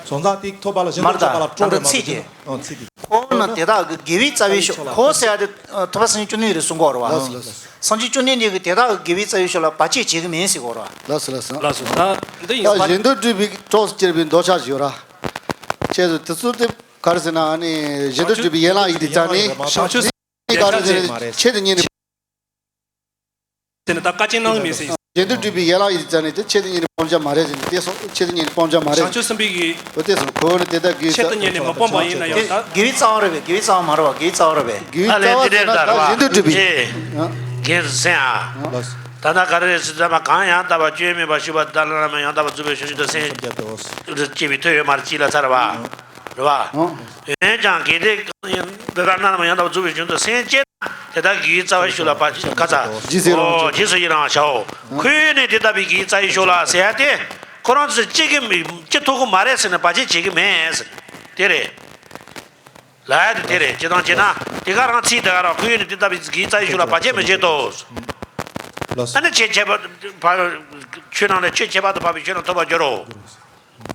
སོང་ཙང་དེ་ཐོབ་པ་ལ་གཞན་དུ་མར་ཆགས་པ་ལ་དང་སྤྲོ་རེད་མ་ཚིག་གཏོགས་གཅིག་ཨང་ཚིག་དེ། ཁོང་ནི་དེ་དག་གི་དགེ་བའི་རྩ་བའི་ཕྱོགས་ཁོ་ཟེར་ཡ་དེ་ཐོབ་པ་སངས་རྒྱས་བཅོམ་ལྡན་འདས་ཀྱི་གསུང་གོ་རེད་བ། ལགས་སོ་ལགས་སོ། སངས་རྒྱས་བཅོམ་ལྡན་འདས་ཀྱིས་དེ་དག་གི་དགེ་བའི་རྩ་བའི་ཕྱོགས་ལ་བར་ཆད་བྱེད་ཀྱི་མིན་ཟེར་གོ་རེད་བ། ལགས་སོ་ལགས་སོ། ལགས་སོ་ད་འདི་ཡིན། ད་གཞན་དོན་སྒྲུབ་པའི་གྲོགས་སུ་གྱུར་པའི་འདོད་ཆགས་ཡོད་ར། ཁྱེད་ཚོ་དེ་ཚོ་དེ་ག་རེ་ཟེར་ན་ཨ་ནི་གཞན་དོན་སྒྲུབ་པའི་ཡན་ལག་ཡིན་དེ་ཙང་ནི། བྱང་ཆུབ། ག་རེ་ཟེར་ན་ཆེད་དུ་གཉེར་ནས། དེ་ནི་ད་བཀའ་ཅན་ནང་གི་མི་ཟེར། གཞན་དོན་སྒྲུབ་པའི་ཡན་ལག་ཡིན་ཙང་ནི་དེ་ཆེད་དུ་གཉེར་ནས་སྤོང་བྱ་མ་རེད་ཟེར་ནས་དེ་སོགས་ཆེད་དུ་གཉེར་ནས་སྤོང་བྱ་མ་རེད། བྱང་ཆུབ་སེམས་དཔའི་གི། འོ་དེ་སོང་ཁོ་བོ་ནི་དེ་ལྟར་དགེ་བའི་རྩ། ཆེད་དུ་གཉེར་ནས་མ་སྤོང་པ་ཡིན་ན་ཡང་ད། དགེ་བའི་རྩ་བ་རེད་པས། དགེ་བའི་རྩ་བ་མ་རེད་པ། དགེ་བའི་རྩ་བ་རེད་པས། དགེ་བའི་རྩ་བ་རེད་པས། ཨ་ལས་དགེ་བའི་རྩ་བ་རེད་པས། ད་གཞན་དོན་སྒྲུབ་པའི། ལགས་སོ། ད་ལྟ་ག་རེ་རེད་ཟེར་ཙམ་པ། གང་ཡང་དག་པར་སྐྱོན་མེད་པར་ཞུགས་པ་དེ་དག་ལ་ནམ་ཡང་དག་པར་རྫོགས་པའི་བྱང་ཆུབ་ཏུ་སེམས་བསྐྱེད་པའི་མཐུ་ཡོད་མ་རེད། གཅིག་ལ་ཚར་བ་རེད་བ། འོན་ཀྱང་གལ་ཏེ་འདི་ལྟར་ན་ནམ་ཡང་དག་པར་རྫོགས་པའི་བྱང་ཆུབ་ཏུ་སེམས་བསྐྱེད་ན། དེ་དག་གི་རྩ་བའི་ཤུགས་ལ་བ་ཁ་ཚ། རྗེས་སུ་ཡི་རང་བ་ཞེས་བྱའོ། ཁོ་བོས་ནི་དེ་ལྟ་བུའི་གི་རྩ་བའི་ཤུགས་ལ་ཟེར་ཡ་དེ། ཁོ་རང་ཚོས་གཅིག་གི་མི་གཅིག་ཐུབ་ཀྱི་མ་རེད་ཟེར་ནས་བར་ཆད་བྱེད་ཀྱི་མེད་ཟེར། དེ་རེད། ལབ་ཡ་དེ་དེ་རེད། ཅི་དང་ཅི་ན་དེ་ག་རང་ཚིག་དེ་ག་རང་ཁོ་བོས་ནི་དེ་ལྟ་བུའི་གི་རྩ་བའི་ཤུགས་ལ་བར་ཆད་མི་བྱེད་དོ། ལགས་སོ། ཨ་ནི་ཆོས་ཁྱད་པར་ཆོས་ནང་ལས་ཆོས་ཁྱད་པར་དུ་འཕགས་པའི་ཆོས་རྣམས་ཐོབ་པར་འགྱུར་རོ།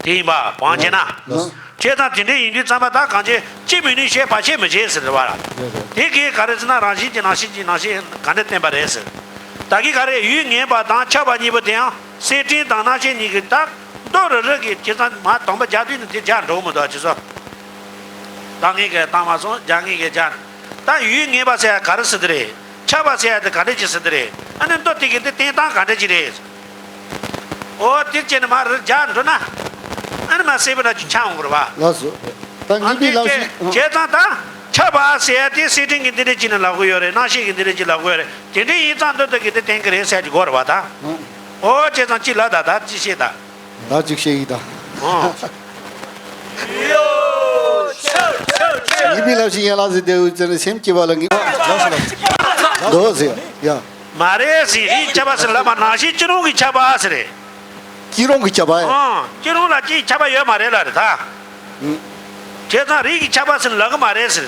དེ་ཡིན་པ་བང་ཆེ་ན། ལགས་སོ། བྱས་ཙང་དེ་འདྲའི་ཡིན་དུས་ཙམ་པ་ད་གང་ཅི་ཅི་མི་ནུས་ཞེས་བར་ཆད་མི་བྱེད་ཟེར་བ། རེད་རེད། དེ་གིས་ག་རེ་ཟེར་ན་རང་བཞིན་གྱི་རྣམ་ཤེས་ཀྱི་རྣམ་ཤེས་ག་འདྲ་བསྟན་པ་རེད་ཟེར། ད་གིན་ག་རེ་ཡུལ་ངེས་པ་དང་ཁྱབ་པ་གཉིས་པོ་དེའང་སེམས་ཅན་དང་རྣམ་ཤེས་གཉིས་ཀྱི་ད་མདོ་རུ་རུ་གི་བྱས་ཙང་མ་དང་པོ་རྒྱག་དུས་ནི་དེ་རྒྱག་འགྲོ་མི་འདུག་ཅི་སོ། ད་ངེས་གི་བཏང་མ་སོང་རྒྱག་ངེས་གི་རྒྱག་ད་ཡུལ་ངེས་པ་ཟེར་ཡ་ག་རེ་ཟེར་དེ་རེད། ཁྱབ་པ་ཟེར་ཡ་དེ་ག་འདྲ་ཅིག་ཟེར་དེ་རེད། ཨ་ནི་མདོ་དེ་གི་དེ་བསྟན་སྟངས་ག་འདྲ་ཅིག་རེད། འོ་དེ་བྱས་ནས་མར་རྒྱག་འགྲོ་ན། ཨ་ནི་མ་སེར་པོ་ན་ཆུ་ཆང་འོང་གི་རེད་བ། ལགས་སོ། ད་ཨ་ངེས་པའི་ལམ་ཤེས། བྱས་ཙང་ད་ཁྱབ་པ་ཟེར་ཡ་དེ་སེམས་ཅན་གྱི་འདི་འདྲ་ཅིག་ནས་ལབ་གི་ཡོད་རེད། རྣམ་ཤེས་ཀྱི་འདི་འདྲ་ཅིག་ལབ་གི་ཡོད་རེད། དེ་འདྲ་ཡིན་ཙང་མདོ་དེ་གི་དེ་བསྟན་གི་རེད་ཟེར་གྱི་དགོས་རེད་བ་ད། ཨང་། འོ་བྱས་ཙང་ཅི་ལབ་ད་ད་ཅི་བཤད་ད། ད་ཅིག་བཤད་ཡིན་ད། ཨང་། ངེས་པའི་ལམ་ཤེས་ཡན་ལག་ཟེར་དེ་འུ་ཚོ་ནི་སེམས་སྐྱེ་བ་ལ་ངེས། ལགས་སོ་ལགས་སོ། མདོ་ཟེར་ཡ། མ་རེད་ཟེར། རིགས་ཁྱབ་པ་ཟེར་ལབ་པ་ནང་བཞིན་སྐྱེ་རུང་གི་ཁྱབ་པ་ཟེར་རེད། སྐྱེ་རུང་གི་ཁྱབ་པ་ཡ། ཨང་། སྐྱེ་རུང་ལ་ཅིག་ཁྱབ་པ་ཡོད་མ་རེད་ལ་རེད་ད། ཨང་། བྱས་ཙང་རིགས་ཀྱི་ཁྱབ་པ་ཟེར་ལབ་གི་མ་རེད་ཟེར།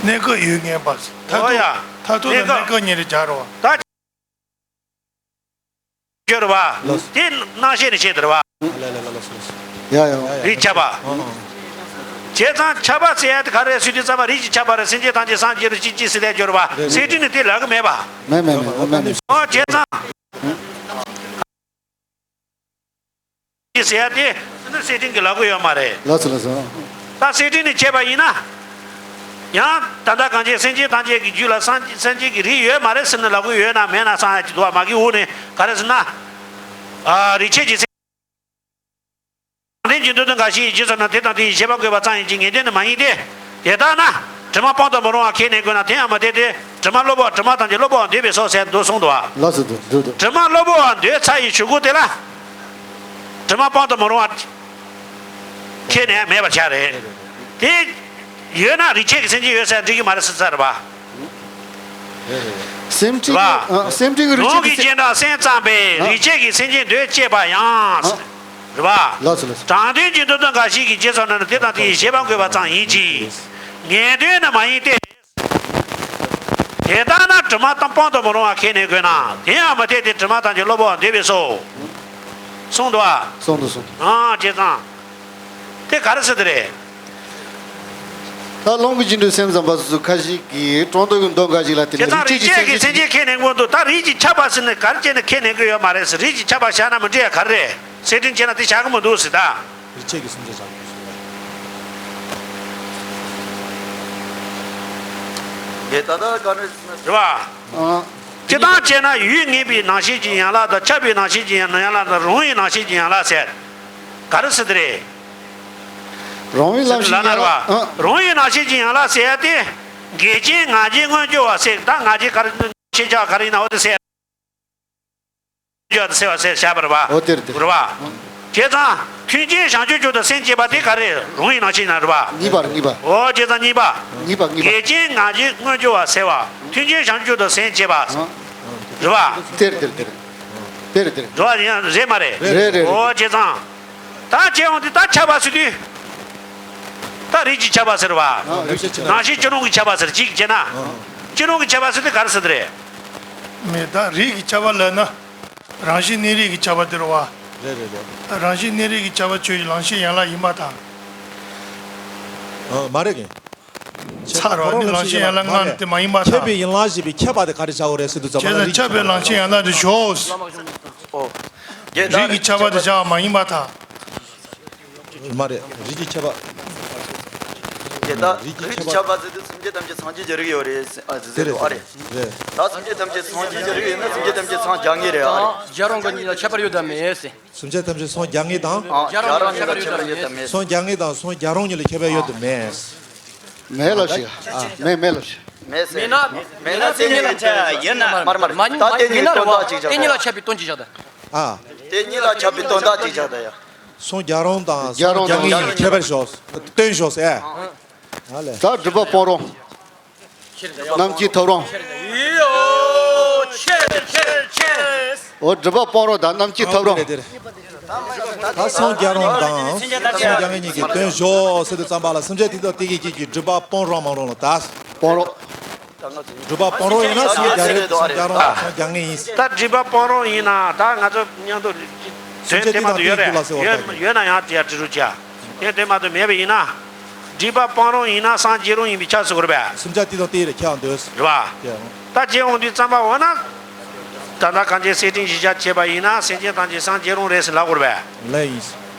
གནས་སྐབས་ཡུལ་ངེས་པ་ཟེར། མཐར་ཐུག་ཨོ་ཡ། མཐར་ཐུག་ལ་གནས་སྐབས། གནས་སྐབས་གཉིས་རེ་སྦྱར་རོ། ད། སྐྱོ་རེད་བ། ལགས། དེ་རྣམ་ཤེས་ནས་བཤད་དེ་རེད་བ། ལ་ལ་ལ་ལ་སོ་སོ། ཡ་ཡ། རིགས་ཁྱབ་པ། ཨང་ཨང་། བྱས་ཙང་ཁྱབ་པ་ཟེར་ཡ་དེ་ག་རེ་ཟེར་དུས་ཙམ་པ་རིགས་ཀྱི་ཁྱབ་པ་རེད། སེམས་ཅན་ཐམས་ཅད་སངས་རྒྱས་རུ་གཅིག་གཅིག་ཟེར་ལས་སྐྱོ་རེད་བ། རེད་རེད། སེམས་ཅན་ནི་དེ་ལབ་གི་མེད་པ། མེད་མེད་མེད་མེད་མེད། ཨོ་བྱས་ཙང་། ཟེར་ཡ་དེ་ནི་སེམས་ཅན་གྱི་ལབ་གི་ཡོད་མ་རེད། ལགས་སོ་ལགས་སོ། ད་སེམས་ཅན་ནི་བྱས་པ་ཡིན་ན། ཡང་ད་ལྟ་གང་ཅི་སེམས་ཅན་ཐམས་ཅད་ཀྱི་རྒྱུད་ལ་སངས་སེམས་ཅན་གྱི་རིགས་ཡོད་མ་རེད་ཟེར་ནས་ལབ་གི་ཡོད་ན་མེད་ན་བསམ་ཡ་ཅིག་འདུག་བ། མ་གི་འོག་ནས་ག་རེ་ཟེར་ན། ཨ་རིགས་ཆད་ཀྱི་སེམས། དྲང་དོན་གྱི་མདོ་དོན་འགའ་ཞིག་ཡིན་ཞེས་སོགས་ནི་དེ་དང་དེ་ཡི་བཤད་པ་དགོས་པ་ཙམ་ཡིན་གྱི་ངེས་དོན་ནི་མ་ཡིན་ཏེ། དེ་ལྟར་ན། དྲི་མ་སྤང་དུ་མི་རུང་བ་ཁས་ལེན་དགོས་ན་དེ་ཡང་མི་འཐད་དེ། དྲི་མ་གློ་བུར་དྲི་མ་ཐམས་ཅད་གློ་བུར་བ་འདོད་པས་སོ་ཟེར་འདུག་གསུངས་འདུག་བ། ལགས་སོ་འདུག་འདུག་འདུག་དྲི་མ་གློ་བུར་བ་འདོད་ཚར་ཡི་གཞུག་གུ་དེ་ལ། དྲི་མ་སྤང་དུ་མི་རུང་བ། ཁས་ལེན་མེད་པར་བྱ་རེད། དེ། ཡོད་ན་རིགས་ཆད་ཀྱི་སེམས་ཅན་ཡོད་ཟེར་འགྲིག་གི་མ་རེད་ཟེར་ཚར་བ། སེམས་ཁྲིད། རེད་བ། ཨ་སེམས་ཁྲིད་ཀྱི་རིགས་ཆད་ཀྱི་སེམས། རང་གི་རྗེས་འབྲང་སེམས་ཙམ་པས། ཨ་རིགས་ཆད་ཀྱི་སེམས་ཅན་འདོད་ཅེས་པ་ཡང་། ཨ་རེད་བ། ལགས་སོ་ལགས་སོ། དྲང་དོན་གྱི་མདོ་དོན་འགའ་ཞིག་གི་རྗེས་སུ་ནི་དེ་དང་དེ་ཡི་བཤད་པ་དགོས་པ་ཙམ་ཡིན་གྱི། ངེས་དོན་ནི་མ་ཡིན་ཏེ། དེ་ལྟར་ན་དྲི་མ་དང་སྤང་དུ་མི་རུང་བ་ཁས་ལེན་དགོས་ན་དེ་ཡང་མི་འཐད་དེ། དྲི་མ་ཐམས་ཅད་གློ་བུར་བ་འདོད་པས་སོ། གསུངས་འདུག་བ། གསུངས་འདུག་གསུངས་འདུག་ཨང་བྱས་ཙང་། དེ་ག་རེ་ཟེར་དེ་རེད། ད་ལུང་གི་རྗེས་འགྲོའི་སེམས་ཙམ་པ་སོ་སོ་ཁ་ཤས་ཀྱིས་སྤྲང་ཐོ་གི་མདོ་འགའ་ཞིག་ལ་དེ་བྱས་ནས་ཙང་རིགས་ཆད་ཀྱི་སེམས་ཅན་ཁས་ལེན་དགོས་འདུག་ད་རིགས་ཀྱི་ཁྱབ་པ་ཟེར་ནས་ག་རེ་བྱས་ནས་ཁས་ལེན་དགོས་ཡོད་མ་རེད་ཟེར། རིགས་ཀྱི་ཁྱབ་པ་བཞག་ན་མི་འགྲིག་ཡ་ག་རེ་རེད། སེམས་ཅན་བྱས་ན་དེ་བཞག་གི་མི་འདུག་ཟེར་ད། རིགས་ཆད་ཀྱི་སེམས་ཅན་བཞག་དགོས་ཟེར། ངས་ད་ལྟ་ག་རེ་ཟེར་ན། རེད་བ། ཨང་། སྤྱིར་བཏང་བྱས་ན་ཡུལ་ངེས་པའི་རྣམ་ཤེས་ཀྱི་ཡན་ལག་དང་། ཁྱབ་པའི་རྣམ་ཤེས་ཀྱི་ཡན་ལག་དང་། རུང་བའི་རྣམ་ཤེས་ཀྱི་ཡན་ལག་ཟེར། ག་རེ་ཟེར་དེ་རེད། རུང་བའི་རྣམ་ཤེས་ལབ་ན་ཡན་ལག་རེད་བ། ཨང་། རུང་བའི་རྣམ་ཤེས་ཀྱི་ཡན་ལག་ཟེར་ཡ་དེ། འགལ་རྐྱེན་ང་རྒྱལ་མངོན་གྱུར་བ་ཟེར། ད་ང་རྒྱལ་ག་རེ་ཤེས་བྱ་ག་རེ་ཡིན་ན་འོ་དེ་ཟེར། འཇོག་ཏུ་སེལ་བ་ཟེར་བྱ་བ་རེད་བ། འོ་དེར་དེར། རེད་བ། བྱས་ཙང་མཐུན་རྐྱེན་བྱང་ཆུབ་མཆོག་ཏུ་སེམས་བསྐྱེད་པ་དེ་ག་རེ་རུང་བའི་རྣམ་ཤེས་ཡིན་ན་རེད་བ། གཉིས་པ་རེད་གཉིས་པ། འོ་བྱས་ཙང་གཉིས་པ། གཉིས་པ་གཉིས་པ། འགལ་རྐྱེན་ང་རྒྱལ་མངོན་གྱུར་བ་སེལ་བ། མཐུན་རྐྱེན་བྱང་ཆུབ་མཆོག་ཏུ་སེམས་བསྐྱེད་པ། རེད་བ། དེར་དེར་དེར། དེར་དེར། རེད་བ། ཡང་རེད་མ་རེད། རེད་རེད་རེད། འོ་བྱས་ཙང་། ད་བྱས་འོང་དུས་ད་ཁྱབ་པ་ཟེར་དུས། ད་རིགས་ཀྱི་ཁྱབ་པ་ཟེར་བ། ཨ་རིགས་ཀྱི་ཁྱབ་པ། རང་བཞིན་སྤྱི་རུང་གི་ཁྱབ་པ་ཟེར་གཅིག་བྱས་ན། ཨ། སྤྱི་རུང་གི་ཁྱབ་པ་ཟེར་དུས་ག་རེ་ཟེར་དེ་རེད། མེད་ད་རིགས་ཀྱི་ཁྱབ་པ་ལབ་ན། རང་བཞིན་གནས་རིགས་ཀྱི་ཁྱབ་པ་དེ་རེད་བ། རེད་རེད་རེད། རང་བཞིན་གནས་རིགས་ཀྱི་ཁྱབ་པ་ཆོས་ཀྱི་རང་བཞིན་ཡན་ལག་ཡིན་པར་ཐལ། ཨ་མ་རེད་གི། ཚར་བ་ནི་རང་བཞིན་ཡན་ལག་ལྔ་ནི་དེ་མ་ཡིན་པར་ཐལ། ཁྱབ་པའི་ཡན་ལག་བཞི་པའི་ཁྱབ་པ་དེ་ག་རེ་བྱ་དགོས་རེད་ཟེར་དུས་ཙམ་པ་ན། བྱས་ཙང་ཁྱབ་པའི་རང་བཞིན་ཡན་ལག་དེ་ཞོག་རིགས་ཀྱི་ཁྱབ་པ་དེ་བྱ་བ་མ་ཡིན་པར་ཐལ། མ་རེད། རིགས་ཀྱི་ཁྱབ་པ། དེ་ལྟ་རིགས་ཀྱི་ཁྱབ་པ། ཁྱབ་པ་ཟེར་དུས་སེམས་ཅན་ཐམས་ཅད་སངས་རྒྱས་ཀྱི་རིགས་ཡོད་རེད་ཟེར་ཨ་ཟེར་ཟེར་དེ་འདུག་ཨ་རེད། རེད། ད་སེམས་ཅན་ཐམས་ཅད་སངས་རྒྱས་ཀྱི་རིགས་ཡིན་ན་སེམས་ཅན་ཐམས་ཅད་སངས་རྒྱ་ངེས་རེད་ཨ། རྒྱ་རང་གི་གཉིས་ལ་ཁྱད་པར་ཡོད་དམ་མེད་ཟེར། སེམས་ཅན་ཐམས་ཅད་སངས་རྒྱ་ངེས་དང་། ཨ་རྒྱ་རང་གཉིས་ལ་ཁྱད་པར་ཡོད་དམ་མེད་ཟེར། སངས་རྒྱ་ངེས་དང་སངས་རྒྱ་རང་གཉིས་ལ་ཁྱད་པར་ཡོད་དམ་མེད་ཟེར། མེད་ལབ་ཤིག་ཨ་མེད་མེད་ལབ་ཤིག་མེད་ཟེར། མེད་ན་མེད་ན་དེ་གཉིས་ལ་ཁྱབ་ཡིན་ན། མར་མར། མ་ད་དེ་ཡིན་ན་གཉིས་རེད་དོན་བ། དག་ཅིག་བཞག་དེ་གཉིས་ལ་ཁྱབ་པའི་དོན་གཅིག་བཞག་ད། ཨ། དེ་གཉིས་ལ་ཁྱབ་པའི་དོན་དག་ཅིག་བཞག་ད་ཡ། སངས་རྒྱས་རུང་དང་རྒྱལ་སངས་རྒྱས་རུང་གཉིས་ཁྱད་པར་ཞོག་སྟོན་ཞོག་ཟེར། ཨ་ལས། ད་སྒྲིབ་པ་སྤོང་རུང་། རྣམ་མཁྱེན་ཐོབ་རུང་། ཡོ། ཆེ་ཆེ་ཆེ། འོ་སྒྲིབ་པ་སྤོང་རུང་དང་རྣམ་མཁྱེན་ཐོབ་རུང་། ད་སངས་རྒྱས་རུང་དང་སངས་རྒྱས་རུང་གཉིས་ཀྱི་དོན་ཞོག་ཟེར་དུས་ཙམ་པ་ལ་སེམས་ཅན་དེ་དག་དེ་གི་གི་གི་སྒྲིབ་པ་སྤོང་རུང་མ་རུང་ལ་ད། སྤོང་རུང་། སྒྲིབ་པ་སྤོང་རུང་ཡིན་ན་སངས་རྒྱས་རེད། སངས་རྒྱས་རུང་སངས་རྒྱས་ངེས་ཡིན། ད་སྒྲིབ་པ་སྤོང་རུང་ཡིན་ན་ད་ང་ཚོ་མཉམ་དུ་དོན་དེ་མ་གཏོགས་ཡོད་རེད། ཡོད་ཡོད་ན་ཡང་དེ་ཡར་འབྲི་རུ་བྱ། ཡང་དེ་མ་གཏོགས་མེད་པ་ཡིན་ན། སྒྲིབ་པ་སྤང་རུང་ཡིན་ན་སངས་རྒྱས་རུང་ཡིན་པའི་ཆ་བཟོ་དགོས་རེད་པས། སེམས་ཅན་དེ་དང་དེ་རེད་ཁྱེད་འདོད། རེད་པ། ད་ཁྱེད་འོང་དུས་ཙམ་པ་འོ་ན། ད་ལྟ་གང་ཅི་སེམས་ཅན་གཞི་བཞག་བྱས་པ་ཡིན་ན་སེམས་ཅན་ཐམས་ཅད་སངས་རྒྱས་རུང་རེད་ཟེར་ལབ་དགོས་རེད་པས། ལས་ཡིན།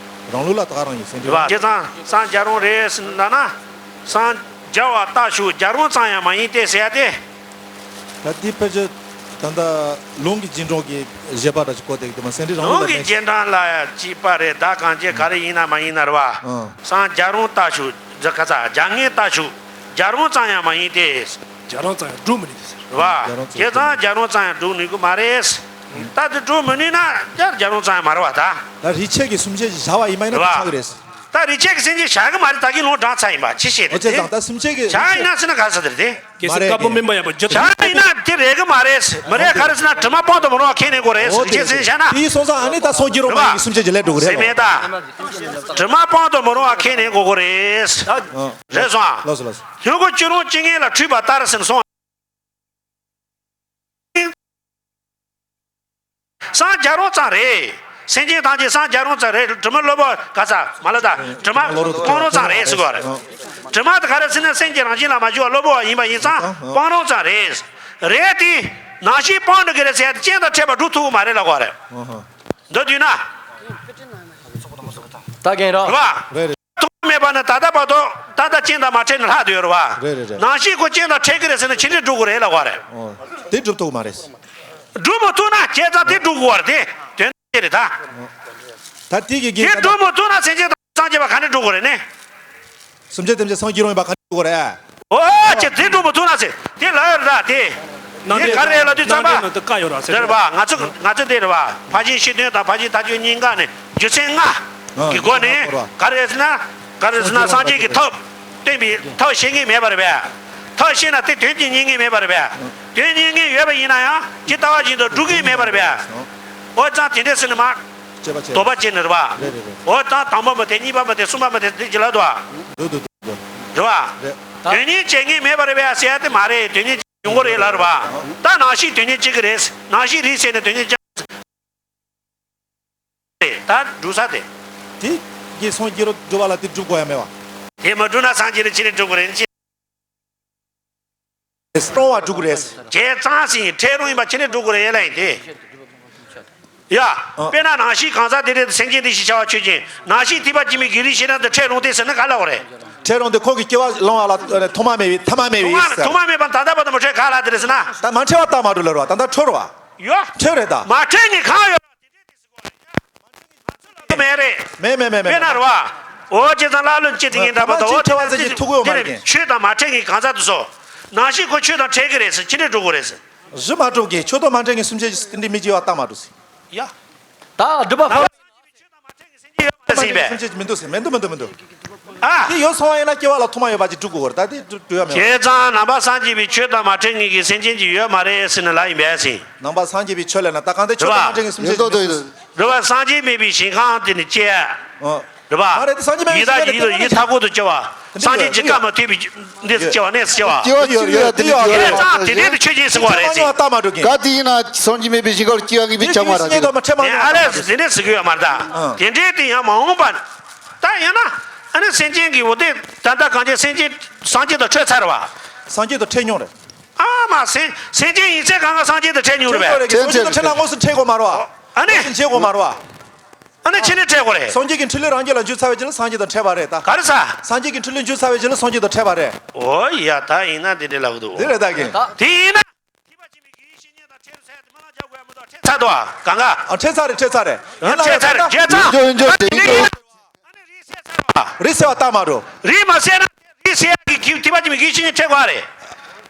རང་ལུགས་ལ་ད་ག་རང་ཡིན་སེམས་ཅན། རེད་པ། བྱས་ཙང་སངས་རྒྱས་རུང་རེད་ཟེར་ལབ་ན། སངས་རྒྱས་པ་ལྟ་ཞུགས་རྒྱས་རུང་ཙམ་ཡང་མ་ཡིན་ཏེ་ཟེར་ཡ་དེ། ད་འདི་ཕལ་ཆེར་ད་ལྟ་ལུང་གི་རྗེས་འབྲང་གི་བཞེད་པ་འདྲ་ཞིག་གོ་བསྡད་ཀྱི་འདུག་མ་སེམས་ཅན་རང་ལུང་ལུགས་ལ་གི་མེད། རྗེས་འབྲང་ལ་ཡང་གཅིག་པ་རེད། ད་གང་ཅི་ག་རེ་ཡིན་ན་མ་ཡིན་ན་རེད་པ། ཨང་། སངས་རྒྱས་རུང་ལྟ་ཞུགས་རྒྱ་ཁ་ཚ་རྒྱ་ངེས་ལྟ་ཞུགས་རྒྱས་རུང་ཙམ་ཡང་མ་ཡིན་ཏེ། རྒྱས་རུང་ཙམ་ཡང་སྒྲུབ་མི་ནུས་ཟེར། རེད་པ། རྒྱས་རུང་ཙམ་ཡང་སྒྲུབ་ནུས་ཀྱི་མ་རེད། ད་དེ་སྒྲུབ་མི་ནུས་ན་ཡང་རྒྱས་རུང་ཙམ་ཡང་མ་རེད་པ་ད། ད་རིགས་ཆད་ཀྱི་སེམས་ཅན་ཞིག་བཞག་པ་ཡིན་པ་ཡིན་ན་རེད་པ། ཆགས་ཀྱི་རེད། ད་རིགས་ཆད་ཀྱི་སེམས་ཅན་བཞག་གི་མ་རེད། ད་གིན་ལུང་དྲངས་ཚར་ཡིན་པ་ཅི་བྱེད་དེ། འོ་བྱས་ཙང་ད་སེམས་ཅན་གྱི་བཞག་ཡིན་ན་ཟེར་ན་ག་ཟེར་དེ་རེད་དེ། གལ་སྲིད་མ་རེད་དཀར་པོ་དེ། སྨན་པ་ཡང་པ་རྒྱུ་དང་བྱ་ཡིན་ན་དེ་རེད་གི་མ་རེད། མི་རེད་ག་རེ་ཟེར་ན་དྲི་མ་སྤང་དུ་མི་རུང་བ་ཁས་ལེན་དགོས་རེད། འོ་དེ་ཅི་ཟེར་བྱས་ན། དེའི་སོང་ཙང་ཨ་ནི་ད་སངས་རྒྱས་རུང་མ་ཡིན་གྱི་སེམས་ཅན་གྱི་ལས་འགྲོ་གི་རེད་ཟེར་མེད་ད། དྲི་མ་སྤང་དུ་མི་རུང་བ་ཁས་ལེན་དགོས་ཀྱི་རེད། ཨ། རེད་སོང་ཨ། ལགས་སོ་ལགས་སོ། ལྷུན་པོ་ཅི་རུང་ཇི་སྙེད་ལ་འཁྲུལ་པ་ལྟར་ཟེར་ནས་སོང་། སངས་རྒྱས་རུང་ཙམ་རེད། སེམས་ཅན་ཐམས་ཅད་སངས་རྒྱས་རུང་ཙམ་རེད། དྲི་མ་གློ་བུར་ག་ས་མ་ལ་ད་དྲི་མ་སྤང་རུང་ཙམ་རེད་ཟེར་གོ་རེད། དྲི་མ་དེ་ག་རེ་ཟེར་ན་སེམས་ཀྱི་རང་བཞིན་ལ་མ་ཞུགས་པ་གློ་བུར་བ་ཡིན་པ་ཡིན་ཙང་སྤང་རུང་ཙམ་རེད། རེད་དེ། ནམ་ཞིག་སྤང་འགྲོ་གི་རེད་ཟེར་ཡ་དེ་རྐྱེན་དང་འཕྲད་པ་སྒྲུབ་ཐུབ་ཀྱི་མ་རེད་ལབ་གོ་རེད། འདི་དུས་ན། ད་གན་ར། རེད་པ། རེད་རེད། ཐུག་མེད་པ་ནི་ད་ལྟ་བར་དུ་ད་ལྟ་རྐྱེན་དང་མ་འཕྲད་ནས་ལྷག་བསྡད་ཡོད་རེད་པ། རེད་རེད་རེད། ནམ་ཞིག་ཁོ་རྐྱེན་དང་འཕྲད་ཀྱི་རེད་ཟེར་ན་ཕྱི་འབྲེལ་སྒྲུབ་དགོས་རེད་ལབ་པ་རེད། ཨོ། དེ་སྒྲུབ་ཐུབ་མ་རེད། སྒྲུབ་མི་ཐུབ་ན་བྱས་ཙང་དེ་སྒྲུབ་དགོས་པ་རེད་དེ་དོན་དེ་རེད་ད། ད་དེ་གི་དེ་དགེ་སྒྲུབ་མི་ཐུབ་ན་སེམས་ཅན་དང་སངས་རྒྱས་པ་ག་འདྲ་སྒྲུབ་དགོས་རེད་ནི། སེམས་ཅན་ཐམས་ཅད་སངས་རྒྱས་རུང་ཡིན་པ་ག་འདྲ་སྒྲུབ་དགོས་རེད། ཨོ་ཅེ་དེ་སྒྲུབ་མི་ཐུབ་ན་ཟེར་དེ་ལ་ཡོད་རེད་ད་དེ། ནང་དེ་ག་རེ་ལབ་དུས་ཙམ་པ། ནང་དེ་ནང་དུ་བཀའ་ཡོད་ར་ཟེར། དེ་རེད་པ། ང་ཚོ་ང་ཚོ་དེ་རེད་པ། ཕར་ཕྱིན་ཕྱི་དོན་དང་ཕར་ཕྱིན་མཐའ་དོན་གཉིས་ཀ་ནི་རྒྱུ་མཚན་ལྔ་གི་སྒོ་ནས་ག་རེ་ཟེར་ན་ག་རེ་ཟེར་ན་སངས་རྒྱས་ཀྱི་ཐབས་སྟོན་པའི་ཐབས་ཤེས་མཁན་མེད་པ་རེད་པས། ཐབས་ཤེས་ན་དེ་དོན་གྱི་རྙེད་མཁན་མེད་པ་རེད་པས། དོན་རྙེད་མཁན་ཡོད་པ་ཡིན་ན་ཡང་ཇི་ལྟ་བ་བཞིན་དུ་སྒྲུབ་མཁན་མེད་པ་རེད་པས། འོ་ཙང་དེ་འདྲས་ཟེར་ནས་མ། དོགས་པ་བྱས་ནས་རེད་པ། རེད་རེད་རེད། འོ་ད་དང་པོ་མ་དེ་གཉིས་པ་མ་དེ་གསུམ་པ་མ་དེ་འདི་ཇི་ལ་དོ། འདུག་འདུག་འདུག་འདུག། རེད་པ། རེད། དོན་གཉེར་བྱེད་མཁན་མེད་པ་རེད་པས་ཟེར་ཡ་དེ་མ་རེད། དོན་གཉེར་ཡོང་གི་རེད་ལབ་རེད་པ། ད་ནང་བཞིན་དོན་གཉེར་བྱེད་ཀྱི་རེད། ནང་བཞིན་རིགས་སད་ནས་དོན་གཉེར་བྱ། རེད་ད་འགྲུལ་ས་དེ། དེ་གི་སངས་རྒྱས་རུང་འགྲུལ་བ་ལ་དེ་འགྲུལ་དགོས་ཡ་མེད་པ། དེ་མ་འགྲུལ་ན་སངས་རྒྱས་རུང་ཅི་ནས་འགྲུལ་དགོས་རེད་ཅི། སྤྲོ་བ་འགྲུལ་དགོས་རེད། བྱས་ཙང་ཞིང་འཕྲད་རུང་ཡིན་པ་ཅི་ནས་འགྲུལ་དགོས་རེད་ཡ་ལ་ཡིན་ཏེ། ཡ། ཨ། དཔེར་ན་ནང་བཞིན་གང་ཟག་དེ་རེད་སེམས་ཅན་དེ་ཞེས་བྱ་བ་ཆོས་ཅན། ནང་བཞིན་ཐེག་པ་ཆེན་པོའི་དགེ་འདུན་ཞེ་དྲག་ཏུ་འཕྲད་རུང་སྟེ་ཟེར་ན་ག་ལ་འོ་རེད། འཕྲད་རུང་སྟེ་ཁོང་གི་སྐྱེ་བ་ལོང་བ་ལ་ཐོག་མ་མེད་པའི་ཐ་མ་མེད་པའི་ཟེར། ཐོག་མ་མེད་པ་ད་ལྟ་བར་དུ་མ་འཕྲད་ག་ལ་དེ་རེད་ཟེར་ན། ད་མ་འཕྲད་པ་ལྟ་མ་འགྲོ་ལ་རོ་ད་ལྟ་འཕྲོ་རོ་བ། ཡོ། འཕྲད་རེད་ད། མ་འཕྲད་ངས་གང་ཡོད། མེད་རེད། མེད་མེད་མེད་མེད། དཔེར་ན་རེད་བ། འོ་བྱས་ཙང་ཀླ་ཀློ་སྐྱེ་དེ་ངན་འདྲ་མ་གཏོགས་འོ་དེ་ན་ཆོས་དང་མ་འཕྲད་ངས་གང་ཟག་ཏུ་སོ། ནང་བཞིན་ཁོ་ཆོས་དང་འཕྲད་ཀྱི་རེད་ཟེར་ཅི་འདྲས་འགྲོ་དགོས་རེད་ཟེར། གཞི་མ་གྲུབ་ཀྱི་ཆོས་དང་མ་འཕྲད་ངས་སུམ་ཆའི་སྟེང་འདྲི་མི་བྱེད་པ་ལྟ་མ་གྲུབ་ཟེར། ཡ། ད་སྒྲུབ་པ་ཕ། ཆོས་དང་མ་འཕྲད་ངས་སེམས་ཅན་ཡོད་མ་རེད་ཟེར་ཡིན་པས། སེམས་ཅན་མི་འདུག་ཟེར་མི་འདུག་མི་འདུག་མི་འདུག། ཨ། དེ་ཡོད་སོང་བ་ཡིན་ན་སྐྱེ་བ་ལ་ཐོག་མ་ཡོད་པ་ཅིག་སྒྲུབ་དགོས་རེད་ད་དེ་སྒྲུབ་ཡ་མེད། བྱས་ཙང་ནང་པ་སངས་རྒྱས་པའི་ཆོས་དང་མ་འཕྲད་ངེས་ཀྱི་སེམས་ཅན་ཅིག་ཡོད་མ་རེད་ཟེར་ནས་ལབ་ཡིན་པས་ཟེར། ནང་པ་སངས་རྒྱས་པའི་ཆོས་ལབ་ན་ད་གང་དེ་ཆོས་དང་མ་འཕྲད་ངེས་སེམས་ཅན་ཅིག་མི་འདུག་ཟེར། རེད་བ། སངས་རྒྱས་མེད་པའི་ཞིང་ཁམས་དེ་ནི་སྐྱེ། ཨོ། རེད་བ། མ་རེད་དེ་སངས་རྒྱས་མེད་པའི་ཞིང་ཁམས་ཡིན་ད་ཡིན་ད་ཡིད་མཐའ་འཁོར་དུ་སྐྱེ་བ། སངས་རྒྱས་ཀྱི་བཀའ་མ་ཐོས་པའི་གནས་སུ་སྐྱེ་བ་གནས་སུ་སྐྱེ་བ། སྐྱེ་བ་ཡོད་ཡོད་དེ་ཡོད་རེད། ཙང་དེ་འདྲའི་དུ་ཆོས་ཅན་ཟེར་བ་རེད་ཟེར། ལྟ་མ་འགྲོ་གི། ག་དེ་ཡིན་ན་སངས་རྒྱས་མེད་པའི་ཞིང་ཁམས་སྐྱེ་བ་ངེས་པའི་ཆ་མ་རེད། དེ་ཨ་ལས་དེ་འདྲས་ཟེར་གི་ཡོད་མ་རེད་ད། དེ་འདྲས་དེ་ཡང་མ་འོངས་པ། ད་ཡང་ན། ཨ་ནི་སེམས་ཅན་གྱི་འོ་དེ་ད་ལྟ་གང་ཅི་སེམས་ཅན་སངས་རྒྱས་དང་འཕྲད་ཚར་བ། སངས་རྒྱས་དང་འཕྲད་མྱོང་རེད། ཨ་མ་སེམས་སེམས་ཅན་ཡིན་ཚད་གང་ག་སངས་རྒྱས་དང་འཕྲད་མྱོང་རེད་པས། སངས་རྒྱས་དང་འཕྲད་ན་དངོས་སུ་འཕྲད་དགོས་མ་རེད་བ། ཨ་ནི། དངོས་སུ་འཕྲད་དགོས་མ་རེད་བ། ཨ་ནི་ཕྱི་ནས་འཕྲད་དགོས་རེད། སངས་རྒྱས་ཀྱི་འཕྲིན་ལས་རང་རྒྱུད་ལ་འཇུག་ཚར་བའི་རྗེས་ལ་སངས་རྒྱས་དང་འཕྲད་པ་རེད་ད། ག་རེ་ཟ། སངས་རྒྱས་ཀྱི་འཕྲིན་ལས་འཇུག་ཚར་བའི་རྗེས་ལ་སངས་རྒྱས་དང་འཕྲད་པ་རེད། འོ་ཡ་ད་ཡིན་ན་འདི་འདྲའི་ལབ་གི་འདུག། འདི་རེད་ད་གིན། དེ་ཡིན་ན། ཐེག་པ་ཆེན་པོའི་དགེ་བའི་བཤེས་གཉེན་དང་འཕྲད་རུང་ཚར་དེ་མ་ལ་རྒྱག་དགོས་ཡ་མི་འདུག་འཕྲད་ཚར་འདུག་གང་ག། ཨ་འཕྲད་ཚར་རེད་འཕྲད་ཚར་རེད། ཡིན་ལ་འཕྲད་ཚར་རེད་བྱས་ཙང་། ཡོད་འཇོག་ཡོད་འཇོག་ཡིན་འཇོག་ཡིན་ན། ཨ་ནི་རིགས་སད་ཚར་བ། རིགས་སད་པ་ལྟ་མ་འགྲོ། རིགས་མ་སད་ན་རིགས་སད་ཡ་གི་ཐེག་པ་ཆེན་པོའི་དགེ་བའི་བཤེས་གཉེན་འཕྲད་དགོས་རེད།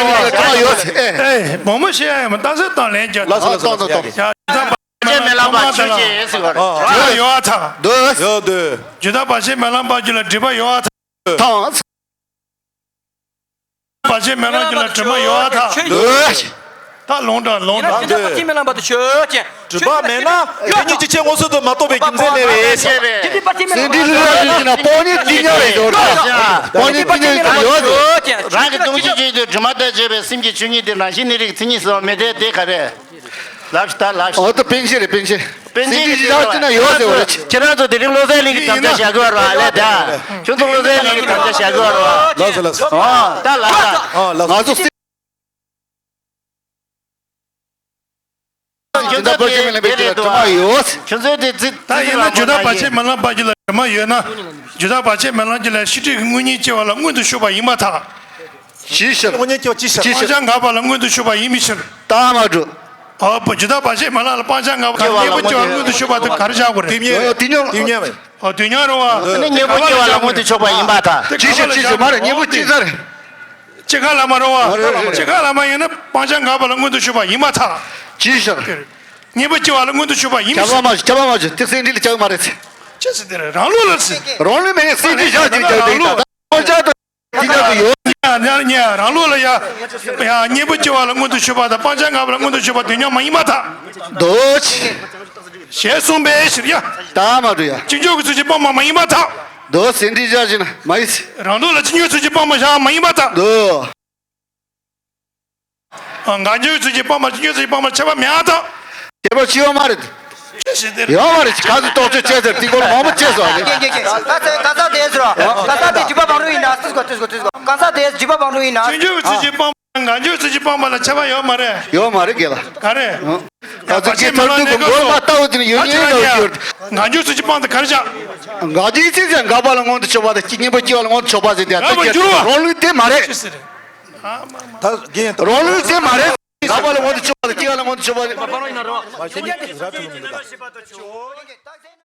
རེད་བ། དྲི་མ་ཡོད་ཟེར། ཨེ། ཨེ། མང་པོ་བཤད་ཡ་ཡོད་མ། རྟགས་གསལ་དང་ལན་རྒྱག་ལགས་སོ་ལགས་སོ། ཡ། ཡ། ད་བར་ཆད་མེད་ལམ་པ་ཆོས་ཅན་ཟེར་བ་རེད། ཨ། དྲི་མ་ཡོད་པར་ཐལ། འདོད། ཡོད་འདོད། ཇི་ལྟར་བར་ཆད་མེད་ལམ་པ་རྒྱུད་ལ་སྒྲིབ་པ་ཡོད་པར་ཐལ། ཐལ། བར་ཆད་མེད་ལམ་རྒྱུད་ལ་དྲི་མ་ཡོད་པར་ཐལ། འདོད། ད་ལོང་དྲ་ལོང་དྲ། ཇི་ལྟར་བར་ཆད་མེད་ལམ་པ་དེ་ཆོས་ཅན། དྲི་མ་མེད་ན་དེ་ཉིད་ཀྱི་ཆོས་མངོན་སུམ་དུ་མ་རྟོགས་པའི་རྒྱུ་མཚན་མེད་པས། སེམས་འདི་ལུས་ར་ལུས་ཀྱི་ན་སྤང་གཉེན་བསྟེན་ཉག་རེད་ཟེར་བ། སྤང་གཉེན་བསྟེན་ཉག་ཡོད་ཟེར། རང་གི་སྟོང་ཆ་ཆོས་ཅན་དུ་དྲི་མ་དང་བཅས་པའི་སེམས་ཀྱི་ཆོས་ཉིད་དེ་རང་བཞིན་གནས་རིགས་མཚན་ཉིད་ཟེར་བ་མེད་དེ། དེ་ག་རེ། ལབ་ཤི་ད་ལབ་ཤི། འོ་ད་པཎ་ཆེན་རེད། པཎ་ཆེན། པཎ་ཆེན་སེམས་འདི་ཡག་ཅིག་ན་ཡོད་ཟེར་བ་རེད། ཁྱེད་རང་ཚོ་དེ་རིང་བློ་གསལ་གླིང་གི་དམ་བཅའ་བཞག་གི་ཡོད་རེད་བ་ལས་ད། ཁྱོད་ཚོ་བློ་གསལ་གླིང་གི་དམ་བཅའ་བཞག་གི་ཡོད་རེད་བ། ལགས་སོ་ལགས་སོ། ཨོ་ད་ལབ་ད། ཨོ་ལགས་སོ། ང་ཚོ་སེམས། ཁྱོད་ཚོ་དེ་དེ་རེད་འདུག་ཨ། ཁྱོད་ཚོ་དེ་ཚིག་ད་ཡིན་ན་ཇི་ལྟར་བར་ཆད་མེད་ལམ་པ་རྒྱུད་ལ་དྲི་མ་ཡོད་ན། ཇི་ལྟར་བར་ཆད་མེད་ལམ་རྒྱུད་ལ་ཤེས་སྒྲིབ་ཀྱི་དངོས་གཉེན་སྐྱེ་བ་ལ་མངོན་དུ་ཞུགས་པ་ཡིན་པར་ཐལ། ཅིའི་ཕྱིར། དངོས་གཉེན་སྐྱེ་བ་ཅིའི་ཕྱིར། སྤང་བྱ་འགགས་པ་ལ་མངོན་དུ་ཞུགས་པ་ཡིན་པའི་ཕྱིར། རྟགས་མ་གྲུབ། ཨོ་བུ་ཇི་ལྟར་བར་ཆད་མེད་ལམ་ལ་སྤང་བྱ་འགགས་པ་དང་གཉེན་པོ་སྐྱེ་བ་ལ་མངོན་དུ་ཞུགས་པ་དེ་ག་རེ་བཞག་དགོས་རེད། དུས་མཉམ། ཨོ་དུས་མཉམ་རེད་བ། དུས་མཉམ་རེད། ཨོ་དུས་མཉམ་རེད་བ། ཨ་ནི་གཉེན་པོ་སྐྱེ་བ་ལ་མངོན་དུ་ཕྱོགས་པ་ཡིན་པར་ཐལ། ཅིའི་ཕྱིར་ཅིའི་ཕྱིར་མ་རེད། གཉེན་པོ་སྐྱེ་ས་རེད། སྐྱེ་འགག་ལ་མ་རེད་བ། སྐྱེ་འགག་ལ་མ་ཡིན་ན་སྤང་བྱ་འགགས་པ་ལ་མངོན་དུ་ཞུགས་པ་ཡིན་པར་ཐལ། ཅིའི་ཕྱིར། གཉེན་པོ་སྐྱེ་བ་ལ་མངོན་དུ་ཞུགས་པ་ཡིན་པའི་ཕྱིར། ཁྱབ་པ་མ་ཁྱབ་པ་མ་བྱེད། དེ་སེམས་ཁྲིད་ལ་ཁྱབ་མ་རེད། ཅི་ཟེར་དེ་རེད། རང་ལུགས་ལ་ཟེར། རང་ལུགས་མེད་ནས་སེམས་ཁྲིད་བཞག་ཅིག་རྒྱག་དེ་ཡིན་ད། སྤང་བྱ་དང་། དེ་འདྲ་དུ་ཡོད། ཉ་ཉ་ཉ་རང་ལུགས་ལ་ཡ། ཡ་གཉེན་པོ་སྐྱེ་བ་ལ་མངོན་དུ་ཞུགས་པ་དང་སྤང་བྱ་འགགས་པ་ལ་མངོན་དུ་ཞུགས་པ་དུས་མཉམ་མ་ཡིན་པར་ཐལ། འདོད། ཞེས་གསུངས་པའི་ཕྱིར་ཡ། ད་མ་འགྲོ་ཡ། ཅི་འགྱུར་གྱི་ཚུལ་གྱིས་སྤངས་པ་མ་ཡིན་པར་ཐལ། འདོད། སེམས་ཁྲིད་བཞག་ཅིག་ན་མ་ཡིན། རང་ལུགས་ལ་ཅི་འགྱུར་ཚུལ་གྱིས་སྤངས་པ་བཞག་མ་ཡིན་པར་ཐལ། འདོད། འགག་འགྱུར་ཚུལ་གྱིས་སྤངས་པ་ཅི་འགྱུར་ཚུལ་གྱིས་སྤངས་པ་ཁྱད་པར་མེད་པར་ཐལ། ཁྱད་པར་ཅི་ཡོད་མ་རེད། ཅི་ཞིག་དེ་རེད། ཡོད་མ་རེད། ག་ཚོད་རྟོག་དཔྱོད་བྱས་ཟེར་དེ་སྐོར་མང་པོ་བྱས་སོང་། གང་ཟག་གང་ཟག་དེ་ཟེར་བ། གང་ཟག་དེ་སྒྲིབ་པ་བང་རིམ་ཡིན་ན། ཏིས་གོ་ཏིས་གོ་ཏིས་གོ་གང་ཟག་དེ་སྒྲིབ་པ་བང་རིམ་ཡིན་ན། ཅི་འགྱུར་ཚུལ་གྱིས་སྤངས་པ་འགག་འགྱུར་ཚུལ་གྱིས་སྤངས་པ་ལ་ཁྱད་པར་ཡོད་མ་རེད། ཡོད་མ་རེད་དགེ་ལ། ག་རེ། ང་ཚོ་སྐྱེ་ཐར་དུས་ཀྱི་མགོར་མ་ལྟ་བུ་དེ་ནི་ཡོད་ཉེན་འདྲ་བོ་གྱུར། འགག་འགྱུར་ཚུལ་གྱིས་སྤངས་ཏེ་ག་རེ་བྱ། འགག་འགྱུར་ཚུལ་གྱིས་འགག་པ་ལ་མངོན་དུ་ཕྱོགས་པ་དང་གཉེན་པོ་སྐྱེ་བ་ལ་མངོན་དུ་ཕྱོགས་པ་ཟེར་དེ་ལྟ་འགག་པར་འགྱུར་བ། རང་ལུགས་དེ་མ་རེད། ཅི་ཟེར། ད་རྒན་རང་ལུགས་དེ་མ་རེད། འགག་པ་ལ་མངོན་དུ་ཕྱོགས་པ་དང་སྐྱེ་བ་ལ་མངོན་དུ་ཕྱོགས་པ་རེད།